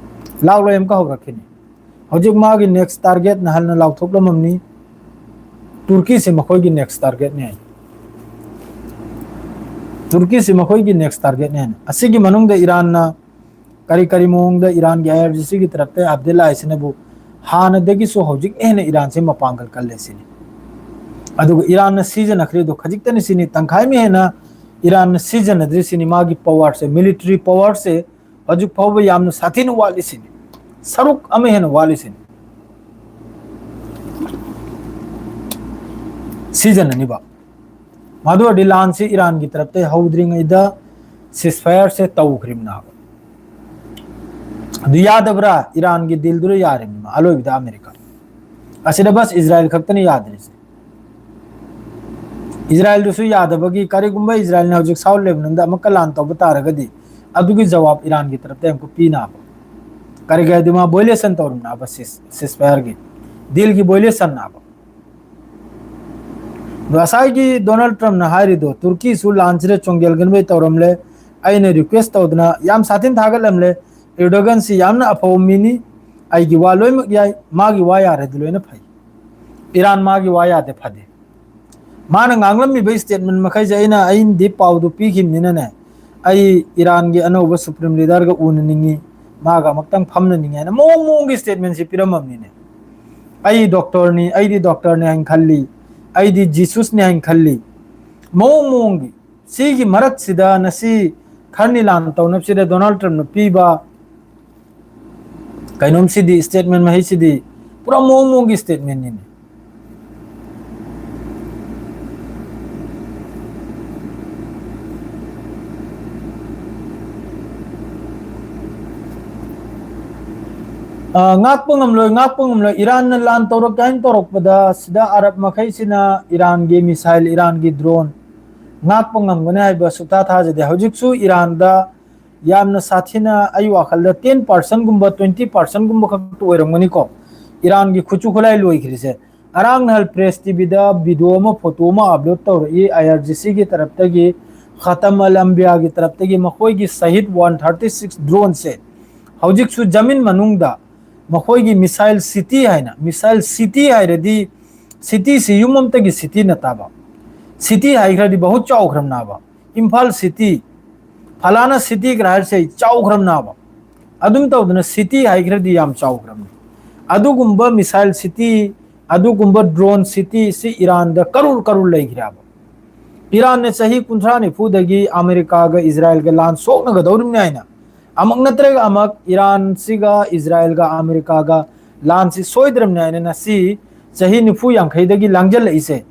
ꯂꯥꯛꯂꯣꯏ ꯑꯃꯨꯛꯀ ꯍꯧꯔꯛꯈꯤꯅꯤ꯫ ꯍꯧꯖꯤꯛ ꯃꯥꯒꯤ next target ꯅꯍꯥꯟꯅ ꯂꯥꯎꯊꯣꯛꯂꯝꯃꯝꯅꯤ꯫ ꯇꯨꯔꯀꯤꯁꯦ ꯃꯈꯣꯏꯒꯤ next targetꯅꯦ꯫ ꯇꯨꯔꯀꯤꯁꯦ ꯃꯈꯣꯏꯒꯤ next targetꯅꯦ ꯍꯥꯏꯅ꯫ ꯑꯁꯤꯒꯤ ꯃꯅꯨꯡꯗ ꯏꯔꯥꯟꯅ ꯀꯔꯤ ꯀꯔꯤ ꯃꯑꯣꯡꯗ ꯏꯔꯥꯟꯒꯤ IRGCꯒꯤ ꯇꯔꯞꯇ update ꯂꯥꯛꯏꯁꯤꯅꯕꯨ ꯍꯥꯟꯅꯗꯒꯤꯁꯨ ꯍꯧꯖꯤꯛꯅ ꯍꯦꯟꯅ ꯏꯔꯥꯟꯁꯦ ꯃꯄꯥꯡꯒꯜ ꯀꯜꯂꯦ ꯁꯤꯅꯤ꯫ ꯑꯗꯨꯒ ꯏꯔꯥꯟꯅ ꯁꯤꯖꯤꯟꯅꯈ꯭ꯔꯤꯗꯣ ꯈꯖꯤꯛꯇꯅꯤ ꯁꯤꯅꯤ, ꯇꯪꯈꯥꯏ ꯑꯃ ꯍꯦꯟꯅ ꯏꯔꯥꯟꯅ ꯁꯤꯖꯤꯟꯅꯗ꯭ꯔꯤ ꯁꯤꯅꯤ꯫ ꯃꯥꯒꯤ powerꯁꯦ, military powerꯁꯦ ꯍꯧꯖꯤꯛ ꯐꯥꯎꯕ ꯌꯥꯝꯅ ꯁꯥꯊꯤꯅ ꯋꯥꯠꯂꯤ ꯁꯤꯅꯤ꯫ ꯁꯔꯨꯛ ꯑꯃ ꯍꯦꯟꯅ ꯋꯥꯠꯂꯤ ꯁꯤꯅꯤ꯫ ꯁꯤꯖꯤꯟꯅꯅꯤꯕ꯫ ꯃꯗꯨ ꯑꯣꯏꯔꯗꯤ ꯂꯥꯟꯁꯤ ꯏꯔꯥꯟꯒꯤ ꯇꯔꯞꯇ ꯍꯧꯗ꯭ꯔꯤꯉꯩꯗ ceasefireꯁꯦ ꯇꯧꯈ꯭ꯔꯤꯕꯅꯦꯕ꯫ ꯑꯗꯨ ꯌꯥꯗꯕ꯭ꯔꯥ? ꯏꯔꯥꯟꯒꯤ dealꯗꯨꯗ ꯌꯥꯔꯤꯕꯅꯤ ꯑꯂꯣꯏꯕꯗ ꯑꯃꯦꯔꯤꯀꯥ꯫ ꯑꯁꯤꯗ ꯕꯁ ꯏꯖꯔꯥꯏꯜ ꯈꯛꯇꯅ ꯌꯥꯗ꯭ꯔꯤꯁꯦ꯫ ꯏꯖꯔꯥꯏꯜꯗꯨꯁꯨ ꯌꯥꯗꯕꯒꯤ, ꯀꯔꯤꯒꯨꯝꯕ ꯏꯖꯔꯥꯏꯜꯅ ꯍꯧꯖꯤꯛ South Lebanonꯗ ꯑꯃꯨꯛꯀ ꯂꯥꯟ ꯇꯧꯕ ꯇꯥꯔꯒꯗꯤ ꯑꯗꯨꯒꯤ ꯖꯋꯥꯕ ꯏꯔꯥꯟꯒꯤ ꯇꯔꯞꯇ ꯑꯃꯨꯛꯀ ꯄꯤꯅꯕ꯫ ꯀꯔꯤꯒꯤ ꯍꯥꯏꯗꯤ ꯃꯥ violation ꯇꯧꯔꯤꯕꯅꯦꯕ cease-, ceasefireꯒꯤ dealꯒꯤ violationꯅꯦꯕ꯫ ꯑꯗꯣ ꯉꯁꯥꯏꯒꯤ Donald Trumpꯅ ꯍꯥꯏꯔꯤꯗꯣ, ꯇꯨꯔꯀꯤꯁꯨ ꯂꯥꯟꯁꯤꯗ ꯆꯣꯡꯖꯦꯜꯒꯟꯕꯩ ꯇꯧꯔꯝꯂꯦ, ꯑꯩꯅ request ꯇꯧꯗꯅ ꯌꯥꯝ ꯁꯥꯊꯤꯅ ꯊꯥꯒꯠꯂꯝꯂꯦ, ꯑꯦꯔꯗꯣꯒꯟꯁꯤ ꯌꯥꯝꯅ ꯑꯐꯕ ꯃꯤꯅꯤ, ꯑꯩꯒꯤ ꯋꯥ ꯂꯣꯏꯅꯃꯛ ꯌꯥꯏ, ꯃꯥꯒꯤ ꯋꯥ ꯌꯥꯔꯗꯤ ꯂꯣꯏꯅ ꯐꯩ꯫ ꯏꯔꯥꯟ ꯃꯥꯒꯤ ꯋꯥ ꯌꯥꯗꯦ, ꯐꯗꯦ꯫ ꯃꯥꯅ ꯉꯥꯡꯂꯝꯃꯤꯕ statement ꯃꯈꯩꯁꯦ ꯑꯩꯅ, ꯑꯩꯅꯗꯤ ꯄꯥꯎꯗꯨ ꯄꯤꯈꯤꯕꯅꯤꯅꯅꯦ, ꯑꯩ ꯏꯔꯥꯟꯒꯤ ꯑꯅꯧꯕ supreme leaderꯒ ꯎꯅꯅꯤꯡꯉꯤ, ꯃꯥꯒ ꯑꯃꯨꯛꯇꯪ ꯐꯝꯅꯅꯤꯡꯉꯤ ꯍꯥꯏꯅ ꯃꯑꯣꯡ ꯃꯑꯣꯡꯒꯤ statementꯁꯤ ꯄꯤꯔꯝꯃꯕꯅꯤꯅꯦ꯫ ꯑꯩ doctorꯅꯤ, ꯑꯩꯗꯤ doctorꯅꯤ ꯍꯥꯏꯅ ꯈꯜꯂꯤ, ꯑꯩꯗꯤ ꯖꯤꯁꯨꯁꯅꯤ ꯍꯥꯏꯅ ꯈꯜꯂꯤ, ꯃꯑꯣꯡ ꯃꯑꯣꯡꯒꯤ꯫ ꯁꯤꯒꯤ ꯃꯔꯛꯁꯤꯗ ꯉꯁꯤ ꯈꯔꯅꯤ ꯂꯥꯟ ꯇꯧꯅꯕꯁꯤꯗ Donald Trumpꯅ ꯄꯤꯕ ꯀꯩꯅꯣꯝꯁꯤꯗꯤ, statement ꯃꯍꯩꯁꯤꯗꯤ ꯄꯨꯔꯥ ꯃꯑꯣꯡ ꯃꯑꯣꯡꯒꯤ statementꯅꯤꯅꯦ꯫ ꯑ, ꯉꯥꯛꯄ ꯉꯝꯂꯣꯏ, ꯉꯥꯛꯄ ꯉꯝꯂꯣꯏ꯫ ꯏꯔꯥꯟꯅ ꯂꯥꯟ ꯇꯧꯔꯛꯀꯦ ꯍꯥꯏꯅ ꯇꯧꯔꯛꯄꯗ, ꯁꯤꯗ ꯑꯔꯕ ꯃꯈꯩꯁꯤꯅ ꯏꯔꯥꯟꯒꯤ ꯃꯤꯁꯥꯏꯜ, ꯏꯔꯥꯟꯒꯤ ꯗ꯭ꯔꯣꯟ ꯉꯥꯛꯄ ꯉꯝꯒꯅꯤ ꯍꯥꯏꯕ ꯁꯨꯛꯊꯥ ꯊꯥꯖꯗꯦ꯫ ꯍꯧꯖꯤꯛꯁꯨ ꯏꯔꯥꯟꯗ ꯌꯥꯝꯅ ꯁꯥꯊꯤꯅ, ꯑꯩ ꯋꯥꯈꯜꯗ ten percentꯒꯨꯝꯕ, twenty percentꯒꯨꯝꯕ ꯈꯛꯇ ꯑꯣꯏꯔꯝꯒꯅꯤꯀꯣ ꯏꯔꯥꯟꯒꯤ ꯈꯨꯠꯁꯨ ꯈꯨꯠꯂꯥꯏ ꯂꯣꯏꯈ꯭ꯔꯤꯁꯦ꯫ ꯉꯔꯥꯡ ꯅꯍꯥꯟ ꯄ꯭ꯔꯦꯁ ꯇꯤꯚꯤꯗ ꯚꯤꯗꯤꯑꯣ ꯑꯃ, ꯐꯣꯇꯣ ꯑꯃ ꯑꯞꯂꯣꯗ ꯇꯧꯔꯛꯏ, ꯑꯥꯏ ꯑꯥꯔ ꯖꯤ ꯁꯤꯒꯤ ꯇꯔꯞꯇꯒꯤ, ꯈꯇꯝ ꯑꯜ ꯑꯝꯕꯤꯌꯥꯒꯤ ꯇꯔꯞꯇꯒꯤ ꯃꯈꯣꯏꯒꯤ ꯁꯍꯤꯗ one thirty six ꯗ꯭ꯔꯣꯟꯁꯦ ꯍꯧꯖꯤꯛꯁꯨ ꯖꯃꯤꯟ ꯃꯅꯨꯡꯗ ꯃꯈꯣꯏꯒꯤ ꯃꯤꯁꯥꯏꯜ ꯁꯤꯇꯤ ꯍꯥꯏꯅ, ꯃꯤꯁꯥꯏꯜ ꯁꯤꯇꯤ ꯍꯥꯏꯔꯗꯤ ꯁꯤꯇꯤꯁꯤ ꯌꯨꯝ ꯑꯃꯇꯒꯤ ꯁꯤꯇꯤ ꯅꯠꯇꯕ, ꯁꯤꯇꯤ ꯍꯥꯏꯈ꯭ꯔꯗꯤ ꯕꯍꯨꯠ ꯆꯥꯎꯈ꯭ꯔꯕꯅꯦꯕ꯫ ꯏꯝꯐꯥꯜ ꯁꯤꯇꯤ, ꯐꯂꯥꯅ ꯁꯤꯇꯤ ꯀꯥꯏꯅ ꯍꯥꯏꯔꯤꯁꯦ ꯆꯥꯎꯈ꯭ꯔꯕꯅꯦꯕ꯫ ꯑꯗꯨꯝ ꯇꯧꯗꯅ ꯁꯤꯇꯤ ꯍꯥꯏꯈ꯭ꯔꯗꯤ ꯌꯥꯝ ꯆꯥꯎꯈ꯭ꯔꯕꯅꯤ꯫ ꯑꯗꯨꯒꯨꯝꯕ ꯃꯤꯁꯥꯏꯜ ꯁꯤꯇꯤ, ꯑꯗꯨꯒꯨꯝꯕ ꯗ꯭ꯔꯣꯟ ꯁꯤꯇꯤ ꯁꯤ ꯏꯔꯥꯟꯗ ꯀꯔꯣꯔ ꯀꯔꯣꯔ ꯂꯩꯈ꯭ꯔꯦꯕ꯫ ꯏꯔꯥꯟꯅ ꯆꯍꯤ ꯀꯨꯟꯊ꯭ꯔꯥ ꯅꯤꯐꯨꯗꯒꯤ ꯑꯃꯦꯔꯤꯀꯥꯒ ꯏꯖꯔꯥꯏꯜꯒ ꯂꯥꯟ ꯁꯣꯛꯅꯒꯗꯧꯔꯤꯕꯅꯤ ꯍꯥꯏꯅ, ꯑꯃꯛ ꯅꯠꯇ꯭ꯔꯒ ꯑꯃꯛ ꯏꯔꯥꯟꯁꯤꯒ ꯏꯖꯔꯥꯏꯜꯒ ꯑꯃꯦꯔꯤꯀꯥꯒ ꯂꯥꯟꯁꯤ ꯁꯣꯏꯗ꯭ꯔꯕꯅꯤ ꯍꯥꯏꯅ ꯉꯁꯤ ꯆꯍꯤ ꯅꯤꯐꯨ ꯌꯥꯡꯈꯩꯗꯒꯤ ꯂꯥꯡꯖꯜꯂꯛꯏꯁꯦ,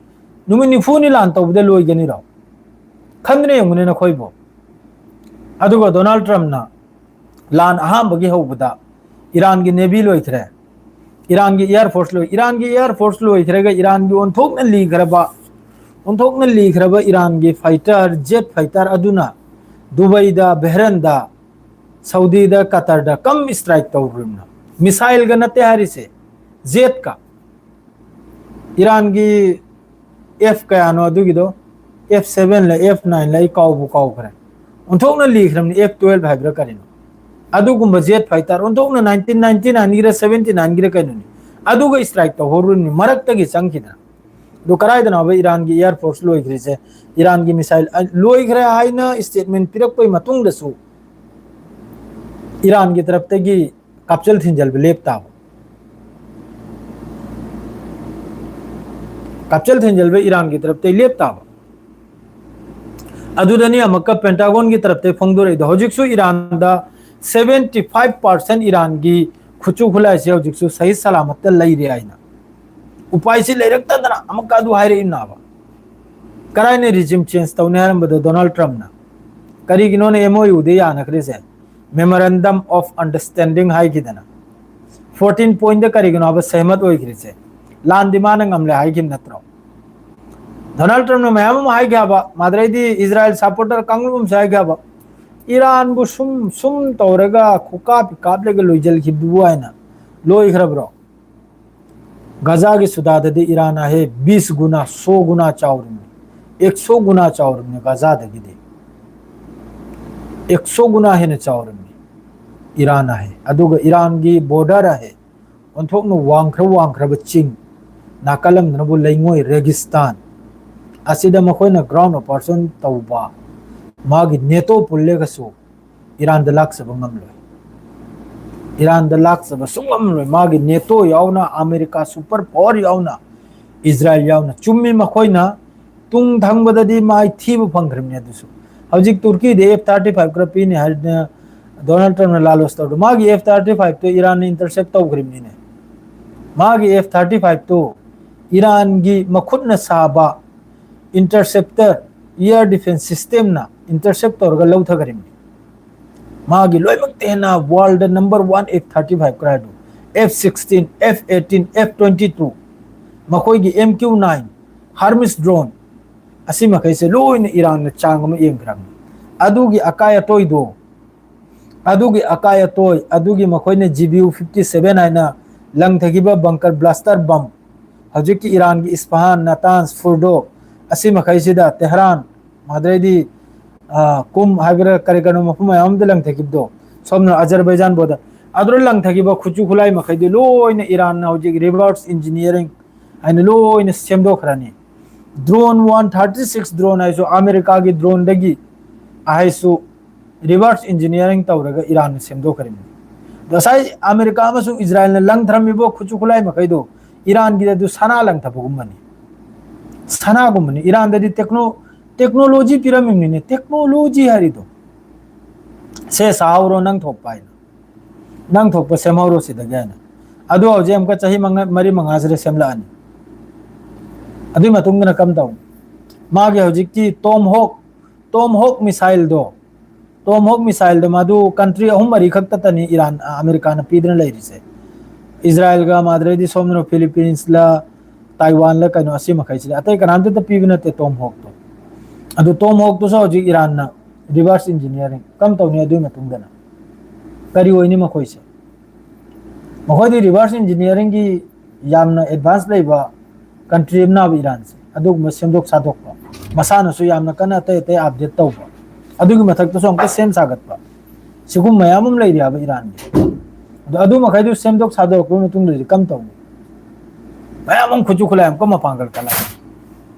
ꯅꯨꯃꯤꯠ ꯅꯤꯐꯨꯅꯤ ꯂꯥꯟ ꯇꯧꯕꯗ ꯂꯣꯏꯒꯅꯤꯔꯣ? ꯈꯟꯗꯨꯅ ꯌꯦꯡꯉꯨꯅꯦ ꯅꯈꯣꯏꯕꯨ꯫ ꯑꯗꯨꯒ ꯗꯣꯅꯥꯜꯗ ꯇ꯭ꯔꯝꯞꯅ ꯂꯥꯟ ꯑꯍꯥꯟꯕꯒꯤ ꯍꯧꯕꯗ ꯏꯔꯥꯟꯒꯤ ꯅꯦꯚꯤ ꯂꯣꯏꯈ꯭ꯔꯦ, ꯏꯔꯥꯟꯒꯤ ꯑꯦꯌꯔ ꯐꯣꯔꯁ ꯂꯣꯏ-, ꯏꯔꯥꯟꯒꯤ ꯑꯦꯌꯔ ꯐꯣꯔꯁ ꯂꯣꯏꯈ꯭ꯔꯒ ꯏꯔꯥꯟꯒꯤ ꯑꯣꯟꯊꯣꯛꯅ ꯂꯤꯈ꯭ꯔꯕ, ꯑꯣꯟꯊꯣꯛꯅ ꯂꯤꯈ꯭ꯔꯕ ꯏꯔꯥꯟꯒꯤ ꯐꯥꯏꯇꯔ, ꯖꯦꯠ ꯐꯥꯏꯇꯔ ꯑꯗꯨꯅ ꯗꯨꯕꯩꯗ, ꯕꯦꯍꯔꯟꯗ, ꯁꯥꯎꯗꯤꯗ, ꯀꯇꯔꯗ ꯀꯝ ꯏꯁꯇ꯭ꯔꯥꯏꯛ ꯇꯧꯔꯨꯔꯤꯕꯅꯣ? ꯃꯤꯁꯥꯏꯜꯒ ꯅꯠꯇꯦ ꯍꯥꯏꯔꯤꯁꯦ, ꯖꯦꯠꯀ꯫ ꯏꯔꯥꯟꯒꯤ ꯑꯦꯐ ꯀꯌꯥꯅꯣ ꯑꯗꯨꯒꯤꯗꯣ, ꯑꯦꯐ ꯁꯚꯦꯟꯂ ꯑꯦꯐ ꯅꯥꯏꯟꯂ ꯑꯩ ꯀꯥꯎꯕꯨ ꯀꯥꯎꯈ꯭ꯔꯦ꯫ ꯑꯣꯟꯊꯣꯛꯅ ꯂꯤꯈ꯭ꯔꯕꯅꯤ, ꯑꯦꯐ ꯇꯨꯋꯦꯜꯚ ꯍꯥꯏꯕ꯭ꯔꯥ ꯀꯔꯤꯅꯣ? ꯑꯗꯨꯒꯨꯝꯕ ꯖꯦꯠ ꯐꯥꯏꯇꯔ ꯑꯣꯟꯊꯣꯛꯅ ꯅꯥꯏꯟꯇꯤꯟ ꯅꯥꯏꯟꯇꯤ ꯅꯥꯏꯟꯒꯤꯔ ꯁꯚꯦꯟꯇꯤ ꯅꯥꯏꯟꯒꯤꯔ ꯀꯩꯅꯣꯅꯤ, ꯑꯗꯨꯒ ꯏꯁꯇ꯭ꯔꯥꯏꯛ ꯇꯧꯍꯧꯔꯨꯔꯤꯕꯅꯤ ꯃꯔꯛꯇꯒꯤ ꯆꯪꯈꯤꯗꯅ꯫ ꯑꯗꯨ ꯀꯗꯥꯏꯗꯅꯣꯕ ꯏꯔꯥꯟꯒꯤ ꯑꯦꯌꯔ ꯐꯣꯔꯁ ꯂꯣꯏꯈ꯭ꯔꯤꯁꯦ? ꯏꯔꯥꯟꯒꯤ ꯃꯤꯁꯥꯏꯜ, ꯑ, ꯂꯣꯏꯈ꯭ꯔꯦ ꯍꯥꯏꯅ ꯁ꯭ꯇꯦꯠꯃꯦꯟ ꯄꯤꯔꯛꯄꯒꯤ ꯃꯇꯨꯡꯗꯁꯨ ꯏꯔꯥꯟꯒꯤ ꯇꯔꯞꯇꯒꯤ ꯀꯥꯞꯆꯦꯜ ꯊꯤꯟꯖꯤꯜꯕ ꯂꯦꯞ ꯇꯥꯕ꯫ ꯀꯥꯞꯆꯦꯜ ꯊꯤꯟꯖꯤꯜꯕ ꯏꯔꯥꯟꯒꯤ ꯇꯔꯞꯇꯒꯤ ꯂꯦꯞ ꯇꯥꯕ꯫ ꯑꯗꯨꯗꯅꯤ ꯑꯃꯨꯛꯀ ꯄꯦꯟꯇꯥꯒꯣꯟꯒꯤ ꯇꯔꯞꯇꯒꯤ ꯐꯣꯡꯗꯣꯔꯛꯏꯗꯣ, ꯍꯧꯖꯤꯛꯁꯨ ꯏꯔꯥꯟꯗ seventy five percent ꯏꯔꯥꯟꯒꯤ ꯈꯨꯠꯁꯨ ꯈꯨꯠꯂꯥꯏꯁꯦ ꯍꯧꯖꯤꯛꯁꯨ ꯁꯍꯤꯗ ꯁꯂꯥꯃꯠꯇ ꯂꯩꯔꯤ ꯍꯥꯏꯅ꯫ ꯎꯄꯥꯏꯁꯤ ꯂꯩꯔꯛꯇꯗꯅ ꯑꯃꯨꯛꯀ ꯑꯗꯨ ꯍꯥꯏꯔꯛꯏꯅꯥꯕ꯫ ꯀꯔꯥꯏꯅ ꯔꯤꯖꯤꯝ ꯆꯦꯟꯖ ꯇꯧꯅꯤ ꯍꯥꯏꯔꯝꯕꯗꯣ ꯗꯣꯅꯥꯜꯗ ꯇ꯭ꯔꯝꯞꯅ? ꯀꯔꯤꯒꯤꯅꯣꯅ ꯑꯦꯝ ꯑꯣ ꯌꯨꯗ ꯌꯥꯅꯈ꯭ꯔꯤꯁꯦ? Memorandum of Understanding ꯍꯥꯏꯈꯤꯗꯅ꯫ ꯐꯣꯔꯇꯤꯟ ꯄꯣꯏꯟꯗ ꯀꯔꯤꯒꯤꯅꯣ ꯍꯥꯏꯕ ꯁꯦꯍꯃꯠ ꯑꯣꯏꯈ꯭ꯔꯤꯁꯦ? ꯂꯥꯟꯗꯤ ꯃꯥꯅ ꯉꯝꯂꯦ ꯍꯥꯏꯈꯤꯕ ꯅꯠꯇ꯭ꯔꯣ? ꯗꯣꯅꯥꯜꯗ ꯇ꯭ꯔꯝꯞꯅ ꯃꯌꯥꯝ ꯑꯃ ꯍꯥꯏꯒꯦ ꯍꯥꯏꯕ, ꯃꯥꯗ꯭ꯔꯩꯗꯤ ꯏꯁꯔꯥꯏꯜ ꯁꯄꯣꯔꯇꯔ ꯀꯥꯡꯂꯨꯞ ꯑꯃꯁꯨ ꯍꯥꯏꯒꯦ ꯍꯥꯏꯕ, ꯏꯔꯥꯟꯕꯨ ꯁꯨꯝ ꯁꯨꯝ ꯇꯧꯔꯒ ꯈꯨꯀꯥꯞ ꯀꯥꯞꯂꯒ ꯂꯣꯏꯁꯤꯟꯈꯤꯕꯗꯨꯕꯨ ꯍꯥꯏꯅ ꯂꯣꯏꯈ꯭ꯔꯕ꯭ꯔꯣ? ꯒꯖꯥꯒꯤ ꯁꯨꯗꯥꯗꯗꯤ ꯏꯔꯥꯟ ꯑꯍꯦ ꯕꯤꯁ ꯒꯨꯅꯥ, ꯁꯣ ꯒꯨꯅꯥ ꯆꯥꯎꯔꯤꯕꯅꯤ, ꯑꯦꯛ ꯁꯣ ꯒꯨꯅꯥ ꯆꯥꯎꯔꯤꯕꯅꯤ ꯒꯖꯥꯗꯒꯤꯗꯤ, ꯑꯦꯛ ꯁꯣ ꯒꯨꯅꯥ ꯍꯦꯟꯅ ꯆꯥꯎꯔꯤꯕꯅꯤ ꯏꯔꯥꯟ ꯑꯍꯦ꯫ ꯑꯗꯨꯒ ꯏꯔꯥꯟꯒꯤ ꯕꯣꯔꯗꯔ ꯑꯍꯦ ꯑꯣꯟꯊꯣꯛꯅ ꯋꯥꯡꯈ꯭ꯔ ꯋꯥꯡꯈ꯭ꯔꯕ ꯆꯤꯡ, ꯅꯥꯀꯜ ꯑꯃꯗꯅꯕꯨ ꯂꯩꯉꯣꯏ ꯔꯦꯒꯤꯁꯇꯥꯟ, ꯑꯁꯤꯗ ꯃꯈꯣꯏꯅ ꯒ꯭ꯔꯥꯎꯟ ꯑꯣꯄꯔꯦꯁꯟ ꯇꯧꯕ, ꯃꯥꯒꯤ ꯅꯦꯇꯣ ꯄꯨꯜꯂꯒꯁꯨ ꯏꯔꯥꯟꯗ ꯂꯥꯛꯆꯕ ꯉꯝꯂꯣꯏ꯫ ꯏꯔꯥꯟꯗ ꯂꯥꯛꯆꯕ ꯁꯨꯡꯉꯝꯂꯣꯏ꯫ ꯃꯥꯒꯤ ꯅꯦꯇꯣ ꯌꯥꯎꯅ, ꯑꯃꯦꯔꯤꯀꯥ ꯁꯨꯄꯔ ꯄꯥꯋꯔ ꯌꯥꯎꯅ, ꯏꯁꯔꯥꯏꯜ ꯌꯥꯎꯅ꯫ ꯆꯨꯝꯃꯤ, ꯃꯈꯣꯏꯅ ꯇꯨꯡ ꯊꯪꯕꯗꯗꯤ ꯃꯥꯏ ꯊꯤꯕ ꯐꯪꯈ꯭ꯔꯕꯅꯤ꯫ ꯑꯗꯨꯁꯨ ꯍꯧꯖꯤꯛ ꯇꯨꯔꯀꯤꯗ ꯑꯦꯐ ꯊꯥꯔꯇꯤ ꯐꯥꯏꯚ ꯈꯔ ꯄꯤꯅꯤ ꯍꯥꯏꯗꯅ ꯗꯣꯅꯥꯜꯗ ꯇ꯭ꯔꯝꯞꯅ ꯂꯥꯂꯣꯁ ꯇꯧꯔꯗꯣ, ꯃꯥꯒꯤ ꯑꯦꯐ ꯊꯥꯔꯇꯤ ꯐꯥꯏꯚꯇꯣ ꯏꯔꯥꯟꯅ ꯏꯟꯇꯔꯁꯦꯞ ꯇꯧꯈ꯭ꯔꯤꯕꯅꯤꯅꯦ꯫ ꯃꯥꯒꯤ ꯑꯦꯐ ꯊꯥꯔꯇꯤ ꯐꯥꯏꯚꯇꯣ ꯏꯔꯥꯟꯒꯤ ꯃꯈꯨꯠꯅ ꯁꯥꯕ ꯏꯟꯇꯔꯁꯦꯞꯇꯔ, ꯏꯌꯔ ꯗꯤꯐꯦꯟꯁ ꯁꯤꯁꯇꯦꯝꯅ ꯏꯟꯇꯔꯁꯦꯞ ꯇꯧꯔꯒ ꯂꯧꯊꯈ꯭ꯔꯤꯕꯅꯤ꯫ ꯃꯥꯒꯤ ꯂꯣꯏꯅꯃꯛꯇ ꯍꯦꯟꯅ world number one F thirty five ꯀꯔꯥꯏꯗꯣ, F sixteen, F eighteen, F twenty two, ꯃꯈꯣꯏꯒꯤ M Q nine, Hermes drone, ꯑꯁꯤ ꯃꯈꯩꯁꯦ ꯂꯣꯏꯅ ꯏꯔꯥꯟꯅ ꯆꯥꯡ ꯑꯃ ꯌꯦꯡꯈ꯭ꯔꯕꯅꯤ꯫ ꯑꯗꯨꯒꯤ ꯑꯀꯥꯏ ꯑꯇꯣꯏꯗꯣ, ꯑꯗꯨꯒꯤ ꯑꯀꯥꯏ ꯑꯇꯣꯏ, ꯑꯗꯨꯒꯤ ꯃꯈꯣꯏꯅ G B U fifty seven ꯍꯥꯏꯅ ꯂꯪꯊꯈꯤꯕ ꯕꯪꯀꯔ ꯕ꯭ꯂꯥꯁꯇꯔ ꯕꯝ, ꯍꯧꯖꯤꯛꯀꯤ ꯏꯔꯥꯟꯒꯤ ꯏꯁꯐꯍꯥꯟ, ꯅꯇꯥꯟꯁ, ꯐꯨꯔꯗꯣ, ꯑꯁꯤ ꯃꯈꯩꯁꯤꯗ ꯇꯦꯍꯔꯥꯟ, ꯃꯗꯨꯗꯩꯗꯤ, ꯑ, ꯀꯨꯝ ꯍꯥꯏꯕ꯭ꯔꯥ ꯀꯔꯤ ꯀꯔꯤꯅꯣ ꯃꯐꯝ ꯃꯌꯥꯝ ꯑꯃꯗ ꯂꯪꯊꯈꯤꯕꯗꯣ, ꯁꯣꯝꯅ ꯑꯖꯔꯕꯩꯖꯥꯟ ꯕꯣꯔꯗꯔ, ꯑꯗꯨꯗ ꯂꯪꯊꯈꯤꯕ ꯈꯨꯠꯁꯨ ꯈꯨꯠꯂꯥꯏ ꯃꯈꯩꯗꯨ ꯂꯣꯏꯅ ꯏꯔꯥꯟꯅ ꯍꯧꯖꯤꯛ ꯔꯤꯚꯔꯁ ꯏꯟꯖꯤꯅꯤꯌꯥꯔꯤꯡ ꯍꯥꯏꯅ ꯂꯣꯏꯅ ꯁꯦꯝꯗꯣꯛꯈ꯭ꯔꯅꯤ꯫ Drone one thirty six drone ꯍꯥꯏꯁꯨ ꯑꯃꯦꯔꯤꯀꯥꯒꯤ ꯗ꯭ꯔꯣꯟꯗꯒꯤ ꯍꯥꯏꯁꯨ ꯔꯤꯚꯔꯁ ꯏꯟꯖꯤꯅꯤꯌꯥꯔꯤꯡ ꯇꯧꯔꯒ ꯏꯔꯥꯟꯅ ꯁꯦꯝꯗꯣꯛꯈ꯭ꯔꯤꯕꯅꯤ꯫ ꯉꯁꯥꯏ ꯑꯃꯦꯔꯤꯀꯥ ꯑꯃꯁꯨꯡ ꯏꯁꯔꯥꯌꯦꯜꯅ ꯂꯪꯊꯔꯝꯃꯤꯕ ꯈꯨꯠꯁꯨ ꯈꯨꯠꯂꯥꯏ ꯃꯈꯩꯗꯣ ꯏꯔꯥꯟꯒꯤꯗꯤ ꯑꯗꯨ ꯁꯅꯥ ꯂꯪꯊꯕꯒꯨꯝꯕꯅꯤ꯫ ꯁꯅꯥꯒꯨꯝꯕꯅꯤ꯫ ꯏꯔꯥꯟꯗꯗꯤ ꯇꯦꯛꯅꯣ-, ꯇꯦꯛꯅꯣꯂꯣꯖꯤ ꯄꯤꯔꯝꯃꯤꯕꯅꯤꯅꯦ꯫ ꯇꯦꯛꯅꯣꯂꯣꯖꯤ ꯍꯥꯏꯔꯤꯗꯣ ꯁꯦ ꯁꯥꯍꯧꯔꯣ, ꯅꯪ ꯊꯣꯛꯄ ꯍꯥꯏꯅ, ꯅꯪ ꯊꯣꯛꯄ ꯁꯦꯝꯍꯧꯔꯣ ꯁꯤꯗꯒꯤ ꯍꯥꯏꯅ꯫ ꯑꯗꯨ ꯍꯧꯖꯤꯛ ꯑꯃꯨꯛꯀ ꯆꯍꯤ ꯃꯉꯥ, ꯃꯔꯤ ꯃꯉꯥꯁꯤꯗ ꯁꯦꯝꯂꯛꯑꯅꯤ꯫ ꯑꯗꯨꯒꯤ ꯃꯇꯨꯡꯗꯅ ꯀꯝꯗꯧꯅꯤ? ꯃꯥꯒꯤ ꯍꯧꯖꯤꯛꯀꯤ ꯇꯣꯝ ꯍꯣꯛ, ꯇꯣꯝ ꯍꯣꯛ ꯃꯤꯁꯥꯏꯜꯗꯣ, ꯇꯣꯝ ꯍꯣꯛ ꯃꯤꯁꯥꯏꯜꯗꯣ ꯃꯗꯨ ꯀꯟꯇ꯭ꯔꯤ ꯑꯍꯨꯝ ꯃꯔꯤ ꯈꯛꯇꯇꯅꯤ ꯏꯔꯥꯟ, ꯑ, ꯑꯃꯦꯔꯤꯀꯥꯅ ꯄꯤꯗꯨꯅ ꯂꯩꯔꯤꯁꯦ꯫ ꯏꯖꯔꯥꯏꯜꯒ ꯃꯥꯗ꯭ꯔꯩꯗꯤ ꯁꯣꯝꯗꯅ ꯐꯤꯂꯤꯄꯤꯟꯁꯂ, ꯇꯥꯏꯋꯥꯟꯂ ꯀꯩꯅꯣ, ꯑꯁꯤ ꯃꯈꯩꯁꯤꯗꯤ ꯑꯇꯩ ꯀꯅꯥꯝꯇꯇ ꯄꯤꯕ ꯅꯠꯇꯦ ꯇꯣꯝ ꯍꯣꯛꯇꯣ꯫ ꯑꯗꯨ ꯇꯣꯝ ꯍꯣꯛꯇꯨꯁꯨ ꯍꯧꯖꯤꯛ ꯏꯔꯥꯟꯅ reverse engineering ꯀꯝ ꯇꯧꯅꯤ? ꯑꯗꯨꯒꯤ ꯃꯇꯨꯡꯗꯅ ꯀꯔꯤ ꯑꯣꯏꯅꯤ ꯃꯈꯣꯏꯁꯦ? ꯃꯈꯣꯏꯗꯤ reverse engineeringꯒꯤ ꯌꯥꯝꯅ advance ꯂꯩꯕ country ꯑꯃꯅꯕ ꯏꯔꯥꯟꯁꯦ꯫ ꯑꯗꯨꯒꯨꯝꯕ ꯁꯦꯝꯗꯣꯛ ꯁꯥꯗꯣꯛꯄ, ꯃꯁꯥꯅꯁꯨ ꯌꯥꯝꯅ ꯀꯟꯅ ꯑꯇꯩ ꯑꯇꯩ update ꯇꯧꯕ, ꯑꯗꯨꯒꯤ ꯃꯊꯛꯇꯁꯨ ꯑꯃꯨꯛꯀ ꯁꯦꯝ ꯁꯥꯒꯠꯄ, ꯁꯤꯒꯨꯝꯕ ꯃꯌꯥꯝ ꯑꯃ ꯂꯩꯔꯤ ꯍꯥꯏꯕ ꯏꯔꯥꯟꯒꯤ꯫ ꯑꯗꯣ ꯑꯗꯨ ꯃꯈꯩꯗꯨ ꯁꯦꯝꯗꯣꯛ ꯁꯥꯗꯣꯔꯛꯄꯒꯤ ꯃꯇꯨꯡꯗꯗꯤ ꯀꯝ ꯇꯧꯅꯤ? ꯃꯌꯥꯝ ꯑꯃ ꯈꯨꯠꯁꯨ ꯈꯨꯠꯂꯥꯏ ꯑꯃꯨꯛꯀ ꯃꯄꯥꯡꯒꯜ ꯀꯜꯂꯛꯑꯅꯤ꯫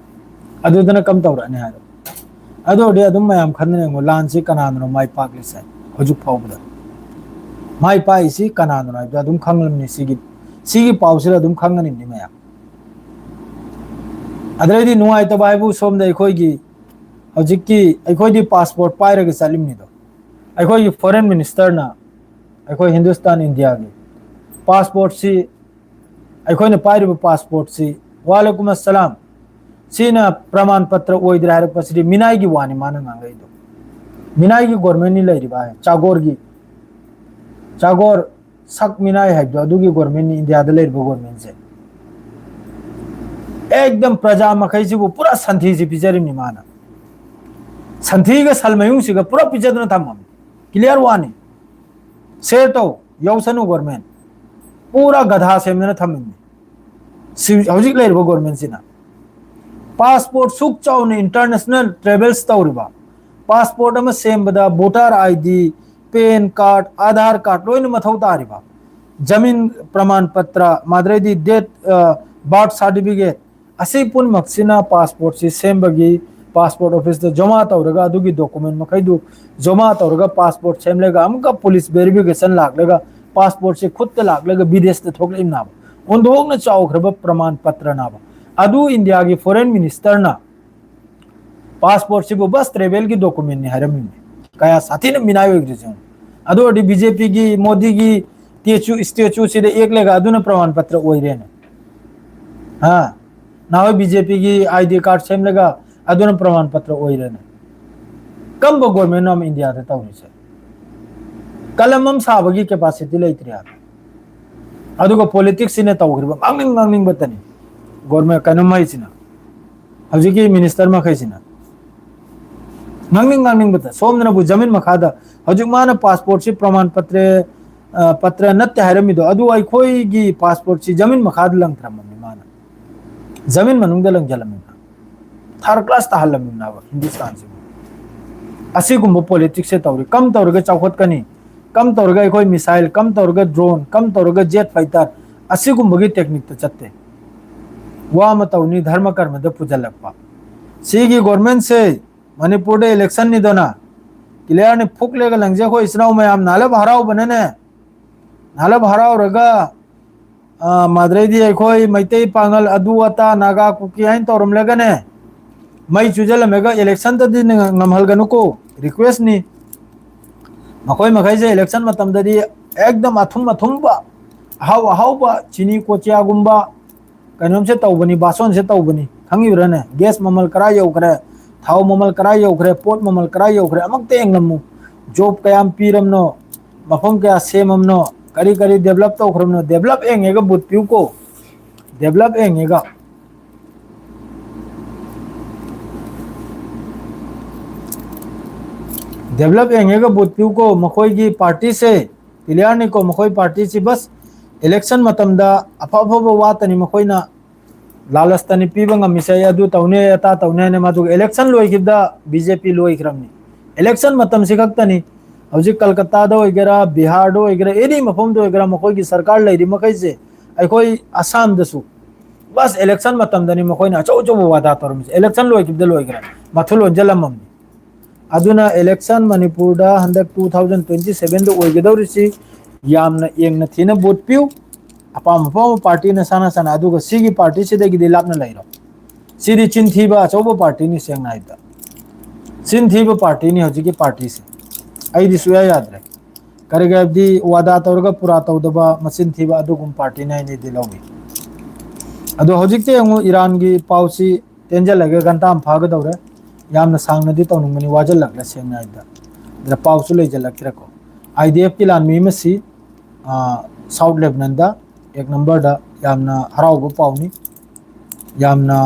ꯑꯗꯨꯗꯨꯅ ꯀꯝ ꯇꯧꯔꯛꯑꯅꯤ ꯍꯥꯏꯔꯣ? ꯑꯗꯨ ꯑꯣꯏꯔꯗꯤ ꯑꯗꯨꯝ ꯃꯌꯥꯝ ꯈꯟꯗꯅ ꯌꯦꯡꯉꯣ, ꯂꯥꯟꯁꯤ ꯀꯅꯥꯅꯅꯣ ꯃꯥꯏ ꯄꯥꯛꯂꯤꯁꯦ ꯍꯧꯖꯤꯛ ꯐꯥꯎꯕꯗ? ꯃꯥꯏ ꯄꯥꯛꯏꯁꯤ ꯀꯅꯥꯅꯅꯣ ꯍꯥꯏꯕꯗꯣ ꯑꯗꯨꯝ ꯈꯪꯂꯝꯅꯤ꯫ ꯁꯤꯒꯤ, ꯁꯤꯒꯤ ꯄꯥꯎꯁꯤꯗ ꯑꯗꯨꯝ ꯈꯪꯒꯅꯤꯕꯅꯤ ꯃꯌꯥꯝ꯫ ꯑꯗꯨꯗꯩꯗꯤ ꯅꯨꯡꯉꯥꯏꯇꯕ ꯍꯥꯏꯕꯨ ꯁꯣꯝꯗ ꯑꯩꯈꯣꯏꯒꯤ ꯍꯧꯖꯤꯛꯀꯤ, ꯑꯩꯈꯣꯏꯗꯤ passport ꯄꯥꯏꯔꯒ ꯆꯠꯂꯤꯕꯅꯤꯗꯣ꯫ ꯑꯩꯈꯣꯏꯒꯤ foreign ministerꯅ ꯑꯩꯈꯣꯏ ꯍꯤꯟꯗꯨꯁꯇꯥꯟ ꯏꯟꯗꯤꯌꯥꯒꯤ passportꯁꯤ, ꯑꯩꯈꯣꯏꯅ ꯄꯥꯏꯔꯤꯕ passportꯁꯤ, ꯋꯥꯂꯦꯀꯨꯝ ꯑꯁꯂꯥꯝ, ꯁꯤꯅ ꯄ꯭ꯔꯃꯥꯟ ꯄꯇ꯭ꯔ ꯑꯣꯏꯗ꯭ꯔꯦ ꯍꯥꯏꯔꯛꯄꯁꯤꯗꯤ ꯃꯤꯅꯥꯏꯒꯤ ꯋꯥꯅꯤ ꯃꯥꯅ ꯉꯥꯡꯉꯛꯏꯗꯣ꯫ ꯃꯤꯅꯥꯏꯒꯤ governmentꯅꯤ ꯂꯩꯔꯤꯕ ꯍꯥꯏ, ꯆꯥꯒꯣꯔꯒꯤ, ꯆꯥꯒꯣꯔ ꯁꯛ ꯃꯤꯅꯥꯏ ꯍꯥꯏꯕꯗꯣ ꯑꯗꯨꯒꯤ governmentꯅꯤ ꯏꯟꯗꯤꯌꯥꯗ ꯂꯩꯔꯤꯕ governmentꯁꯦ꯫ ꯑꯦꯛꯗꯝ ꯄ꯭ꯔꯖꯥ ꯃꯈꯩꯁꯤꯕꯨ ꯄꯨꯔꯥ ꯁꯟꯊꯤꯁꯤ ꯄꯤꯖꯔꯤꯕꯅꯤ ꯃꯥꯅ꯫ ꯁꯟꯊꯤꯒ ꯁꯜ ꯃꯌꯨꯡꯁꯤꯒ ꯄꯨꯔꯥ ꯄꯤꯖꯗꯨꯅ ꯊꯝꯃꯝꯃꯤ꯫ Clear ꯋꯥꯅꯤ꯫ Share ꯇꯧ, ꯌꯥꯎꯁꯅꯨ government꯫ ꯄꯨꯔꯥ ꯒꯙꯥ ꯁꯦꯝꯗꯅ ꯊꯝꯃꯤꯕꯅꯤ꯫ ꯁꯤ ꯍꯧꯖꯤꯛ ꯂꯩꯔꯤꯕ governmentꯁꯤꯅ꯫ Passport ꯁꯨꯛ ꯆꯥꯎꯅ international travels ꯇꯧꯔꯤꯕ, passport ꯑꯃ ꯁꯦꯝꯕꯗ voter ID, PAN card, Aadhaar card ꯂꯣꯏꯅ ꯃꯊꯧ ꯇꯥꯔꯤꯕ, ꯖꯃꯤꯟ ꯄ꯭ꯔꯃꯥꯟ ꯄꯇ꯭ꯔ, ꯃꯥꯗ꯭ꯔꯩꯗꯤ death, ꯑ, birth certificate, ꯑꯁꯤ ꯄꯨꯝꯅꯃꯛꯁꯤꯅ passportꯁꯤ ꯁꯦꯝꯕꯒꯤ, passport officeꯇ ꯖꯃꯥ ꯇꯧꯔꯒ ꯑꯗꯨꯒꯤ document ꯃꯈꯩꯗꯨ ꯖꯃꯥ ꯇꯧꯔꯒ passport ꯁꯦꯝꯂꯒ ꯑꯃꯨꯛꯀ police verification ꯂꯥꯛꯂꯒ passportꯁꯤ ꯈꯨꯠꯇ ꯂꯥꯛꯂꯒ ꯕꯤꯗꯦꯁꯇ ꯊꯣꯛꯂꯛꯏꯕꯅꯦꯕ꯫ ꯑꯣꯟꯊꯣꯛꯅ ꯆꯥꯎꯈ꯭ꯔꯕ ꯄ꯭ꯔꯃꯥꯟ ꯄꯇ꯭ꯔꯅꯦꯕ꯫ ꯑꯗꯨ ꯏꯟꯗꯤꯌꯥꯒꯤ foreign ministerꯅ passportꯁꯤꯕꯨ ꯕꯁ travelꯒꯤ documentꯅꯤ ꯍꯥꯏꯔꯝꯃꯤꯅꯤ꯫ ꯀꯌꯥ ꯁꯥꯊꯤꯅ ꯃꯤꯅꯥꯏ ꯑꯣꯏꯈ꯭ꯔꯤꯁꯦ ꯌꯦꯡꯉꯨ꯫ ꯑꯗꯨ ꯑꯣꯏꯔꯗꯤ BJPꯒꯤ ꯃꯣꯗꯤꯒꯤ statue, statueꯁꯤꯗ ꯌꯦꯛꯂꯒ ꯑꯗꯨꯅ ꯄ꯭ꯔꯃꯥꯟ ꯄꯇ꯭ꯔ ꯑꯣꯏꯔꯦꯅꯦ꯫ ꯍꯥ? ꯅꯍꯥꯟꯋꯥꯏ BJPꯒꯤ ID card ꯁꯦꯝꯂꯒ ꯑꯗꯨꯅ ꯄ꯭ꯔꯃꯥꯟ ꯄꯇ꯭ꯔ ꯑꯣꯏꯔꯦꯅꯦ꯫ ꯀꯝꯕ governmentꯅꯣ ꯑꯃ ꯏꯟꯗꯤꯌꯥꯗ ꯇꯧꯔꯤꯁꯦ? ꯀꯂꯝ ꯑꯃ ꯁꯥꯕꯒꯤ capacity ꯂꯩꯇ꯭ꯔꯦ ꯍꯥꯏꯕ꯫ ꯑꯗꯨꯒ ꯄꯣꯂꯤꯇꯤꯛꯁꯁꯤꯅ ꯇꯧꯈ꯭ꯔꯤꯕ ꯉꯥꯡꯅꯤꯡ ꯉꯥꯡꯅꯤꯡꯕꯇꯅꯤ꯫ ꯒꯣꯔꯃꯦꯟ ꯀꯩꯅꯣ ꯃꯩꯁꯤꯅ, ꯍꯧꯖꯤꯛꯀꯤ ꯃꯤꯅꯤꯁꯇꯔ ꯃꯈꯩꯁꯤꯅ ꯉꯥꯡꯅꯤꯡ ꯉꯥꯡꯅꯤꯡꯕꯇ꯫ ꯁꯣꯝꯗꯅꯕꯨ ꯖꯃꯤꯟ ꯃꯈꯥꯗ, ꯍꯧꯖꯤꯛ ꯃꯥꯅ ꯄꯥꯁꯄꯣꯔꯠꯁꯤ ꯄ꯭ꯔꯃꯥꯟ ꯄꯇ꯭ꯔ, ꯑ, ꯄꯇ꯭ꯔ ꯅꯠꯇꯦ ꯍꯥꯏꯔꯝꯃꯤꯗꯣ, ꯑꯗꯨ ꯑꯩꯈꯣꯏꯒꯤ ꯄꯥꯁꯄꯣꯔꯠꯁꯤ ꯖꯃꯤꯟ ꯃꯈꯥꯗ ꯂꯪꯊꯔꯝꯃꯕꯅꯤ ꯃꯥꯅ꯫ ꯖꯃꯤꯟ ꯃꯅꯨꯡꯗ ꯂꯪꯁꯤꯜꯂꯝꯃꯤꯕ꯫ Third class ꯇꯥꯍꯜꯂꯝꯃꯤꯕꯅꯦꯕ ꯍꯤꯟꯗꯨꯁꯇꯥꯟꯁꯤꯕꯨ꯫ ꯑꯁꯤꯒꯨꯝꯕ ꯄꯣꯂꯤꯇꯤꯛꯁꯁꯦ ꯇꯧꯔꯤ꯫ ꯀꯝ ꯇꯧꯔꯒ ꯆꯥꯎꯈꯠꯀꯅꯤ? ꯀꯝ ꯇꯧꯔꯒ ꯑꯩꯈꯣꯏ ꯃꯤꯁꯥꯏꯜ, ꯀꯝ ꯇꯧꯔꯒ ꯗ꯭ꯔꯣꯟ, ꯀꯝ ꯇꯧꯔꯒ ꯖꯦꯠ ꯐꯥꯏꯇꯔ? ꯑꯁꯤꯒꯨꯝꯕꯒꯤ ꯇꯦꯛꯅꯤꯛꯇ ꯆꯠꯇꯦ꯫ ꯋꯥ ꯑꯃ ꯇꯧꯅꯤ, ꯙꯔꯃ ꯀꯔꯃꯗ ꯄꯨꯁꯤꯜꯂꯛꯄ꯫ ꯁꯤꯒꯤ ꯒꯣꯔꯃꯦꯟꯁꯦ ꯃꯅꯤꯄꯨꯔꯗ ꯏꯂꯦꯛꯁꯟꯅꯤꯗꯅ, ꯀ꯭ꯂꯤꯌꯥꯔꯅꯤ, ꯐꯨꯛꯂꯦꯒ ꯂꯪꯖꯩ꯫ ꯑꯩꯈꯣꯏ ꯏꯆꯤꯟ ꯏꯅꯥꯎ ꯃꯌꯥꯝ ꯅꯥꯂꯕ ꯍꯔꯥꯎꯕꯅꯅꯦ, ꯅꯥꯂꯕ ꯍꯔꯥꯎꯔꯒ, ꯑ, ꯃꯗꯨꯗꯩꯗꯤ ꯑꯩꯈꯣꯏ ꯃꯩꯇꯩ, ꯄꯥꯉꯜ, ꯑꯗꯨ ꯑꯇꯥ, ꯅꯥꯒꯥ, ꯀꯨꯀꯤ ꯍꯥꯏꯅ ꯇꯧꯔꯝꯂꯒꯅꯦ, ꯃꯩ ꯆꯨꯖꯜꯂꯝꯃꯒ ꯏꯂꯦꯛꯁꯟꯗꯗꯤ ꯅ-, ꯉꯝꯍꯜꯒꯅꯨꯀꯣ, ꯔꯤꯀ꯭ꯋꯦꯁꯅꯤ꯫ ꯃꯈꯣꯏ ꯃꯈꯩꯁꯦ ꯏꯂꯦꯛꯁꯟ ꯃꯇꯝꯗꯗꯤ ꯑꯦꯛꯗꯝ ꯑꯊꯨꯝ ꯑꯊꯨꯝꯕ, ꯑꯍꯥꯎ ꯑꯍꯥꯎꯕ, ꯆꯤꯅꯤ ꯀꯣꯆꯤꯌꯥꯒꯨꯝꯕ ꯀꯩꯅꯣꯝꯁꯦ ꯇꯧꯕꯅꯤ, ꯕꯥꯁꯣꯟꯁꯦ ꯇꯧꯕꯅꯤ꯫ ꯈꯪꯉꯤꯕ꯭ꯔꯥꯅꯦ? ꯒ꯭ꯌꯥꯁ ꯃꯃꯜ ꯀꯔꯥꯏ ꯌꯧꯈ꯭ꯔꯦ, ꯊꯥꯎ ꯃꯃꯜ ꯀꯔꯥꯏ ꯌꯧꯈ꯭ꯔꯦ, ꯄꯣꯠ ꯃꯃꯜ ꯀꯔꯥꯏ ꯌꯧꯈ꯭ꯔꯦ, ꯑꯃꯨꯛꯇ ꯌꯦꯡꯂꯝꯃꯨ꯫ ꯖꯣꯕ ꯀꯌꯥꯝ ꯄꯤꯔꯝꯅꯣ, ꯃꯐꯝ ꯀꯌꯥ ꯁꯦꯝꯃꯝꯅꯣ, ꯀꯔꯤ ꯀꯔꯤ ꯗꯦꯕꯂꯞ ꯇꯧꯈ꯭ꯔꯕꯅꯣ? ꯗꯦꯕꯂꯞ ꯌꯦꯡꯉꯦꯒ ꯚꯣꯠ ꯄꯤꯌꯨꯀꯣ, ꯗꯦꯕꯂꯞ ꯌꯦꯡꯉꯦꯒ꯫ ꯗꯦꯕꯂꯞ ꯌꯦꯡꯉꯦꯒ ꯚꯣꯠ ꯄꯤꯌꯨꯀꯣ꯫ ꯃꯈꯣꯏꯒꯤ ꯄꯥꯔꯇꯤꯁꯦ ꯀ꯭ꯂꯤꯌꯥꯔꯅꯤꯀꯣ, ꯃꯈꯣꯏ ꯄꯥꯔꯇꯤꯁꯤ ꯕꯁ ꯏꯂꯦꯛꯁꯟ ꯃꯇꯝꯗ ꯑꯐ ꯑꯐꯕ ꯋꯥꯇꯅꯤ ꯃꯈꯣꯏꯅ ꯂꯥꯂꯁꯇꯅꯤ ꯄꯤꯕ ꯉꯝꯃꯤꯁꯦ꯫ ꯑꯩ ꯑꯗꯨ ꯇꯧꯅꯤ, ꯑꯩ ꯑꯇꯥ ꯇꯧꯅꯤ ꯍꯥꯏꯅ꯫ ꯃꯗꯨꯒ ꯏꯂꯦꯛꯁꯟ ꯂꯣꯏꯈꯤꯕꯗ ꯕꯤ ꯖꯦ ꯄꯤ ꯂꯣꯏꯈ꯭ꯔꯕꯅꯤ꯫ ꯏꯂꯦꯛꯁꯟ ꯃꯇꯝꯁꯤ ꯈꯛꯇꯅꯤ꯫ ꯍꯧꯖꯤꯛ ꯀꯜꯀꯇꯥꯗ ꯑꯣꯏꯒꯦꯔꯥ, ꯕꯤꯍꯥꯔꯗ ꯑꯣꯏꯒꯦꯔꯥ, ꯑꯦꯅꯤ ꯃꯐꯝꯗ ꯑꯣꯏꯒꯦꯔꯥ, ꯃꯈꯣꯏꯒꯤ ꯁꯔꯀꯥꯔ ꯂꯩꯔꯤ ꯃꯈꯩꯁꯦ, ꯑꯩꯈꯣꯏ ꯑꯁꯥꯝꯗꯁꯨ ꯕꯁ ꯏꯂꯦꯛꯁꯟ ꯃꯇꯝꯗꯅꯤ ꯃꯈꯣꯏꯅ ꯑꯆꯧ ꯑꯆꯧꯕ ꯋꯥꯗꯥ ꯇꯧꯔꯝꯃꯤꯁꯦ꯫ ꯏꯂꯦꯛꯁꯟ ꯂꯣꯏꯈꯤꯕꯗ ꯂꯣꯏꯈ꯭ꯔꯦ, ꯃꯊꯨ ꯂꯣꯟꯁꯤꯜꯂꯝꯃꯝꯅꯤ꯫ ꯑꯗꯨꯅ ꯏꯂꯦꯛꯁꯟ ꯃꯅꯤꯄꯨꯔꯗ ꯍꯟꯗꯛ two thousand twenty sevenꯗ ꯑꯣꯏꯒꯗꯧꯔꯤꯁꯤ ꯌꯥꯝꯅ ꯌꯦꯡꯅ ꯊꯤꯅ ꯚꯣꯠ ꯄꯤꯌꯨ꯫ ꯑꯄꯥꯝ ꯑꯄꯥꯝꯕ ꯄꯥꯔꯇꯤ ꯅꯁꯥ ꯅꯁꯥꯅ, ꯑꯗꯨꯒ ꯁꯤꯒꯤ ꯄꯥꯔꯇꯤꯁꯤꯗꯒꯤꯗꯤ ꯂꯥꯞꯅ ꯂꯩꯔꯣ꯫ ꯁꯤꯗꯤ ꯆꯤꯟ ꯊꯤꯕ ꯑꯆꯧꯕ ꯄꯥꯔꯇꯤꯅꯤ, ꯁꯦꯡꯅ ꯍꯥꯏꯕꯗ꯫ ꯆꯤꯟ ꯊꯤꯕ ꯄꯥꯔꯇꯤꯅꯤ ꯍꯧꯖꯤꯛꯀꯤ ꯄꯥꯔꯇꯤꯁꯦ꯫ ꯑꯩꯗꯤ ꯁꯨꯌꯥ ꯌꯥꯗ꯭ꯔꯦ꯫ ꯀꯔꯤꯒꯤ ꯍꯥꯏꯕꯗꯤ ꯋꯥꯗꯥ ꯇꯧꯔꯒ ꯄꯨꯔꯥ ꯇꯧꯗꯕ ꯃꯆꯤꯟ ꯊꯤꯕ ꯑꯗꯨꯒꯨꯝꯕ ꯄꯥꯔꯇꯤꯅꯤ ꯍꯥꯏꯅ ꯑꯩꯗꯤ ꯂꯧꯏ꯫ ꯑꯗꯣ ꯍꯧꯖꯤꯛꯇꯤ ꯌꯦꯡꯉꯨ, ꯏꯔꯥꯟꯒꯤ ꯄꯥꯎꯁꯤ ꯇꯦꯟꯖꯜꯂꯒ ꯘꯟꯇꯥ ꯑꯃ ꯐꯥꯒꯗꯧꯔꯦ꯫ ꯌꯥꯝꯅ ꯁꯥꯡꯅꯗꯤ ꯇꯧꯅꯤꯡꯕꯅꯤ, ꯋꯥꯖꯜꯂꯛꯂꯦ ꯁꯦꯡꯅ ꯍꯥꯏꯕꯗ꯫ ꯑꯗ ꯄꯥꯎꯁꯨ ꯂꯩꯖꯜꯂꯛꯇ꯭ꯔꯦꯀꯣ꯫ ꯑꯥꯏ ꯗꯤ ꯑꯦꯐꯀꯤ ꯂꯥꯟꯃꯤ ꯑꯃꯁꯤ, ꯑ, ꯁꯥꯎꯠ ꯂꯦꯕꯅꯟꯗ ꯑꯦꯛ ꯅꯝꯕꯔꯗ ꯌꯥꯝꯅ ꯍꯔꯥꯎꯕ ꯄꯥꯎꯅꯤ, ꯌꯥꯝꯅ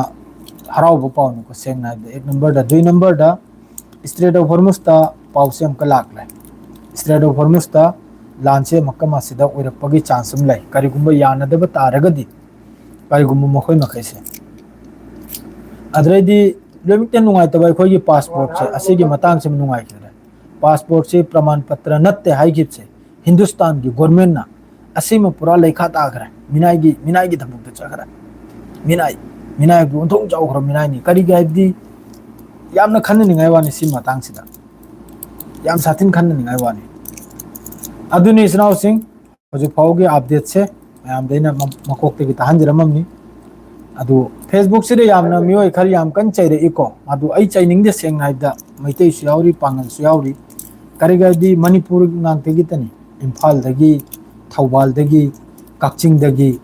ꯍꯔꯥꯎꯕ ꯄꯥꯎꯅꯤꯀꯣ꯫ ꯁꯦꯡꯅ ꯍꯥꯏꯕꯗ ꯑꯦꯛ ꯅꯝꯕꯔꯗ꯫ ꯗꯨꯏ ꯅꯝꯕꯔꯗ, ꯏꯁꯇ꯭ꯔꯦꯠ ꯑꯣꯐ ꯍꯣꯔꯃꯨꯁꯇ ꯄꯥꯎꯁꯦ ꯑꯃꯨꯛꯀ ꯂꯥꯛꯂꯦ꯫ ꯏꯁꯇ꯭ꯔꯦꯠ ꯑꯣꯐ ꯍꯣꯔꯃꯨꯁꯇ ꯂꯥꯟꯁꯦ ꯑꯃꯨꯛꯀ ꯃꯁꯤꯗ ꯑꯣꯏꯔꯛꯄꯒꯤ ꯆꯥꯟꯁ ꯑꯃ ꯂꯩ, ꯀꯔꯤꯒꯨꯝꯕ ꯌꯥꯅꯗꯕ ꯇꯥꯔꯒꯗꯤ꯫ ꯀꯔꯤꯒꯨꯝꯕ ꯃꯈꯣꯏ ꯃꯈꯩꯁꯦ, ꯑꯗꯨꯗꯩꯗꯤ ꯂꯣꯏꯅꯃꯛꯇ ꯅꯨꯡꯉꯥꯏꯇꯕ ꯑꯩꯈꯣꯏꯒꯤ ꯄꯥꯁꯄꯣꯔꯠꯁꯦ, ꯑꯁꯤꯒꯤ ꯃꯇꯥꯡꯁꯤꯃ ꯅꯨꯡꯉꯥꯏꯈꯤꯗ꯭ꯔꯦ꯫ ꯄꯥꯁꯄꯣꯔꯠꯁꯤ ꯄ꯭ꯔꯃꯥꯟ ꯄꯇ꯭ꯔ ꯅꯠꯇꯦ ꯍꯥꯏꯈꯤꯕꯁꯦ ꯍꯤꯟꯗꯨꯁꯇꯥꯟꯒꯤ ꯒꯣꯔꯃꯦꯟꯅ, ꯑꯁꯤꯃ ꯄꯨꯔꯥ ꯂꯩꯈꯥ ꯇꯥꯈ꯭ꯔꯦ꯫ ꯃꯤꯅꯥꯏꯒꯤ, ꯃꯤꯅꯥꯏꯒꯤ ꯊꯕꯛꯇ ꯆꯠꯈ꯭ꯔꯦ꯫ ꯃꯤꯅꯥꯏ, ꯃꯤꯅꯥꯏꯕꯨ ꯑꯣꯟꯊꯣꯛ ꯆꯥꯎꯈ꯭ꯔꯕ ꯃꯤꯅꯥꯏꯅꯤ꯫ ꯀꯔꯤꯒꯤ ꯍꯥꯏꯕꯗꯤ, ꯌꯥꯝꯅ ꯈꯟꯅꯅꯤꯡꯉꯥꯏ ꯋꯥꯅꯤ ꯁꯤ ꯃꯇꯥꯡꯁꯤꯗ, ꯌꯥꯝ ꯁꯥꯊꯤꯅ ꯈꯟꯅꯅꯤꯡꯉꯥꯏ ꯋꯥꯅꯤ꯫ ꯑꯗꯨꯅꯤ ꯏꯆꯤꯟ ꯏꯅꯥꯎꯁꯤꯡ, ꯍꯧꯖꯤꯛ ꯐꯥꯎꯒꯤ ꯑꯞꯗꯦꯠꯁꯦ ꯃꯌꯥꯝꯗ ꯑꯩꯅ ꯃ-, ꯃꯀꯣꯛꯇꯒꯤ ꯇꯥꯍꯟꯖꯔꯝꯃꯕꯅꯤ꯫ ꯑꯗꯨ ꯐꯦꯁꯕꯨꯛꯁꯤꯗ ꯌꯥꯝꯅ ꯃꯤꯑꯣꯏ ꯈꯔ ꯌꯥꯝ ꯀꯟꯅ ꯆꯩꯔꯛꯏꯀꯣ꯫ ꯑꯗꯨ ꯑꯩ ꯆꯩꯅꯤꯡꯗꯦ, ꯁꯦꯡꯅ ꯍꯥꯏꯕꯗ꯫ ꯃꯩꯇꯩꯁꯨ ꯌꯥꯎꯔꯤ, ꯄꯥꯡꯒꯜꯁꯨ ꯌꯥꯎꯔꯤ꯫ ꯀꯔꯤꯒꯤ ꯍꯥꯏꯗꯤ ꯃꯅꯤꯄꯨꯔ ꯉꯥꯛꯇꯒꯤꯇꯅꯤ, ꯏꯝꯐꯥꯜꯗꯒꯤ, ꯊꯧꯕꯥꯜꯗꯒꯤ, ꯀꯛꯆꯤꯡꯗꯒꯤ,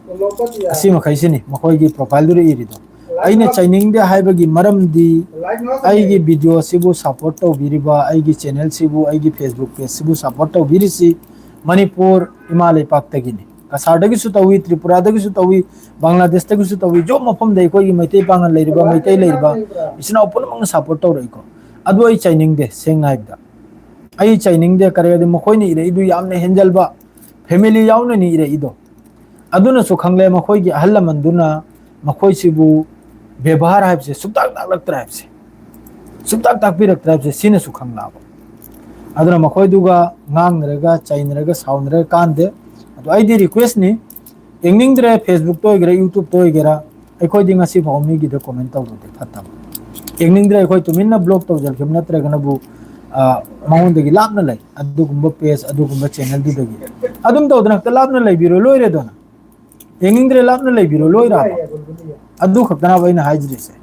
ꯑꯁꯤ ꯃꯈꯩꯁꯤꯅꯤ ꯃꯈꯣꯏꯒꯤ ꯄ꯭ꯔꯣꯐꯥꯏꯜꯗꯨꯗ ꯏꯔꯤꯗꯣ꯫ ꯑꯩꯅ ꯆꯩꯅꯤꯡꯗꯦ ꯍꯥꯏꯕꯒꯤ ꯃꯔꯝꯗꯤ, ꯑꯩꯒꯤ ꯚꯤꯗꯤꯑꯣꯁꯤꯕꯨ ꯁꯞꯄꯣꯔꯠ ꯇꯧꯕꯤꯔꯤꯕ, ꯑꯩꯒꯤ ꯆꯦꯅꯦꯜꯁꯤꯕꯨ, ꯑꯩꯒꯤ ꯐꯦꯁꯕꯨꯛ ꯄꯦꯖꯁꯤꯕꯨ ꯁꯞꯄꯣꯔꯠ ꯇꯧꯕꯤꯔꯤꯁꯤ ꯃꯅꯤꯄꯨꯔ ꯏꯃꯥ ꯂꯩꯄꯥꯛꯇꯒꯤꯅꯤ꯫ ꯀꯁꯥꯔꯗꯒꯤꯁꯨ ꯇꯧꯏ, ꯇ꯭ꯔꯤꯄꯨꯔꯥꯗꯒꯤꯁꯨ ꯇꯧꯏ, ꯕꯪꯒ꯭ꯂꯥꯗꯦꯁꯇꯒꯤꯁꯨ ꯇꯧꯏ꯫ ꯖꯣꯕ ꯃꯐꯝꯗ ꯑꯩꯈꯣꯏꯒꯤ ꯃꯩꯇꯩ ꯄꯥꯡꯒꯜ ꯂꯩꯔꯤꯕ, ꯃꯩꯇꯩ ꯂꯩꯔꯤꯕ ꯏꯆꯤꯟ ꯏꯅꯥꯎ ꯄꯨꯝꯅꯃꯛꯅ ꯁꯞꯄꯣꯔꯠ ꯇꯧꯔꯛꯏꯀꯣ꯫ ꯑꯗꯨ ꯑꯩ ꯆꯩꯅꯤꯡꯗꯦ, ꯁꯦꯡꯅ ꯍꯥꯏꯕꯗ꯫ ꯑꯩ ꯆꯩꯅꯤꯡꯗꯦ꯫ ꯀꯔꯤꯒꯤꯗꯤ ꯃꯈꯣꯏꯅ ꯏꯔꯛꯏꯗꯨ ꯌꯥꯝꯅ ꯍꯦꯟꯖꯜꯕ, ꯐꯦꯃꯤꯂꯤ ꯌꯥꯎꯅꯅꯤ ꯏꯔꯛꯏꯗꯣ꯫ ꯑꯗꯨꯅꯁꯨ ꯈꯪꯂꯦ, ꯃꯈꯣꯏꯒꯤ ꯑꯍꯜ ꯂꯃꯟꯗꯨꯅ ꯃꯈꯣꯏꯁꯤꯕꯨ ꯕꯦꯕꯥꯔ ꯍꯥꯏꯕꯁꯦ ꯁꯨꯛꯇꯥꯛ ꯇꯥꯛꯂꯛꯇ꯭ꯔꯦ ꯍꯥꯏꯕꯁꯦ, ꯁꯨꯛꯇꯥꯛ ꯇꯥꯛꯄꯤꯔꯛꯇ꯭ꯔꯦ ꯍꯥꯏꯕꯁꯦ ꯁꯤꯅꯁꯨ ꯈꯪꯂꯛꯑꯕ꯫ ꯑꯗꯨꯅ ꯃꯈꯣꯏꯗꯨꯒ ꯉꯥꯡꯅꯔꯒ, ꯆꯩꯅꯔꯒ, ꯁꯥꯎꯅꯔꯒ ꯀꯥꯟꯗꯦ꯫ ꯑꯗꯣ ꯑꯩꯗꯤ ꯔꯤꯀ꯭ꯋꯦꯁꯅꯤ, ꯌꯦꯡꯅꯤꯡꯗ꯭ꯔꯦ, ꯐꯦꯁꯕꯨꯛꯇ ꯑꯣꯏꯒꯦꯔꯥ, ꯌꯨꯇ꯭ꯌꯨꯕꯇ ꯑꯣꯏꯒꯦꯔꯥ, ꯑꯩꯈꯣꯏꯗꯤ ꯉꯁꯤ ꯐꯥꯎ ꯃꯤꯒꯤꯗ ꯀꯣꯃꯦꯟ ꯇꯧꯔꯨꯗꯦ ꯐꯠꯇꯕ꯫ ꯌꯦꯡꯅꯤꯡꯗ꯭ꯔꯦ, ꯑꯩꯈꯣꯏ ꯇꯨꯃꯤꯟꯅ ꯕ꯭ꯂꯣꯛ ꯇꯧꯖꯔꯛꯈꯤꯕ ꯅꯠꯇ꯭ꯔꯒꯅꯕꯨ, ꯑ, ꯃꯉꯣꯟꯗꯒꯤ ꯂꯥꯞꯅ ꯂꯩ꯫ ꯑꯗꯨꯒꯨꯝꯕ ꯄꯦꯖ, ꯑꯗꯨꯒꯨꯝꯕ ꯆꯦꯅꯦꯜꯗꯨꯗꯒꯤ ꯑꯗꯨꯝ ꯇꯧꯗꯅ ꯍꯦꯛꯇ ꯂꯥꯞꯅ ꯂꯩꯕꯤꯔꯣ, ꯂꯣꯏꯔꯦꯗꯅ꯫ ꯌꯦꯡꯅꯤꯡꯗ꯭ꯔꯦ, ꯂꯥꯞꯅ ꯂꯩꯕꯤꯔꯣ, ꯂꯣꯏꯔꯕ? ꯑꯗꯨ ꯈꯛꯇꯅꯦꯕ ꯑꯩꯅ ꯍꯥꯏꯖꯔꯤꯁꯦ꯫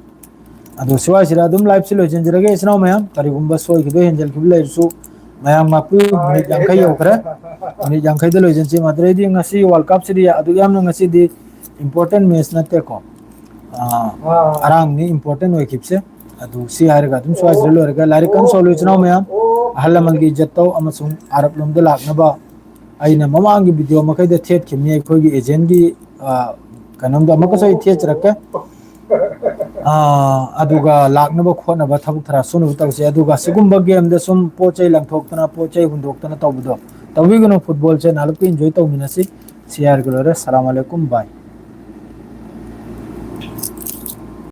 ꯑꯗꯣ ꯁ꯭ꯋꯥꯏꯁꯤꯗ ꯑꯗꯨꯝ ꯂꯥꯏꯚꯁꯤ ꯂꯣꯏꯁꯤꯟꯖꯔꯒꯦ, ꯏꯆꯤꯟ ꯏꯅꯥꯎ ꯃꯌꯥꯝ꯫ ꯀꯔꯤꯒꯨꯝꯕ ꯁꯣꯏꯈꯤꯕ, ꯍꯦꯟꯖꯜꯈꯤꯕ ꯂꯩꯔꯁꯨ ꯃꯌꯥꯝ ꯉꯥꯛꯄꯤꯌꯨ꯫ ꯃꯤꯅꯤꯠ ꯌꯥꯡꯈꯩ ꯌꯧꯈ꯭ꯔꯦ꯫ ꯃꯤꯅꯤꯠ ꯌꯥꯡꯈꯩꯗ ꯂꯣꯏꯁꯤꯟꯁꯤ꯫ ꯃꯗꯨꯗꯩꯗꯤ ꯉꯁꯤ ꯋꯥꯔꯜ ꯀꯞꯁꯤꯗꯤ ꯑꯗꯨꯛ ꯌꯥꯝꯅ ꯉꯁꯤꯗꯤ ꯏꯝꯄꯣꯔꯇꯦꯟ ꯃꯦꯠꯆ ꯅꯠꯇꯦꯀꯣ꯫ ꯑꯥ, ꯑꯔꯥꯡꯅꯤ ꯏꯝꯄꯣꯔꯇꯦꯟ ꯑꯣꯏꯈꯤꯕꯁꯦ꯫ ꯑꯗꯨ ꯁꯤ ꯍꯥꯏꯔꯒ ꯑꯗꯨꯝ ꯁ꯭ꯋꯥꯏꯁꯤꯗ ꯂꯣꯏꯔꯒ ꯂꯥꯏꯔꯤꯛ ꯀꯟꯅ ꯁꯣꯜꯂꯨ, ꯏꯆꯤꯟ ꯏꯅꯥꯎ ꯃꯌꯥꯝ꯫ ꯑꯍꯜ ꯂꯃꯟꯒꯤ ꯏꯖꯠ ꯇꯧ ꯑꯃꯁꯨꯡ ꯑꯔꯕꯂꯣꯝꯗ ꯂꯥꯛꯅꯕ ꯑꯩꯅ ꯃꯃꯥꯡꯒꯤ ꯚꯤꯗꯤꯑꯣ ꯃꯈꯩꯗ ꯊꯦꯠꯈꯤꯕꯅꯤ ꯑꯩꯈꯣꯏꯒꯤ ꯑꯦꯖꯦꯟꯒꯤ, ꯑ, ꯀꯩꯅꯣꯝꯗꯣ ꯑꯃꯨꯛꯀꯁꯨ ꯑꯩ ꯊꯦꯠꯆꯔꯛꯀꯦ꯫ ꯑ, ꯑꯗꯨꯒ ꯂꯥꯛꯅꯕ ꯈꯣꯠꯅꯕ ꯊꯕꯛ ꯊꯔꯥ ꯁꯨꯅꯕ ꯇꯧꯁꯦ꯫ ꯑꯗꯨꯒ ꯁꯤꯒꯨꯝꯕ ꯒꯦꯝꯗ ꯁꯨꯝ ꯄꯣꯠ ꯆꯩ ꯂꯪꯊꯣꯛꯇꯅ, ꯄꯣꯠ ꯆꯩ ꯍꯨꯟꯗꯣꯛꯇꯅ ꯇꯧꯕꯗꯣ ꯇꯧꯕꯤꯒꯅꯨ꯫ ꯐꯨꯠꯕꯣꯜꯁꯦ ꯅꯥꯜꯂꯛꯇ ꯏꯟꯖꯣꯏ ꯇꯧꯃꯤꯟꯅꯁꯤ꯫ ꯁꯤ ꯍꯥꯏꯔꯒ ꯂꯣꯏꯔꯦ꯫ ꯁꯂꯥꯝ ꯑꯂꯩꯀꯨꯝ꯫ ꯕꯥꯏ꯫